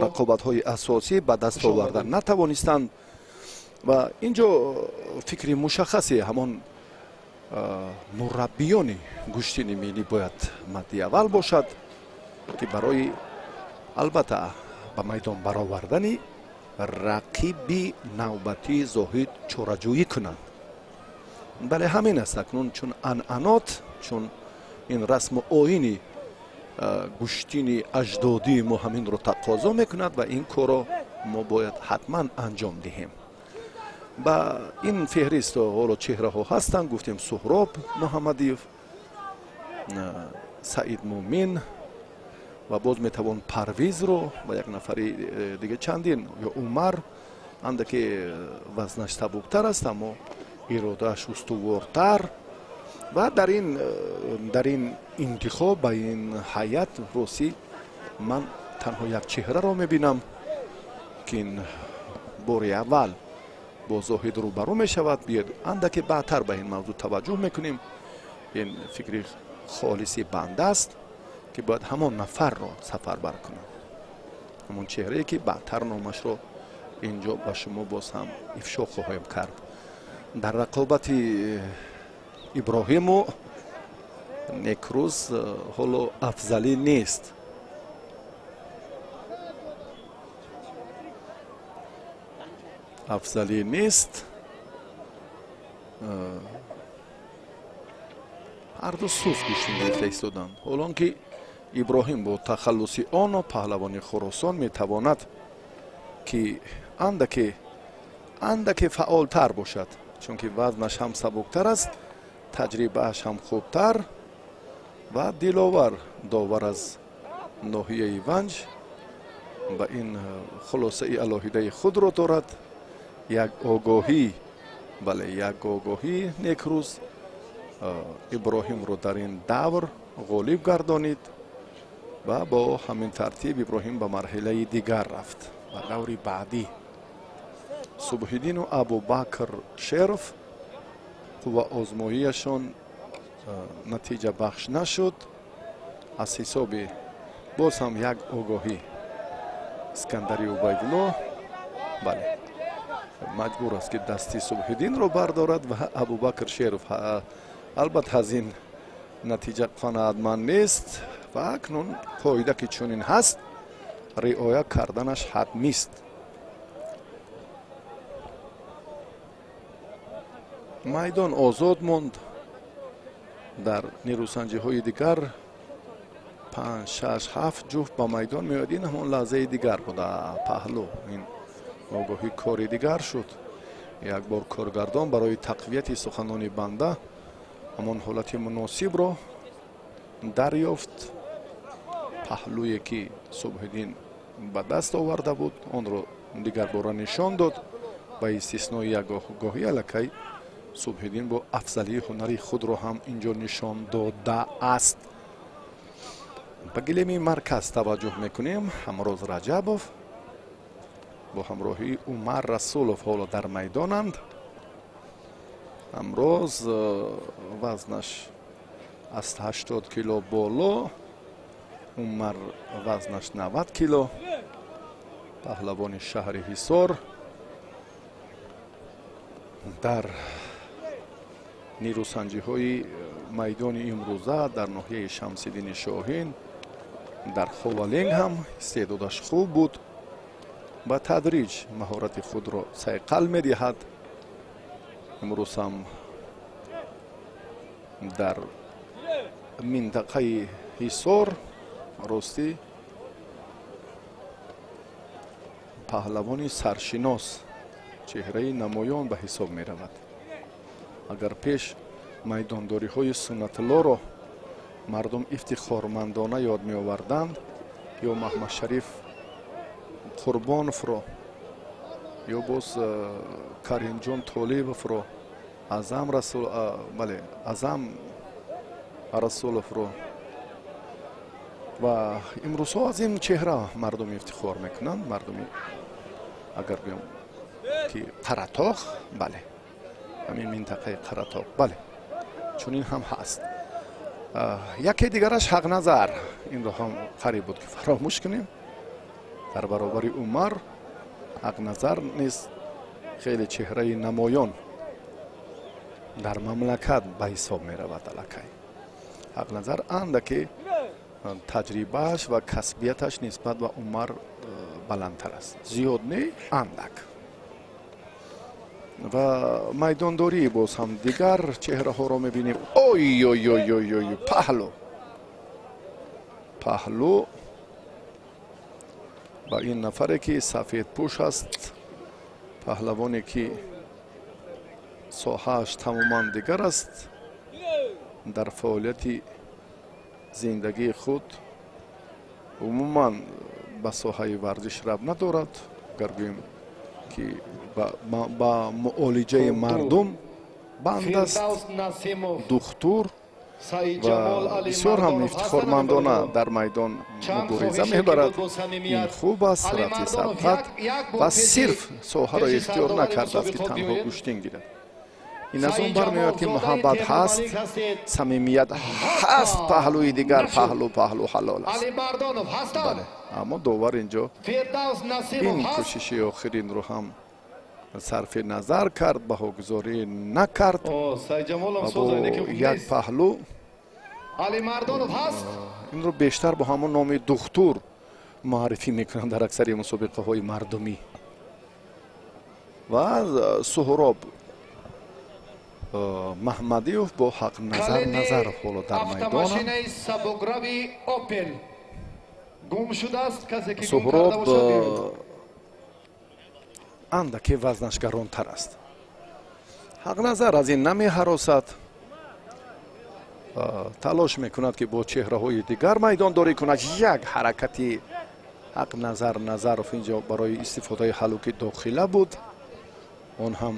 рақобатҳои асосӣ ба даст овардан натавонистанд. Ва ин ҷо фикри мушаххасе ҳамон мураббиёни гӯштини миллӣ бояд мадди аввал бошад, ки барои албатта ба майдон баровардани рақиби навбатии Зоҳид чораҷӯӣ кунанд. Бале, ҳамин аст акнун, чун анъанот, чун ин расму оини гӯштини аҷдодии мо ҳаминро тақозо мекунад ва ин корро мо бояд ҳатман анҷом диҳем. Ба ин феҳрист ҳоло чеҳраҳо ҳастанд, гуфтем Суҳроб Муҳаммадиев, Саид Мумин ва боз метавон Парвизро ва як нафари дига чандин, ё Умар, андаке вазнаш сабуктар аст, аммо иродааш устувортар. Ва дар ин интихоб, ба ин ҳайат росӣ ман танҳо як чеҳраро мебинам, ки ин бори аввал бо Зоҳид рӯбарӯ мешавад. Биёед андаке баъдтар ба ин мавзӯъ таваҷҷӯҳ мекунем. Ин фикри холиси банда аст, ки бояд ҳамон нафарро сафарбар кунад, ҳамон чеҳрае ки баъдтар номашро ин ҷо ба шумо боз ҳам ифшо хоҳем кард. Дар рақобати Иброҳиму Некрӯз ҳоло афзалӣ нест. Афзалӣ нест. Ҳарду суст гӯштин гирифта истоданд. Ҳолон ки Иброҳим бо тахаллуси Оно паҳлавони Хуросон метавонад ки андаке фаъолтар бошад, чунки вазнаш ҳам сабуктар аст, таҷрибааш ҳам хубтар ва Диловар довар аз ноҳияи Ванҷ ба ин хулосаи алоҳидаи худро дорад. Як огоҳӣ, бале, як огоҳӣ Некрӯз Иброҳимро дар ин давр ғолиб гардонид ва бо ҳамин тартиб Иброҳим ба марҳилаи дигар рафт, ба даври баъдӣ. Субҳиддину Абубакр Шеров қувваозмоияшон натиҷабахш нашуд. Аз ҳисоби боз ҳам як огоҳӣ Искандари Убайдулло, бале, маҷбур аст ки дасти Субҳиддинро бардорад ва Абубакр Шеров албатта аз ин натиҷа қаноатманд нест ва акнун қоида ки чунин ҳаст, риоя карданаш ҳатмист. Майдон озод монд. Дар нерӯсанҷиҳои дигар 5, 6, 7 ҷуфт ба майдон меояд. Ин ҳамон лаҳзаи дигар буда. Паҳлӯ ин огоҳӣ кори дигар шуд. Як бор коргардон барои тақвияти суханони банда ҳамон ҳолати муносибро дарёфт. Паҳлӯе ки Субҳиддин ба даст оварда буд, онро дигарбора нишон дод. Ба истиснои як огоҳӣ аллакай Субҳиддин бо афзалии ҳунари худро ҳам инҷо нишон додааст. Ба гилеми марказ таваҷҷӯҳ мекунем. Ҳамроз Раҷабов бо ҳамроҳии Умар Расулов ҳоло дар майдонанд. Ҳамроз вазнаш аз 80 кило боло, Умар вазнаш 90 кило. Паҳлавони шаҳри Ҳисор дар нерӯсанҷиҳои майдони имрӯза дар ноҳияи Шамсиддини Шоҳин дар Ховалинг ҳам истеъдодаш хуб буд. Ба тадриҷ маҳорати худро сайқал медиҳад. Имрӯз ҳам дар минтақаи Ҳисор ростӣ паҳлавони саршинос, чеҳраи намоён ба ҳисоб меравад. Агар пеш майдондориҳои Суннатуллоро мардум ифтихормандона ёд меоварданд, ё Маҳмадшариф Қурбоновро, ё боз Каримҷон Толибовро, Азам Расул, бале, Азам Расуловро, ва имрӯзҳо аз ин чеҳра мардум ифтихор мекунанд. Мардуми, агар гӯям ки Қаратоғ, бале, ҳамин минтақаи Қаратоғ, бале, чунин ҳам ҳаст. Яке дигараш Ҳақназар, инро ҳам қариб буд ки фаромӯш кунем. Дар баробари Умар Ҳақназар низ хеле чеҳраи намоён дар мамлакат ба ҳисоб меравад. Аллакай Ҳақназар андаке таҷрибааш ва касбияташ нисбат ба Умар баландтар аст, зиёд не, андак. Ва майдондорӣ боз ҳам дигар чеҳраҳоро мебинем. Ой ой ой ой ой, паҳлӯ, паҳлӯ ба ин нафаре ки сафедпӯш аст, паҳлавоне ки соҳааш тамоман дигар аст, дар фаъолияти зиндагии худ умуман ба соҳаи варзиш рабт надорад. Агар гӯем ки ба муолиҷаи мардум банд аст, духтур, ва бисёр ҳам ифтихормандона дар майдон мубориза мебарад. Ин хуб аст, рафти сабқат, ва сирф соҳаро ихтиёр накардааст ки танҳо гӯштин гирад. Ин аз он бармеояд ки муҳаббат ҳаст, самимият ҳаст, паҳлӯи дигар паҳлӯ паҳлӯ ҳалол аст. Бале, аммо довар инҷо ин кӯшиши охиринро ҳам сарфи назар кард, баҳогузорӣ накард ва бо як паҳлӯ инро бештар бо ҳамон номи духтур муаррифӣ мекунанд дар аксари мусобиқаҳои мардумӣ. Ва Суҳроб Маҳмадиев бо Ҳақназар Назаров ҳоло дар майдонанд. Суҳроб андаке вазнаш гаронтар аст. Ҳақназар аз ин намеҳаросад, талош мекунад, ки бо чеҳраҳои дигар майдондорӣ кунад. Як ҳаракати Ҳақназар Назаров инҷо барои истифодаи ҳалуки дохила буд, он ҳам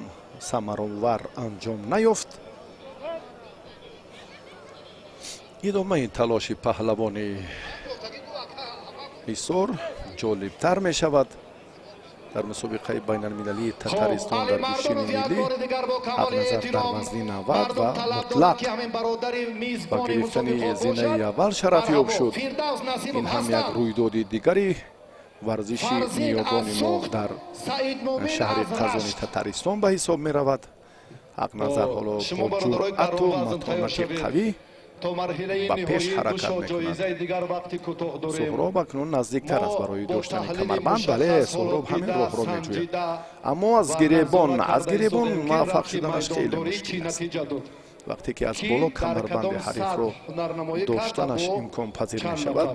самаровар анҷом наёфт. Идомаи талоши паҳлавони Ҳисор ҷолибтар мешавад. Дар мусобиқаи байналмилалии Татаристон дар гӯштини миллӣ Ҳақназар дар вазни 90 ва мутлақ ба гирифтани зинаи аввал шарафёб шуд. Ин ҳам як рӯйдоди дигари варзиши ниёгони мо дар шаҳри Қазони Татаристон ба ҳисоб меравад. Ҳақназар ҳоло бо ҷуръату матонати қавӣ ба пеш ҳаракат мекунад. Суҳроб акнун наздиктар аст барои доштани камарбанд. Бале, Суҳроб ҳамин роҳро меҷӯяд, аммо аз гиребон муваффақ шуданаш хеле мушкил аст. Вақте ки аз боло камарбанди ҳарифро доштанаш имконпазир мешавад,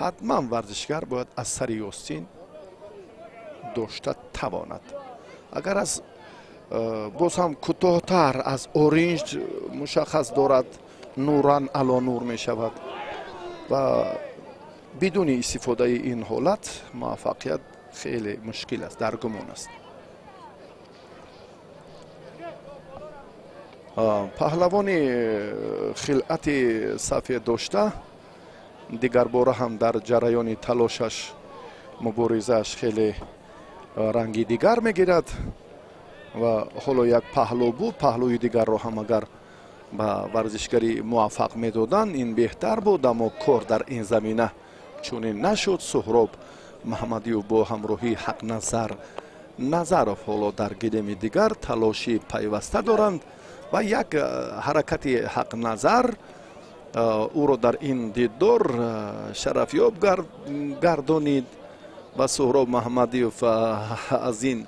ҳатман варзишгар бояд аз сари ёстин дошта тавонад. Агар аз боз ҳам кӯтоҳтар аз оринҷ мушаххас дорад, нуран ало нур мешавад ва бидуни истифодаи ин ҳолат муваффақият хеле мушкил аст, дар гумон аст. Паҳлавони хилъати сафед дошта дигарбора ҳам дар ҷараёни талошаш, муборизааш хеле ранги дигар мегирад ва ҳоло як паҳлӯ буд, паҳлӯи дигарро ҳам агар ба варзишгари муваффақ медоданд, ин беҳтар буд, аммо кор дар ин замина чунин нашуд. Суҳроб Маҳмадиев бо ҳамроҳии Ҳақназар Назаров ҳоло дар гилеми дигар талоши пайваста доранд ва як ҳаракати Ҳақназар ӯро дар ин дидор шарафёб гардонид ва Суҳроб Маҳмадиев аз ин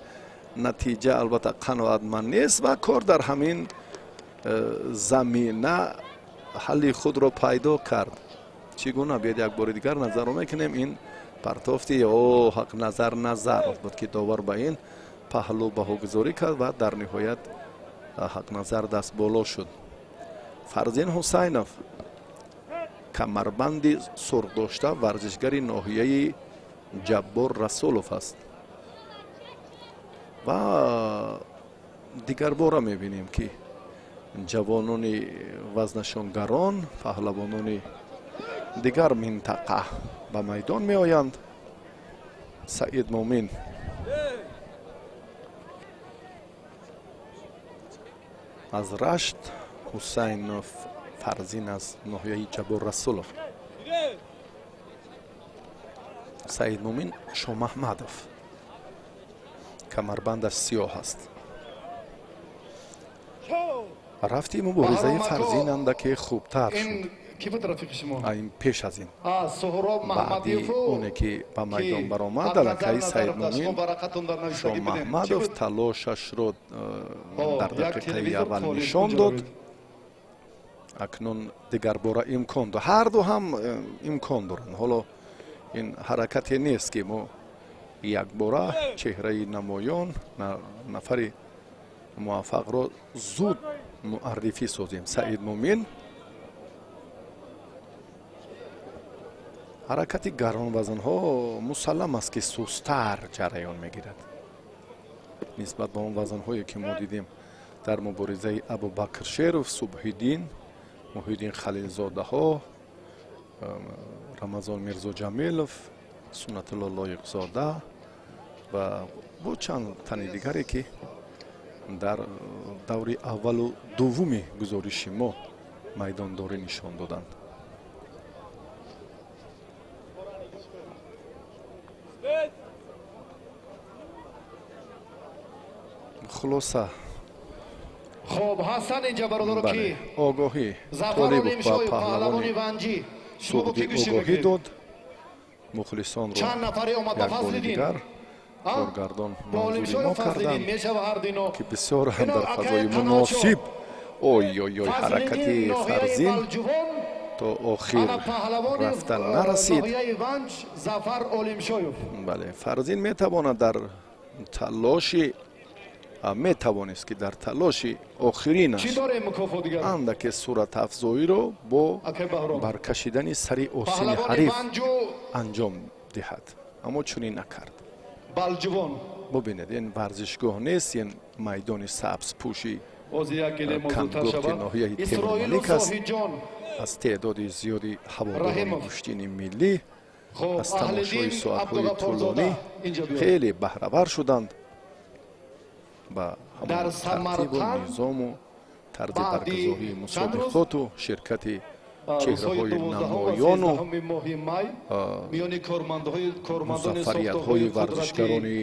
натиҷа албатта қаноатманд нест ва кор дар ҳамин замина ҳалли худро пайдо кард. Чӣ гуна? Биёед як бори дигар назарро мекунем. Ин партофти Ҳақназар Назаров буд, ки довар ба ин паҳлӯ баҳогузорӣ кард ва дар ниҳоят Ҳақназар даст боло шуд. Фарзин Ҳусайнов камарбанди сурх дошта варзишгари ноҳияи Ҷаббор Расулов аст ва дигарбора мебинем, ки ҷавонони вазнашон гарон, паҳлавонони дигар минтақа ба майдон меоянд. Саид Мумин аз Рашт, Ҳусайнов Фарзин аз ноҳияи Ҷаббор Расулов, Саид Мумин Шомаҳмадов камарбандаш сиёҳ аст. Рафти муборизаи Фарзин андаке хубтар шуд. Ин пеш аз ин баъди оне ки ба майдон баромад, аллакай Саид Мумин Шомаҳмадов талошашро дар дақиқаи аввал нишон дод. Акнун дигарбора имкон дорад, ҳарду ҳам имкон доранд. Ҳоло ин ҳаракате нест, ки мо якбора чеҳраи намоён, нафари муваффақро зуд муаррифӣ созем. Саид Мумин ҳаракати гаронвазнҳо мусаллам аст, ки сустар ҷараён мегирад нисбат ба он вазнҳое, ки мо дидем дар муборизаи Абубакр Шеров, Субҳиддин, Муҳиддин Халилзодаҳо, Рамазон Мирзоҷамилов, Суннатулло Лоиқзода ва бо чанд тани дигаре, ки дар даври аввалу дуввуми гузориши мо майдондорӣ нишон доданд. Хулоса, хоб ҳастанд инҷа бародаро, ки огоҳӣ Толибов ба паҳлавони Суғдӣ огоҳӣ дод. Мухлисонро як бори дигар Коргардон манзури мо карданд, ки бисёр ҳам дар фазои муносиб. Ой ой ой, ҳаракати Фарзин то охир рафта нарасид. Бале, Фарзин метавонад дар талоши, метавонист, ки дар талоши охиринаш андаке суратафзоиро бо баркашидани сари осини ҳариф анҷом диҳад, аммо чунин накард. Бубинед, ин варзишгоҳ нест, ин майдони сабзпӯши Кангурти ноҳияи Темурмалик аст. Аз теъдоди зиёди ҳаводорони гӯштини миллӣ аз тамошои соатҳои тӯлонӣ хеле баҳравар шуданд ба ҳамон тартибу низому тарзи баргузории мусобиқоту ширкати чеҳраҳои намоёну музаффариятҳои варзишгарони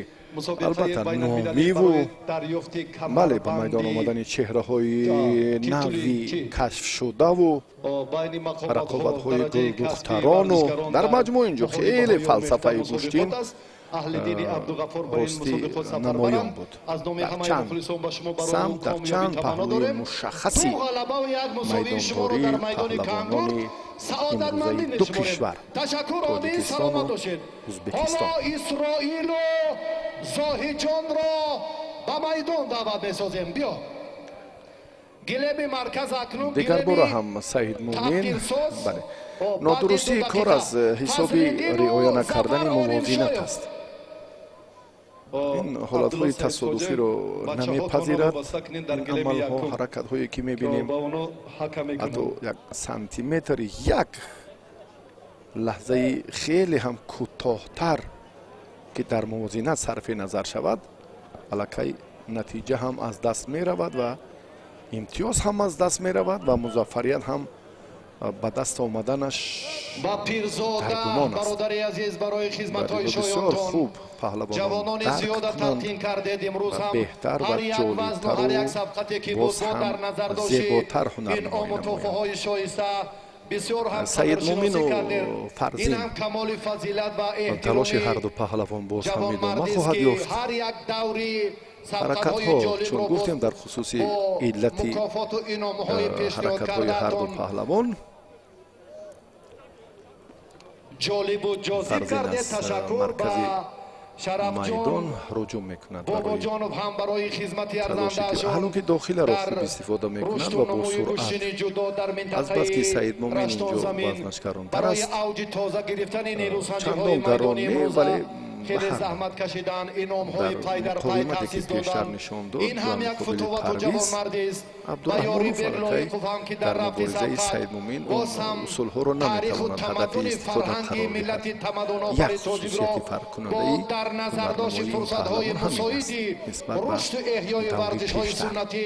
албатта номиву, бале, ба майдон омадани чеҳраҳои нави кашфшудаву рақобатҳои гулдухтарону дар маҷмӯъ инҷо хеле фалсафаи гӯштин рости намоён буд дар чанд самт, дар чанд паҳлӯи мушаххаси майдондории паҳлавонони имрӯзаи ду кишвар, Тоҷикистону Ӯзбекистон. Исроилу Зоҳиҷонро ба майдон даъват месозем. Биё, гилеми марказ акнун. Дигарбора ҳам Саид Мумин. Бале, нодурустии кор аз ҳисоби риоя накардани мувозинат аст. Ин ҳолатҳои тасодуфиро намепазирад. Ин амалҳо, ҳаракатҳое ки мебинем, ҳатто як сантиметр, як лаҳзаи хеле ҳам кӯтоҳтар, ки дар мувозинат сарфи назар шавад, аллакай натиҷа ҳам аз даст меравад ва имтиёз ҳам аз даст меравад ва музаффарият ҳам ба даст омаданаш ба Пирзода гумон аст. Бародари азиз, барои хизматҳои бисёр шоёнтон хуб паҳлавонон ҷавонони дарк зиёда кунанд талқин кардед. Имрӯз ва ҳам беҳтар ва ҳар як вазну ҳар як ҷолибтару сабқате ки боз буд мо ҳам дар назар дошти зеботар ҳунарнамоӣ инъому намоянд. тӯҳфаҳои шоиста бисёр ҳам Саид қадршиносӣ Мумину кардем. Ин Фарзин, ҳам камоли фазилат ва талоши эҳтироми ҳарду паҳлавон боз ҳам идома ҷавонмардист, хоҳад ки ёфт. ҳар як даври сабқатҳои Ҳаракатҳо, чун ҷолибро гуфтем, дар хусуси бо иллати мукофоту иномҳои пешниҳод ҳаракатҳои ҳарду кардаатон паҳлавон ҷолибу ҷозиб Фарзин кардед. аз Ташаккур ба маркази Шарафҷон майдон руҷӯъ мекунад барои Бобоҷонов ҳам барои хизмати талоше, ки арзандаашон ҳалон ки дохиларо дар хуб истифода мекунад рушду ва бо нумӯи суръат. гӯштини ҷудо дар Азбаски минтақаи Саид Мумин инҷо Раштонзамин вазнашкаронтар барои аст, авҷи тоза гирифтани нерӯсанҷиҳои чандон гарон майдони не, имрӯза вале хеле ба заҳмат кашидан, иномҳои дар пай дар пай муқовимате, ки таъсис пештар доданд. нишон дод Ин дар ҳам як муқобили футувату Парвиз ҷавонмардист. Ба ёри Абдураҳмонов, аллакай Беглоиқов ҳам, ки дар дар рафти муборизаи сабқат Саид Мумин боз ҳам усулҳоро таъриху наметавонад ҳадафи тамаддуни истифода фарҳанги қарор диҳад. миллати Як тамаддунофари тоҷикро хусусияти бо фарқкунандаи дар назардошти ҳунарнамоии ин фурсатҳои паҳлавон ҳамин аст мусоиди нисбат ба рушду эҳёи даври варзишҳои пештар. суннатӣ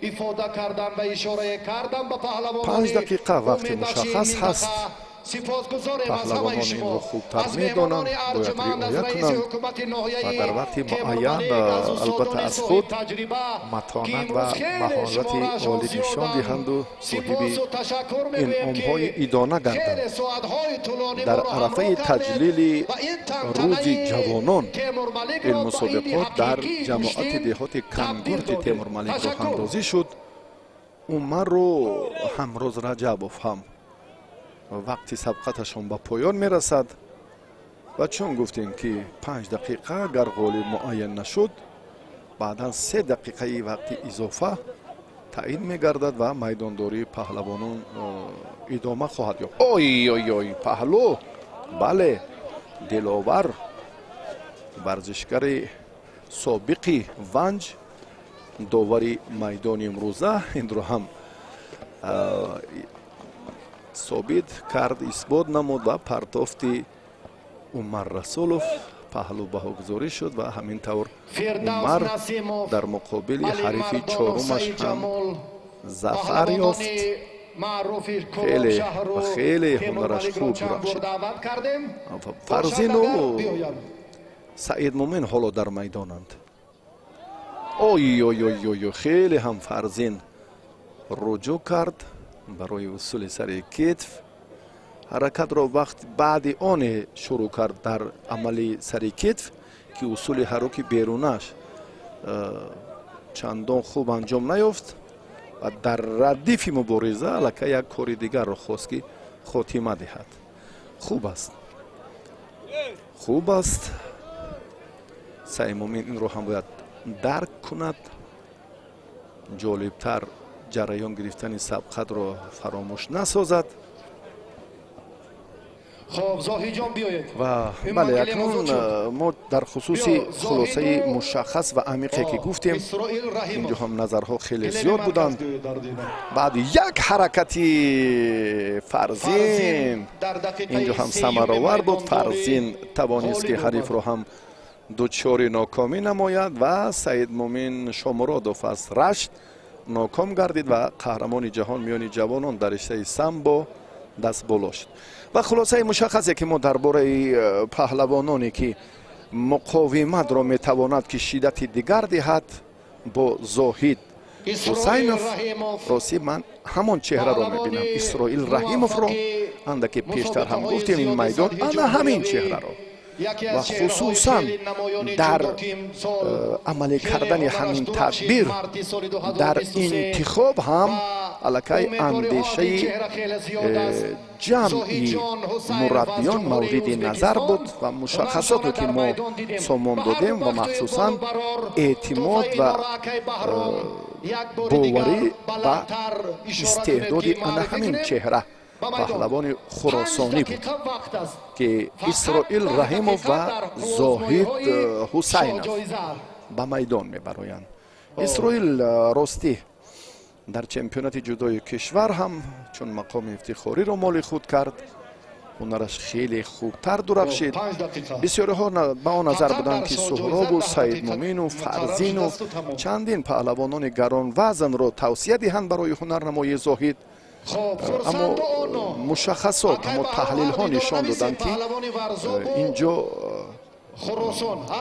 ифода кардан ва ишорае кардан ба 5 паҳлавонони дақиқа вақти умедбахши мушаххас ҳаст. минтақа. Сипосгузорем аз ҳамаи Паҳлавонон шумо, инро хубтар аз медонанд, меҳмонони бояд арҷуманд, аз риоя раиси кунанд ҳукумати ва ноҳияи дар вақти муайян Темурмалик, аз албатта устодони аз худ соҳибтаҷриба, ки матонат ва имрӯз хеле маҳорати шумораашон олӣ нишон зиёданд. диҳанду соҳиби Сипосу ташаккур мегӯем, ки инъомҳои идона гарданд. хеле соатҳои тӯлонӣ Дар моро арафаи ҳамроҳ кардед таҷлили ва ин рӯзи тантанаи ҷавонон Темурмаликро ин ба иди мусобиқот дар ҳақиқии ҷамоати гӯштин деҳоти табдил Кангурти додед. Темурмалик Ташаккур. роҳандозӣ шуд. Умару Ҳамроз Раҷабов ҳам вақти сабқаташон ба поён мерасад ва чун гуфтем, ки 5 дақиқа агар ғолиб муайян нашуд, баъдан 3 дақиқаи вақти изофа таъин мегардад ва майдондории паҳлавонон идома хоҳад ёфт. Ой ой ой, паҳлӯ! Бале, Диловар, варзишгари собиқи Ванҷ, довари майдони имрӯза инро ҳам собит кард, исбот намуд ва партофти Умар Расулов паҳлӯ баҳогузорӣ шуд ва ҳамин тавр Фирдавс Умар Насимов, дар муқобили ҳарифи Алимардонов чорумаш ҳам Саидҷамол, зафар ёфт. паҳлавонони маъруфи Хеле Кӯлобшаҳру ва хеле ҳунараш Темурмаликро хуб чанд бор дурахшид. даъват кардем. Фарзину Бошад, агар биёянд. Саид Мумин ҳоло дар майдонанд. Ой ой ой ой ой, хеле ҳам Фарзин руҷӯъ кард барои усули сари китф. Ҳаракатро вақт баъди оне шурӯъ кард дар амали сари китф, ки усули ҳароки берунаш чандон хуб анҷом наёфт ва дар радифи мубориза аллакай як кори дигарро хост, ки хотима диҳад. Хуб аст, хуб аст. Саидмумин инро ҳам бояд дарк кунад, ҷолибтар ҷараён гирифтани сабқатро фаромӯш насозад. Хоб, Зоҳидҷон, биёед. Ва бале, акнун мо дар хусуси хулосаи мушаххас ва амиқе, ки гуфтем, инҷо ҳам назарҳо хеле зиёд буданд. Баъд як ҳаракати Фарзин инҷо ҳам самаровар буд. Фарзин тавонист, ки ҳарифро ҳам дучори нокомӣ намояд ва Саидмумин Шомуродов аз Рашт ноком гардид ва қаҳрамони ҷаҳон миёни ҷавонон дар риштаи самбо даст боло шуд. Ва хулосаи мушаххасе, ки мо дар бораи паҳлавононе, ки муқовиматро метавонад, ки шиддати дигар диҳад, бо Зоҳид Ҳусайнов, ростӣ ман ҳамон чеҳраро мебинам, Исроил Раҳимовро. Андаке пештар ҳам гуфтем, ин майдон ана ҳамин чеҳраро ва хусусан дар амалӣ кардани ҳамин тадбир дар интихоб ҳам аллакай андешаи ҷамъи мураббиён мавриди назар буд ва мушаххасоте, ки мо сомон додем, ва махсусан эътимод ва боварӣ ба истеъдоди ана ҳамин чеҳра, паҳлавони хуросонӣ буд, ки Исроил Раҳимов ва Зоҳид Ҳусайнов ба майдон мебароянд. Исроил, ростӣ, дар чемпионати ҷудои кишвар ҳам чун мақоми ифтихориро моли худ кард, ҳунараш хеле хубтар дурахшид. Бисёриҳо ба он назар буданд, ки Суҳробу Саидмумину Фарзину чандин паҳлавонони гаронвазнро тавсия диҳанд барои ҳунарнамоии Зоҳид, аммо мушаххасот, аммо таҳлилҳо нишон доданд, ки инҷо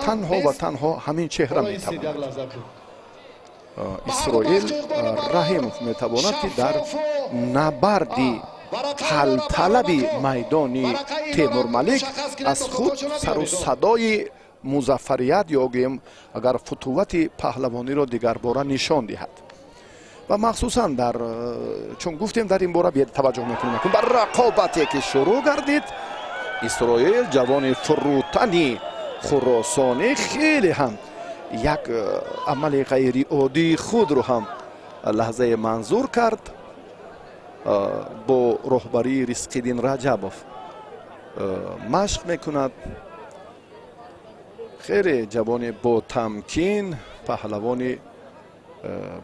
танҳо ва танҳо ҳамин чеҳра метавонад, Исроил Раҳимов метавонад, ки дар набарди ҳалталаби майдони Темурмалик аз худ сару садои музаффарият ё гӯем агар футувати паҳлавониро дигарбора нишон диҳад. Ва махсусан дар, чун гуфтем, дар ин бора таваҷҷӯҳ мекунем ба рақобате, ки шурӯъ гардид. Исроил, ҷавони фурӯтани хуросонӣ, хеле ҳам як амали ғайриоддии худро ҳам лаҳзае манзур кард. Бо роҳбарии Ризқиддин Раҷабов машқ мекунад. Хеле ҷавони ботамкин, паҳлавони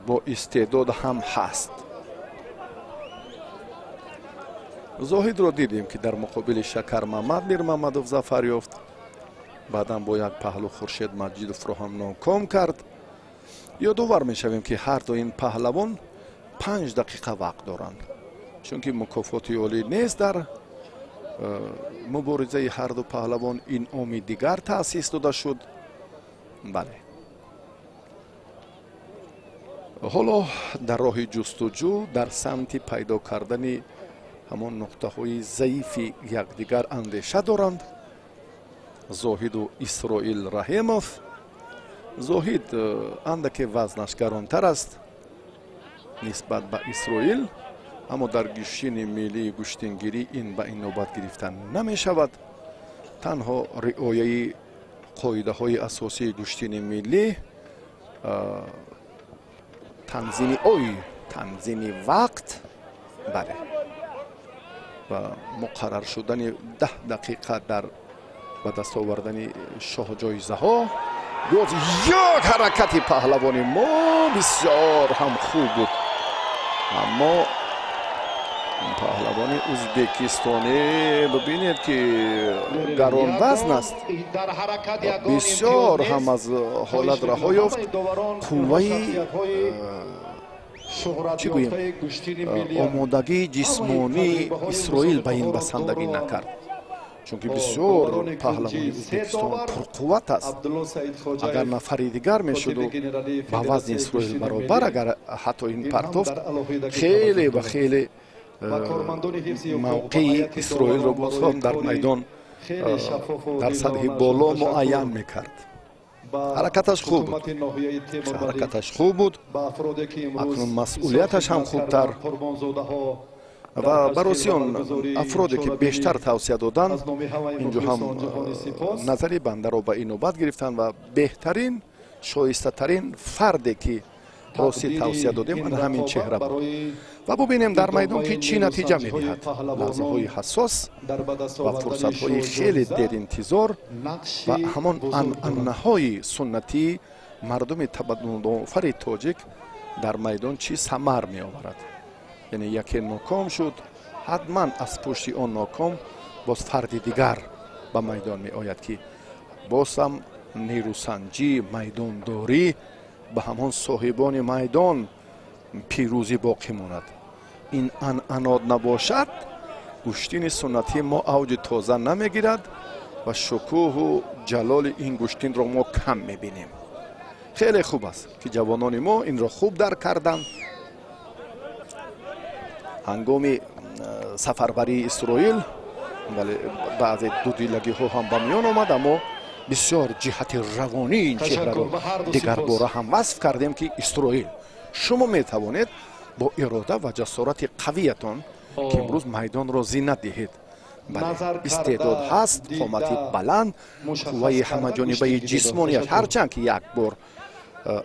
бо истеъдод ҳам ҳаст. Зоҳидро дидем, ки дар муқобили Шакармамад Мирмамадов зафар ёфт, баъдан бо як паҳлу Хуршед Маҷидовро ҳам ноком кард. Ёдовар мешавем, ки ҳар ду ин паҳлавон 5 дақиқа вақт доранд, чунки мукофоти олӣ нест. Дар муборизаи ҳарду паҳлавон инъоми дигар таъсис дода шуд. Бале, ҳоло дар роҳи ҷустуҷӯ дар самти пайдо кардани ҳамон нуқтаҳои заифи якдигар андеша доранд Зоҳиду Исроил Раҳимов. Зоҳид андаке вазнаш гаронтар аст нисбат ба Исроил, аммо дар гӯштини миллии гӯштингирӣ ин ба ин навбат гирифта намешавад. Танҳо риояи қоидаҳои асосии гӯштини миллӣ, танзими ой, танзими вақт, бале, ва муқаррар шудани 10 дақиқа дар ба даст овардани шоҳҷоизаҳо. Боз як ҳаракати паҳлавони мо бисёр ҳам хуб буд, аммо паҳлавони узбекистонӣ, бибинед, ки гаронвазн аст, бисёр ҳам аз ҳолат раҳо ёфт. Қувваи, чӣ гӯем, омодагии ҷисмонии Исроил ба ин басандагӣ накард, чунки бисёр паҳлавони Ӯзбекистон пурқувват аст. Агар нафари дигар мешуду ба вазни Исроил баробар, агар ҳатто ин партофт, хеле ва хеле мавқеи Исроилро боз ҳам дар майдон дар сатҳи боло муайян мекард. Ҳаракаташ хуб буд, ҳаракаташ хуб буд, акнун масъулияташ ҳам хубтар. Ва бароси он афроде ки бештар тавсия доданд, инҷо ҳам назари бандаро ба инобат гирифтанд ва беҳтарин, шоистатарин фарде ки рости тавсия додем, ана ҳамин чеҳра буд. Ва бубинем дар майдон ки чӣ натиҷа медиҳад. Лаҳзаҳои ҳассос ва фурсатҳои хеле деринтизор ва ҳамон анъанаҳои суннатии мардуми табаддулофари тоҷик дар майдон чӣ самар меоварад. Яъне яке ноком шуд, ҳатман аз пушти он ноком боз фарди дигар ба майдон меояд, ки боз ҳам нерӯсанҷӣ, майдондорӣ ба ҳамон соҳибони майдон пирӯзӣ боқӣ монад. Ин анъанот набошад, гӯштини суннатии мо авҷи тоза намегирад ва шукӯҳу ҷалоли ин гӯштинро мо кам мебинем. Хеле хуб аст, ки ҷавонони мо инро хуб дарк карданд. Ҳангоми сафарбарии Исроил бале, баъзе дудилагиҳо ҳам ба миён омад, аммо бисёр ҷиҳати равонии ин чеҳраро дигарбора ҳам васф кардем, ки Исроил, шумо метавонед бо ирода ва ҷасорати қавиятон, ки имрӯз майдонро зинат диҳед. Истеъдод ҳаст, қомати баланд, қувваи ҳамаҷонибаи ҷисмоният, ҳарчанд ки як бор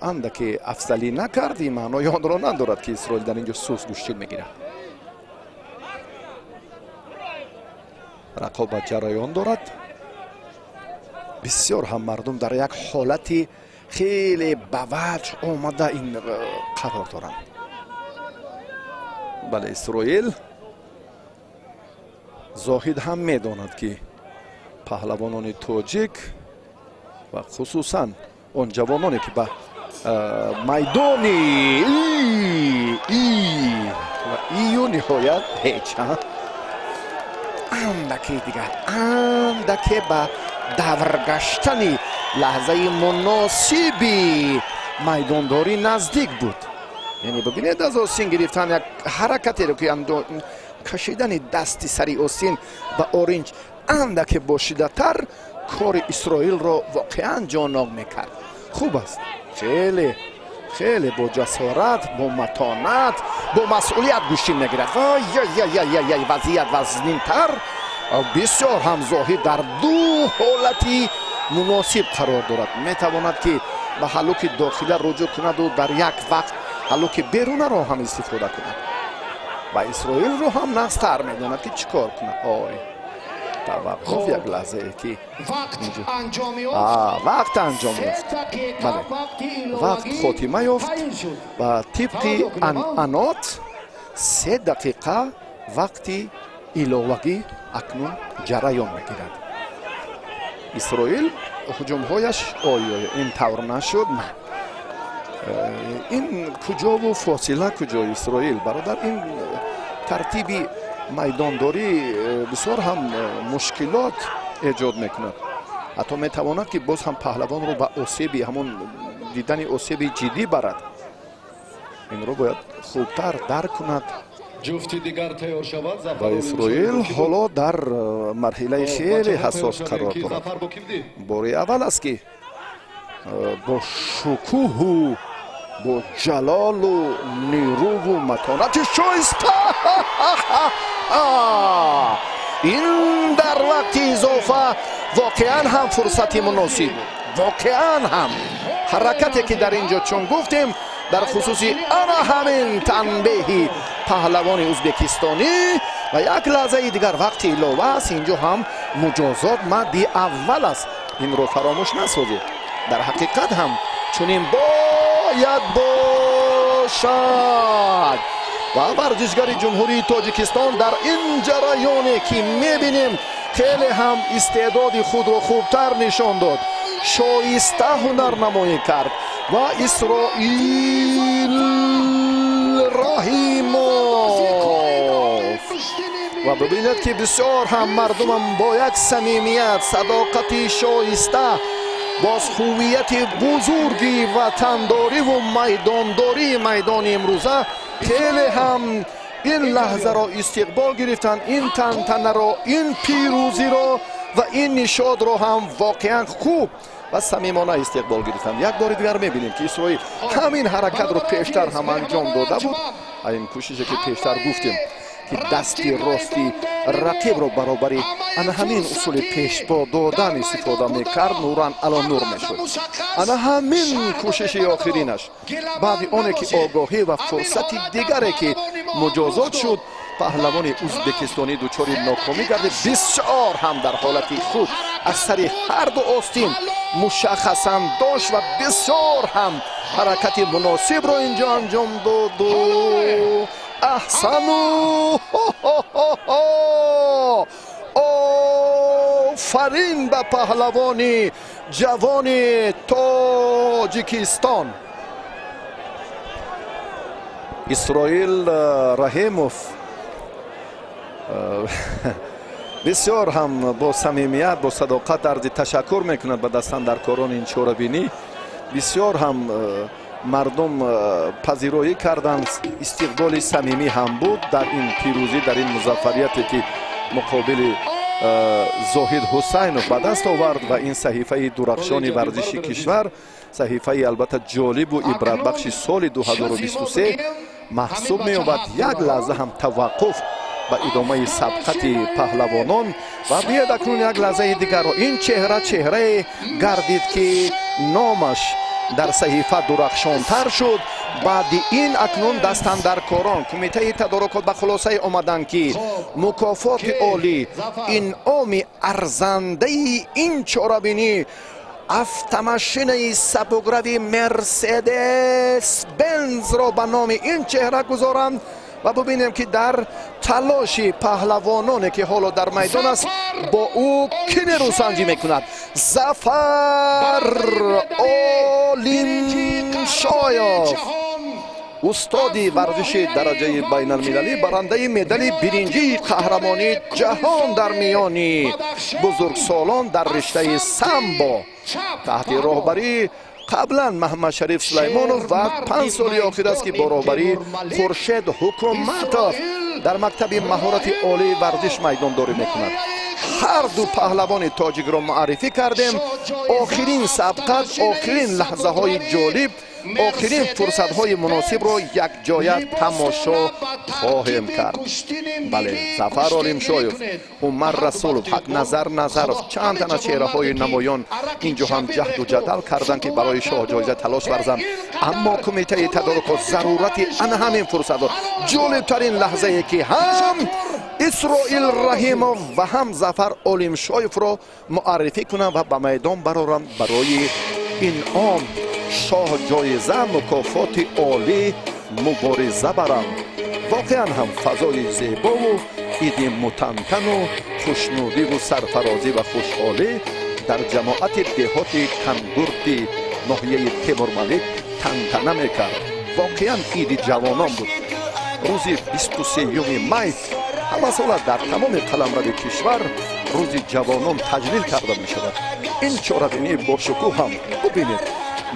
андаке афзалӣ накард, ин маънои онро надорад, ки Исроил дар ин ҷо сус гӯштин мегирад. Рақобат ҷараён дорад. Бисёр ҳам мардум дар як ҳолати хеле ба ваҷҳ омада ин қарор доранд. Бале, Исроил зоҳид ҳам медонад, ки паҳлавонони тоҷик ва хусусан он ҷавононе, ки ба майдони ва ию ниҳоят ҳеҷ андаке дигар, андаке ба давргаштани лаҳзаи муносиби майдондорӣ наздик буд. Яъне бибинед, аз осин гирифтан як ҳаракатеро, ки кашидани дасти сари осин ба оринҷ андаке бошидатар кори Исроилро воқеан ҷоннок мекард. Хуб аст, хеле хеле бо ҷасорат, бо матонат, бо масъулият гӯштин мегирад. Вай, вазъият вазнинтар. Бисёр ҳам зоҳид дар ду ҳолати муносиб қарор дорад. Метавонад, ки ба ҳаллуки дохила руҷӯъ кунаду дар як вақт ҳаллуки берунаро ҳам истифода кунад. Ва Исроилро ҳам нағзтар медонад, ки чӣ кор кунад. Ой, таваққуф як лаҳзае, ки вақт анҷом ёфт. Вақт хотима ёфт ва тибқи анъанот 3 дақиқа вақти иловагӣ акнун ҷараён мегирад. Исроил ҳуҷумҳояш оё ин тавр нашуд? На, ин куҷову фосила куҷо, Исроил бародар? Ин тартиби майдондорӣ бисёр ҳам мушкилот эҷод мекунад. Ҳатто метавонад, ки боз ҳам паҳлавонро ба осеби ҳамон дидани осеби ҷиддӣ барад. Инро бояд хубтар дарк кунад. Ҷуфти дигар тайёр шавад. Ва Исроил ҳоло дар марҳилаи хеле ҳассос қарор дорад. Бори аввал аст, ки бо шукӯҳу бо ҷалолу нерӯву матонати шоиста ин дар вақти изофа воқеан ҳам фурсати муносиб буд. Воқеан ҳам ҳаракате, ки дар ин ҷо чун гуфтем, дар хусуси ана ҳамин танбеҳи паҳлавони ӯзбекистонӣ ва як лаҳзаи дигар вақти илова аст. Инҷо ҳам муҷозот мадди аввал аст, инро фаромӯш насозед. Дар ҳақиқат ҳам чунин бояд бошад. Ва варзишгари Ҷумҳурии Тоҷикистон дар ин ҷараёне, ки мебинем, хеле ҳам истеъдоди худро хубтар нишон дод, шоиста ҳунарнамоӣ кард ва Исроил Раҳимов. Ва бибинед, ки бисёр ҳам мардумам бо як самимият, садоқати шоиста, боз ҳуввияти бузурги ватандориву майдондории майдони имрӯза хеле ҳам ин лаҳзаро истиқбол гирифтанд, ин тантанаро, ин пирӯзиро ва ин нишодро ҳам воқеан хуб ва самимона истиқбол гирифтанд. Як бори дигар мебинем, ки Исроил ҳамин ҳаракатро пештар ҳам анҷом дода буд. Ин кӯшише, ки пештар гуфтем, ки дасти рости рақибро баробари ана ҳамин усули пешпо додан истифода мекард, нуран ало нур мешуд. Ана ҳамин кӯшиши охиринаш, баъди оне ки огоҳӣ ва фурсати дигаре ки муҷозот шуд, паҳлавони ӯзбекистонӣ дучори нокомӣ гардид. Бисёр ҳам дар ҳолати худ аз сари ҳарду остин мушаххасан дошт ва бисёр ҳам ҳаракати муносибро инҷо анҷом доду. Аҳсану, офарин ба паҳлавони ҷавони Тоҷикистон! Исроил Раҳимов бисёр ҳам бо самимият, бо садоқат арзи ташаккур мекунад ба дастандаркорони ин чорабинӣ. Бисёр ҳам мардум пазироӣ карданд, истиқболи самимӣ ҳам буд дар ин пирӯзӣ, дар ин музаффарияте, ки муқобили Зоҳид Ҳусайнов ба даст овард. Ва ин саҳифаи дурахшони варзиши кишвар, саҳифаи албатта ҷолибу ибратбахши соли 2023 маҳсуб меёбад. Як лаҳза ҳам таваққуф ба идомаи сабқати паҳлавонон ва биёед акнун як лаҳзаи дигарро. Ин чеҳра чеҳрае гардид, ки номаш дар саҳифа дурахшонтар шуд. Баъди ин акнун дастандаркорон, кумитаи тадорукот ба хулосае омаданд, ки мукофоти олӣ, инъоми арзандаи ин чорабинӣ автомашинаи сабукрави Мерседес Бензро ба номи ин чеҳра гузоранд. Ва бубинем, ки дар талоши паҳлавононе, ки ҳоло дар майдон аст, бо ӯ кӣ нерӯсанҷӣ мекунад. Зафар Олимшоев, устоди варзиши дараҷаи байналмилалӣ, барандаи медали биринҷии қаҳрамонии ҷаҳон дар миёни бузургсолон дар риштаи самбо таҳти роҳбарии қаблан Маҳмадшариф Сулаймонов ва 5 соли охир аст, ки бо роҳбарии Хуршед Ҳукуматов дар мактаби маҳорати олии варзиш майдондорӣ мекунад. Ҳар ду паҳлавони тоҷикро муаррифӣ кардем. Охирин сабқат, охирин лаҳзаҳои ҷолиб, охирин фурсатҳои муносибро якҷоя тамошо хоҳем кард. Бале, Зафар Олимшоев, Умар Расулов, Ҳақназар Назаров, чанд тана чеҳраҳои намоён инҷо ҳам ҷаҳду ҷадал карданд, ки барои шоҳҷоиза талош варзанд. Аммо кумитаи тадорукот зарурати ана ҳамин фурсатро, ҷолибтарин лаҳзае, ки ҳам Исроил Раҳимов ва ҳам Зафар Олимшоевро муаррифӣ кунанд ва ба майдон бароранд, барои инъом, шоҳҷоиза, мукофоти олӣ мубориза баранд. Воқеан ҳам фазои зебову иди мутантану хушнудиву сарфарозӣ ва хушҳолӣ дар ҷамоати деҳоти Кангурди ноҳияи Темурмалик тантана мекард. Воқеан иди ҷавонон буд. Рӯзи 23 май ҳамасола дар тамоми қаламрави кишвар рӯзи ҷавонон таҷлил карда мешавад. Ин чорабинии бошукӯҳ ҳам бубинед,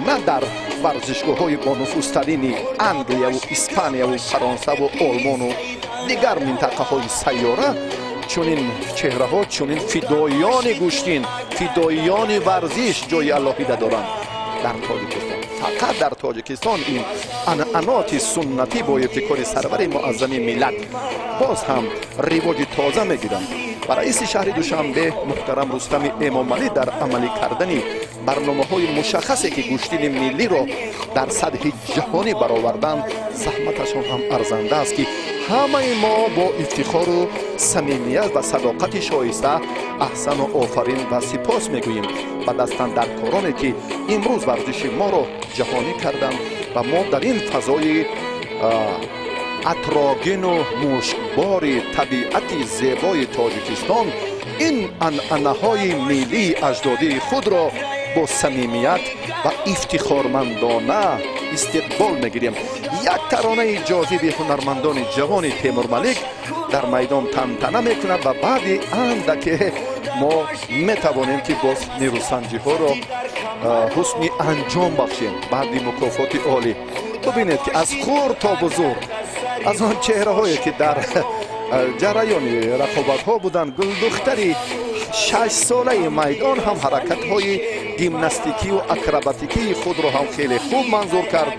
на дар варзишгоҳҳои бонуфузтарини Англияву Испанияву Фаронсаву Олмону дигар минтақаҳои сайёра чунин чеҳраҳо, чунин фидоиёни гӯштин, фидоиёни варзиш ҷои алоҳида доранд. Дар Тоҷикистон, фақат дар Тоҷикистон ин анъаноти суннатӣ бо ибтикори сарвари муаззами миллат боз ҳам ривоҷи тоза мегиранд. Ва раиси шаҳри Душанбе муҳтарам Рустами Эмомалӣ дар амалӣ кардани барномаҳои мушаххасе, ки гӯштини миллиро дар сатҳи ҷаҳонӣ бароварданд, заҳматашон ҳам арзанда аст, ки ҳамаи мо бо ифтихору самимият ва садоқати шоиста аҳсану офарин ва сипос мегӯем ба дастандаркороне, ки имрӯз варзиши моро ҷаҳонӣ карданд ва мо дар ин фазои атрогину мушкбори табиати зебои Тоҷикистон ин анъанаҳои миллии аҷдодии худро бо самимият ва ифтихормандона истиқбол мегирем. Як таронаи ҷозиби ҳунармандони ҷавони Темурмалик дар майдон тантана мекунад ва баъди андаке мо метавонем, ки боз нерӯсанҷиҳоро ҳусни анҷом бахшем. Баъди мукофоти олӣ бубинед, ки аз хурд то бузург, аз он чеҳраҳое, ки дар ҷараёни рақобатҳо буданд, гулдухтари 6-солаи майдон ҳам ҳаракатҳои Гимнастикию акробатикии худро ҳам хеле хуб манзур кард.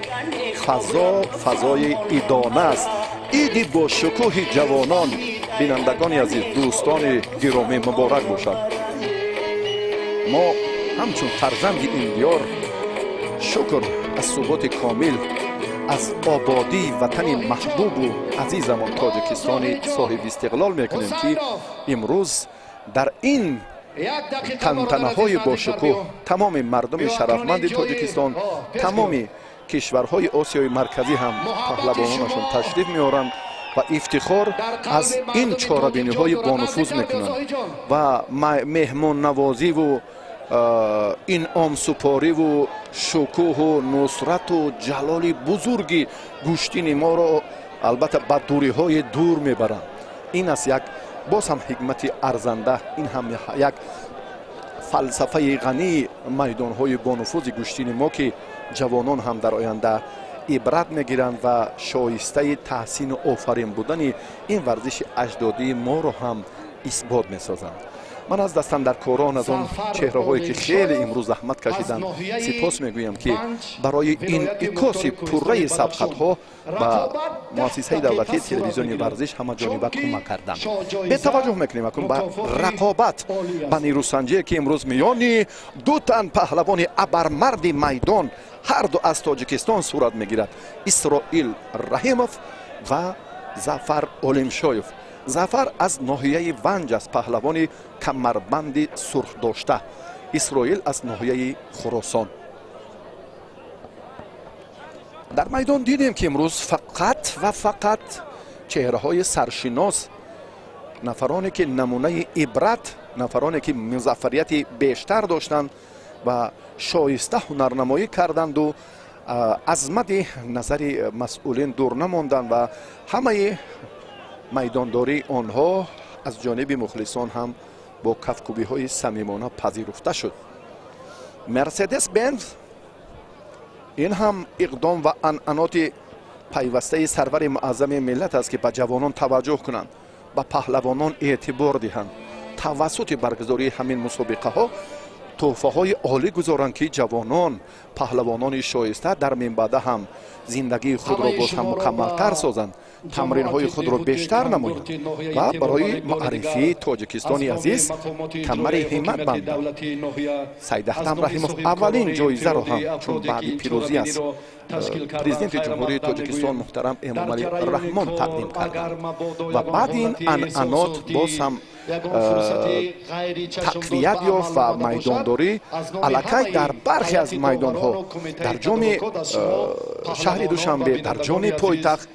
Фазо фазои идона аст, иди бошукӯҳи ҷавонон. Бинандагони азиз, дӯстони гиромӣ, муборак бошад. Мо ҳамчун фарзанди ин диёр шукр аз суботи комил, аз ободии ватани маҳбубу азизамон Тоҷикистони соҳибистиқлол мекунем, ки имрӯз дар ин тантанаҳои бошукӯҳ тамоми мардуми шарафманди Тоҷикистон, тамоми кишварҳои Осиёи Марказӣ ҳам паҳлавононашон ташриф меоранд ва ифтихор аз ин чорабиниҳои бонуфуз мекунанд ва меҳмоннавозиву инъомсупориву шукӯҳу нусрату ҷалоли бузурги гӯштини моро албатта ба дуриҳои дур мебаранд. Ин аст як боз ҳам ҳикмати арзанда, ин ҳам як фалсафаи ғании майдонҳои бонуфузи гӯштини мо, ки ҷавонон ҳам дар оянда ибрат мегиранд ва шоистаи таҳсину офарин будани ин варзиши аҷдодии моро ҳам исбот месозанд. Ман аз дастандаркорон, аз он чеҳраҳое ки хеле имрӯз заҳмат кашиданд, сипос мегӯям, ки барои инъикоси пурраи сабқатҳо ба муассисаи давлатии телевизиони варзиш ҳамаҷониба кӯмак карданд. Бетаваҷҷӯҳ мекунем акун ба рақобат, ба нерӯсанҷие, ки имрӯз миёни ду тан паҳлавони абармарди майдон, ҳарду аз Тоҷикистон, сурат мегирад: Исроил Раҳимов ва Зафар Олимшоев. Зафар аз ноҳияи Ванҷ аст, паҳлавони камарбанди сурхдошта. Исроил аз ноҳияи Хуросон. Дар майдон дидем, ки имрӯз фақат ва фақат чеҳраҳои саршинос, нафароне ки намунаи ибрат, нафароне ки музаффарияти бештар доштанд ва шоиста ҳунарнамоӣ карданду аз мади назари масъулин дур намонданд ва ҳамаи майдондории онҳо аз ҷониби мухлисон ҳам бо кафкӯбиҳои самимона пазируфта шуд. Мерседес Бенз, ин ҳам иқдом ва анъаноти пайвастаи сарвари муаззами миллат аст, ки ба ҷавонон таваҷҷӯҳ кунанд, ба паҳлавонон эътибор диҳанд, тавассути баргузории ҳамин мусобиқаҳо тӯҳфаҳои олӣ гузоранд, ки ҷавонон, паҳлавонони шоиста дар минбаъда ҳам зиндагии худро боз ҳам мукаммалтар созанд, тамринҳои худро бештар намоянд ва барои муаррифии Тоҷикистони азиз камари ҳиммат банданд. Сайдахтам Раҳимов аввалин ҷоизаро ҳам, чун баъди пирӯзӣ аз президенти Ҷумҳурии Тоҷикистон муҳтарам Эмомалӣ Раҳмон тақдим карданд ва баъди ин анъанот боз ҳам тақвият ёфт ва майдондорӣ аллакай дар бархе аз майдонҳо, дар ҷоми шаҳри Душанбе, дар ҷоми пойтахт,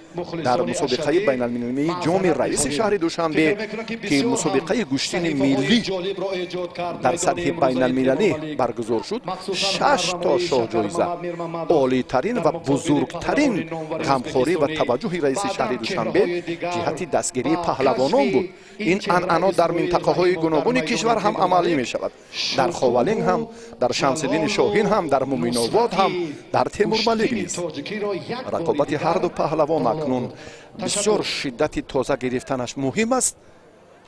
дар мусобиқаи байналмилалии ҷоми раиси шаҳри Душанбе, ки мусобиқаи гӯштини миллӣ дар сатҳи байналмилалӣ баргузор шуд, шаш то шоҳҷоиза, олитарин ва бузургтарин ғамхорӣ ва таваҷҷӯҳи раиси шаҳри Душанбе ҷиҳати дастгирии паҳлавонон буд. Ин анъанот дар минтақаҳои гуногуни кишвар ҳам амалӣ мешавад, дар Ховалинг ҳам, дар Шамсиддини Шоҳин ҳам, дар Муминобод ҳам, дар Темурмалик низ. Рақобати ҳарду паҳлавон акнун бисёр шиддати тоза гирифтанаш муҳим аст,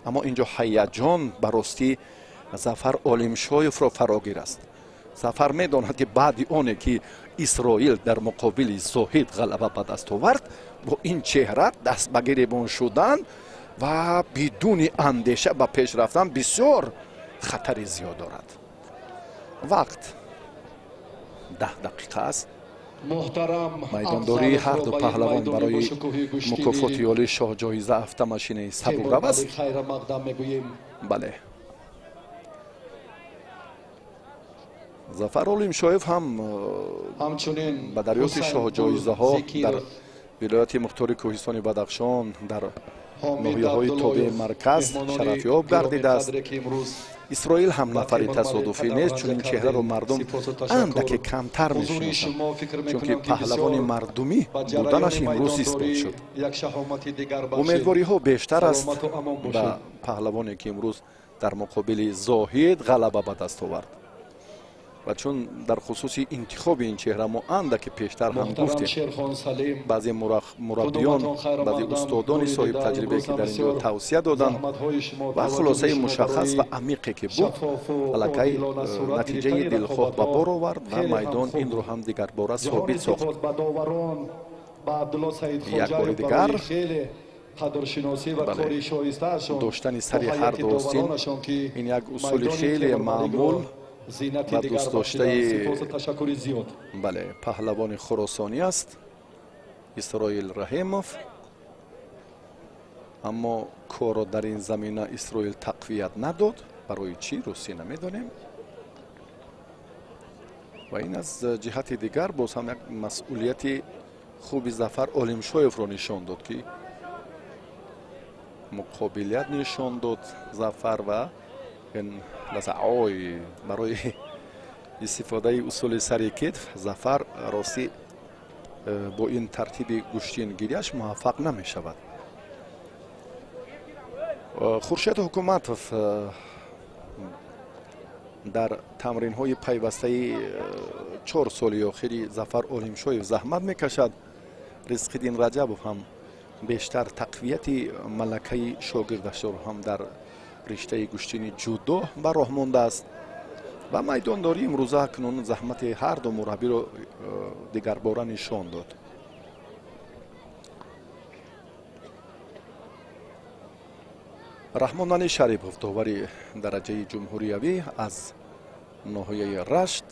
аммо инҷо ҳаяҷон ба ростӣ Зафар Олимшоевро фарогир аст. Зафар медонад, ки баъди оне ки Исроил дар муқобили Зоҳид ғалаба ба даст овард, бо ин чеҳра даст ба гиребон шудан ва бидуни андеша ба пеш рафтан бисёр хатари зиёд дорад. Вақт 10 дақиқа аст. Майдондории ҳарду паҳлавон барои мукофоти олии шоҳҷоиза автомашинаи сабурав аст. Бале, Зафар Олимшоев ҳам ба дарёфти шоҳҷоизаҳо дар вилояти мухтори Кӯҳистони Бадахшон, дар ноҳияҳои тобеи марказ шарафёб гардидааст. Исроил ҳам нафари тасодуфӣ нест, чунин чеҳраро мардум андаке камтар мешиносанд, чунки паҳлавони мардумӣ буданаш имрӯз исбот шуд. Умедвориҳо бештар аст ба паҳлавоне, ки имрӯз дар муқобили Зоҳид ғалаба ба даст овард. Ва чун дар хусуси интихоби ин чеҳра мо андаке пештар ҳам гуфтем, баъзе мураббиён, баъзе устодони соҳибтаҷрибае ки дар ин ҷо тавсия доданд ва хулосаи мушаххас ва амиқе ки буд, аллакай натиҷаи дилхоҳ ба бор овард ва майдон инро ҳам дигарбора собит сохт. Як бори дигар доштани сари ҳар ду остин ин як усули хеле маъмул ва дӯстдоштаи бале паҳлавони хуросонӣ аст Исроил Раҳимов. Аммо корро дар ин замина Исроил тақвият надод. Барои чӣ русӣ намедонем. Ва ин аз ҷиҳати дигар боз ҳам як масъулияти хуби Зафар Олимшоевро нишон дод, ки муқобилият нишон дод Зафар ва ин лаҳза ой барои истифодаи усули сари китф Зафар ростӣ бо ин тартиби гӯштингириаш муваффақ намешавад. Хуршед Ҳукуматов дар тамринҳои пайвастаи 4 соли охири Зафар Олимшоев заҳмат мекашад. Ризқиддин Раҷабов ҳам бештар тақвияти малакаи шогирдашро ҳам дар риштаи гӯштини ҷудо ба роҳ мондааст ва майдондорӣ имрӯза акнун заҳмати ҳар ду мураббиро дигарбора нишон дод. Раҳмонали Шарипов, довари дараҷаи ҷумҳуриявӣ аз ноҳияи Рашт,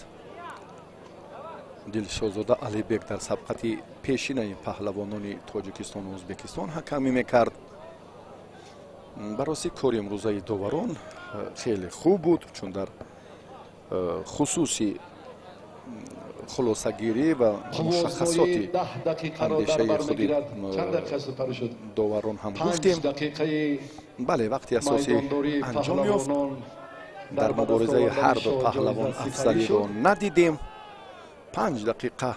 Дилшозода Алибек дар сабқати пешинаи паҳлавонони Тоҷикистону Ӯзбекистон ҳакамӣ мекард. Бароси кори имрӯзаи доварон хеле хуб буд, чун дар хусуси хулосагирӣ ва мушаххасоти андешаи худи доварон ҳам гуфтем. Бале, вақти асосӣ анҷом ёфт. Дар муборизаи ҳар ду паҳлавон афзалиро надидем. 5 дақиқа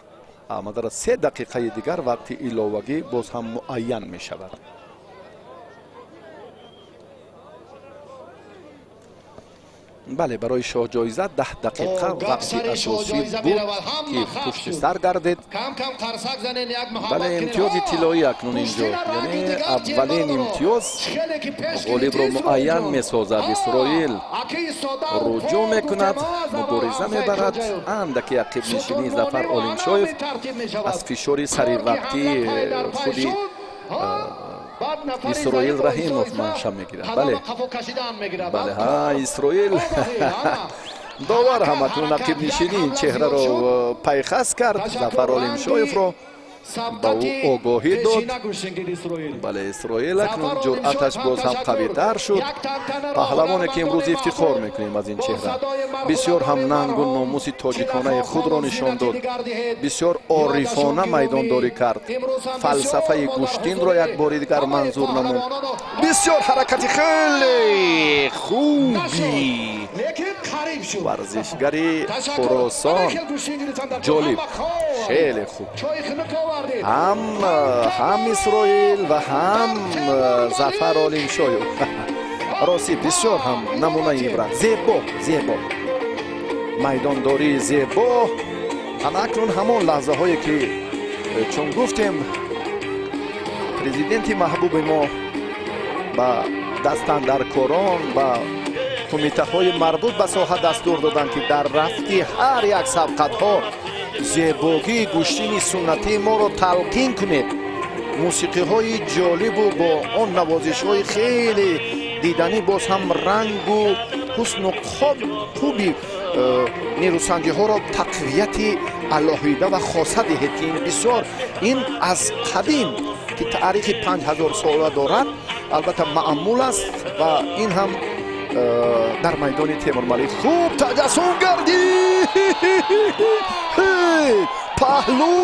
амадара 3 дақиқаи дигар вақти иловагӣ боз ҳам муайян мешавад. Бале, барои шоҳҷоиза 10 дақиқа вақти асосӣ буд, ки пушти сар гардид. Бале, имтиёзи тиллоӣ акнун инҷо, яъне аввалин имтиёз ғолибро муайян месозад. Исроил руҷӯъ мекунад, мубориза мебарад. Андаки ақибнишинии Зафар Олимшоев аз фишори саривақтии худи Исроил Раҳимов манша мегирад. Бале, бале, ҳа, Исроил довар ҳам акнун ақибнишинии чеҳраро пайхас кард. Зафар Олимшоевро ба ӯ огоҳӣ дод. Бале, Исроил акнун ҷуръаташ боз ҳам қавитар шуд. Паҳлавоне ки имрӯз ифтихор мекунем аз ин чеҳра, бисёр ҳам нангу номуси тоҷиконаи худро нишон дод, бисёр орифона майдондорӣ кард, фалсафаи гӯштинро як бори дигар манзур намуд. Бисёр ҳаракати хеле хуби варзишгари Хуросон, ҷолиб, хеле хуб. Ҳам Исроил ва ҳам Зафар Олимшоев ростӣ бисёр ҳам намунаи ибрат. Зебо, зебо, майдондории зебо. Ана акнун ҳамон лаҳзаҳое ки чун гуфтем президенти маҳбуби мо ба дастандаркорон, ба кумитаҳои марбут ба соҳа дастур доданд, ки дар рафти ҳар як сабқатҳо зебогии гӯштини суннатии моро талқин кунед. Мусиқиҳои ҷолибу бо он навозишҳои хеле диданӣ боз ҳам рангу ҳусну хуби нерӯсанҷиҳоро тақвияти алоҳида ва хоса диҳед, ки ин бисёр ин аз қадим ки таърихи 5000 сола дорад, албатта маъмул аст ва ин ҳам дар майдони Темурмалик хуб таҷассум гардид. Паҳлу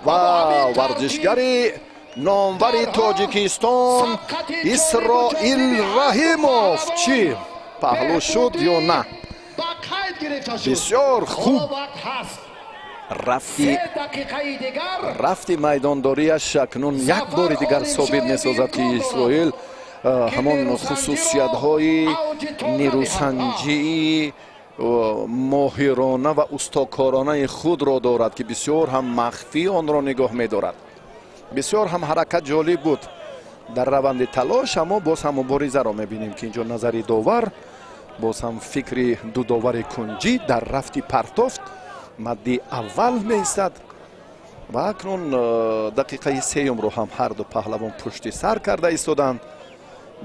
ва варзишгари номвари Тоҷикистон Исроил Раҳимов чӣ паҳлу шуд ё на? Бисёр хуб рафти майдондориаш акнун як бори дигар собит месозад, ки Исроил ҳамон хусусиятҳои нерӯсанҷии моҳирона ва устокоронаи худро дорад, ки бисёр ҳам махфӣ онро нигоҳ медорад. Бисёр ҳам ҳаракат ҷолиб буд дар раванди талош, аммо боз ҳам муборизаро мебинем, ки инҷо назари довар, боз ҳам фикри ду довари кунҷӣ дар рафти партофт мадди аввал меистад. Ва акнун дақиқаи сеюмро ҳам ҳарду паҳлавон пушти сар карда истоданд.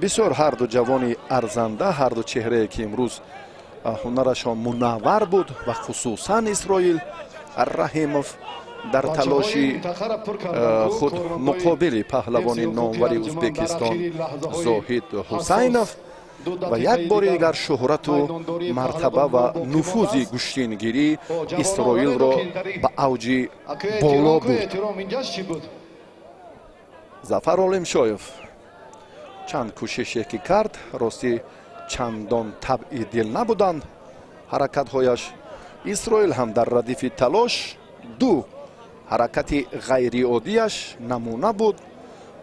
Бисёр ҳарду ҷавони арзанда, ҳарду чеҳрае ки имрӯз ҳунарашон мунаввар буд ва хусусан Исроил Раҳимов дар талоши худ муқобили паҳлавони номвари Ӯзбекистон Зоҳид Ҳусайнов ва як бори дигар шӯҳрату мартаба ва нуфузи гӯштингирӣ Исроилро ба авҷи боло бурд. Зафар Олимшоев чанд кӯшише ки кард, ростӣ чандон табъи дил набуданд ҳаракатҳояш. Исроил ҳам дар радифи талош ду ҳаракати ғайриоддияш намуна буд,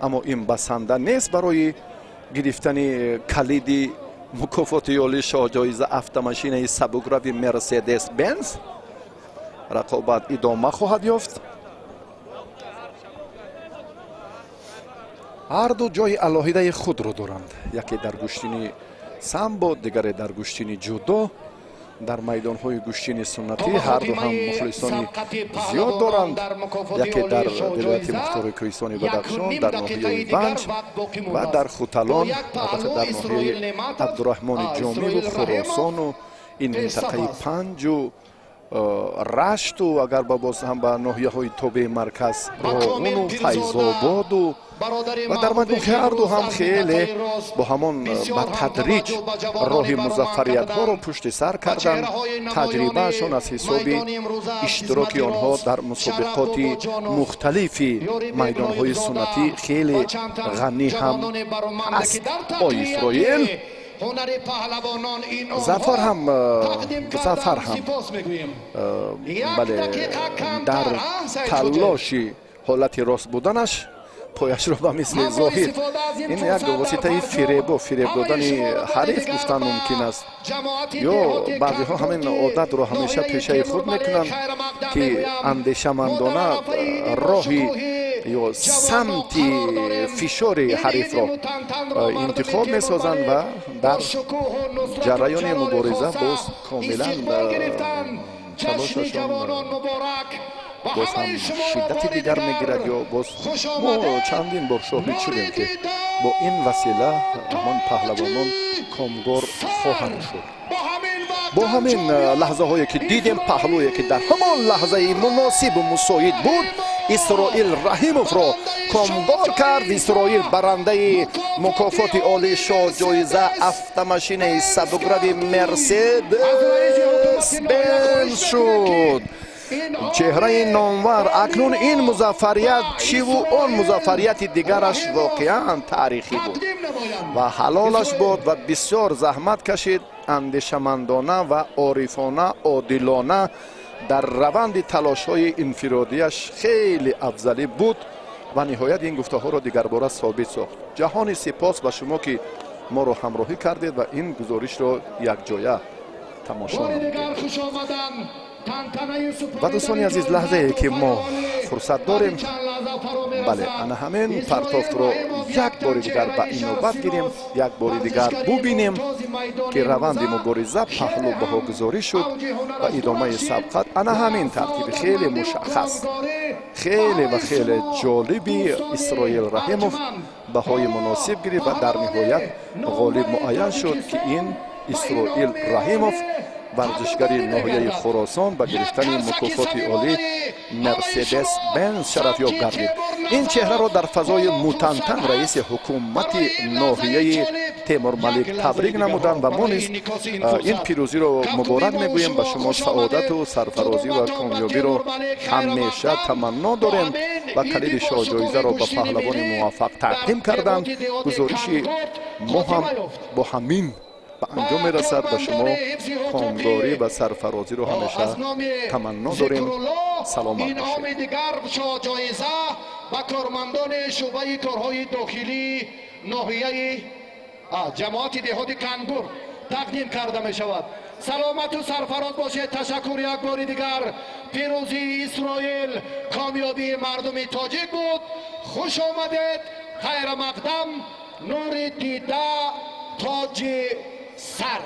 аммо ин басанда нест барои гирифтани калиди мукофоти олии шоҳҷоиза автомашинаи сабукрави Мерседес Бенз. Рақобат идома хоҳад ёфт. Ҳарду ҷои алоҳидаи худро доранд, яке дар гӯштини самбо, дигаре дар гӯштини ҷудо. Дар майдонҳои гӯштини суннатӣ ҳарду ҳам мухлисони зиёд доранд, яке дар вилояти мухтори кӯҳистони Бадахшон, дар ноҳияи Ванҷ ва дар Хуталон, албатта дар ноҳияи Абдураҳмони Ҷомиву Хуросону ин минтақаи Панҷу Рашту, агар ба боз ҳам ба ноҳияҳои тобеи марказ Роғуну Файзободу ва дар маҷмӯъ ҳарду ҳам хеле бо ҳамон ба тадриҷ роҳи музаффариятҳоро пушти сар карданд. Таҷрибаашон аз ҳисоби иштироки онҳо дар мусобиқоти мухталифи майдонҳои суннатӣ хеле ғанӣ ҳам аст. О Исроил Зафар ҳам бале, дар талоши ҳолати рост буданаш пояшро ба мисли Зоҳид, ин як воситаи фиребу фиреб додани ҳариф гуфтан мумкин аст. Ё баъзеҳо ҳамин одатро ҳамеша пешаи худ мекунанд, ки андешамандона роҳи ё самти фишори ҳарифро интихоб месозанд ва дар ҷараёни мубориза боз комилан талошашон боз ҳам шиддати дигар мегирад. Ё боз мо чандин бор шоҳид шудем, ки бо ин васила ҳамон паҳлавонон комгор хоҳанд шуд. Бо ҳамин лаҳзаҳое ки дидем, паҳлӯе ки дар ҳамон лаҳзаи муносибу мусоид буд, Исроил Раҳимовро комгор кард. Исроил барандаи мукофоти олии шоҳҷоиза автомашинаи сабукрави Мерседес Бенз шуд. Чеҳраи номвар акнун ин музаффарият чиву он музаффарияти дигараш воқеан таърихӣ буд ва ҳалолаш буд ва бисёр заҳмат кашид, андешамандона ва орифона, одилона дар раванди талошҳои инфиродияш хеле афзалӣ буд ва ниҳоят ин гуфтаҳоро дигарбора собит сохт. Ҷаҳони сипос ба шумо, ки моро ҳамроҳӣ кардед ва ин гузоришро якҷоя тамошо намудед. Ва дӯстони азиз, лаҳзае ки мо фурсат дорем, бале, ана ҳамин партофтро як бори дигар ба инобат гирем, як бори дигар бубинем, ки раванди мубориза паҳлӯ баҳогузорӣ шуд ва идомаи сабқат ана ҳамин тартиби хеле мушаххас, хеле ва хеле ҷолиби Исроил Раҳимов баҳои муносиб гирифт ва дар ниҳоят ғолиб муайян шуд, ки ин Исроил Раҳимов варзишгари ноҳияи Хуросон ба гирифтани мукофоти олӣ Мерседес Бенз шарафёб гардид. Ин чеҳраро дар фазои мутантан раиси ҳукумати ноҳияи Темурмалик табрик намуданд ва мо низ ин пирӯзиро муборак мегӯем. Ба шумо саодату сарфарозӣ ва комёбиро ҳамеша таманно дорем ва калиди шоҳҷоизаро ба паҳлавони муваффақ тақдим карданд. Гузориши мо ҳам бо ҳамин ба анҷом мерасад. Ба шумо комгорӣ ва сарфарозиро ҳамеша таманно дорем. Саломат бошед. Дигар шоҳҷоиза ба кормандони шӯъбаи корҳои дохилии ноҳияи Ҷамоати деҳоти Кангур тақдим карда мешавад. Саломату сарфароз бошед. Ташаккур як бори дигар. Пирӯзии Исроил комёбии мардуми тоҷик буд. Хуш омадед, хайрамақдам, нури дида, тоҷи сар.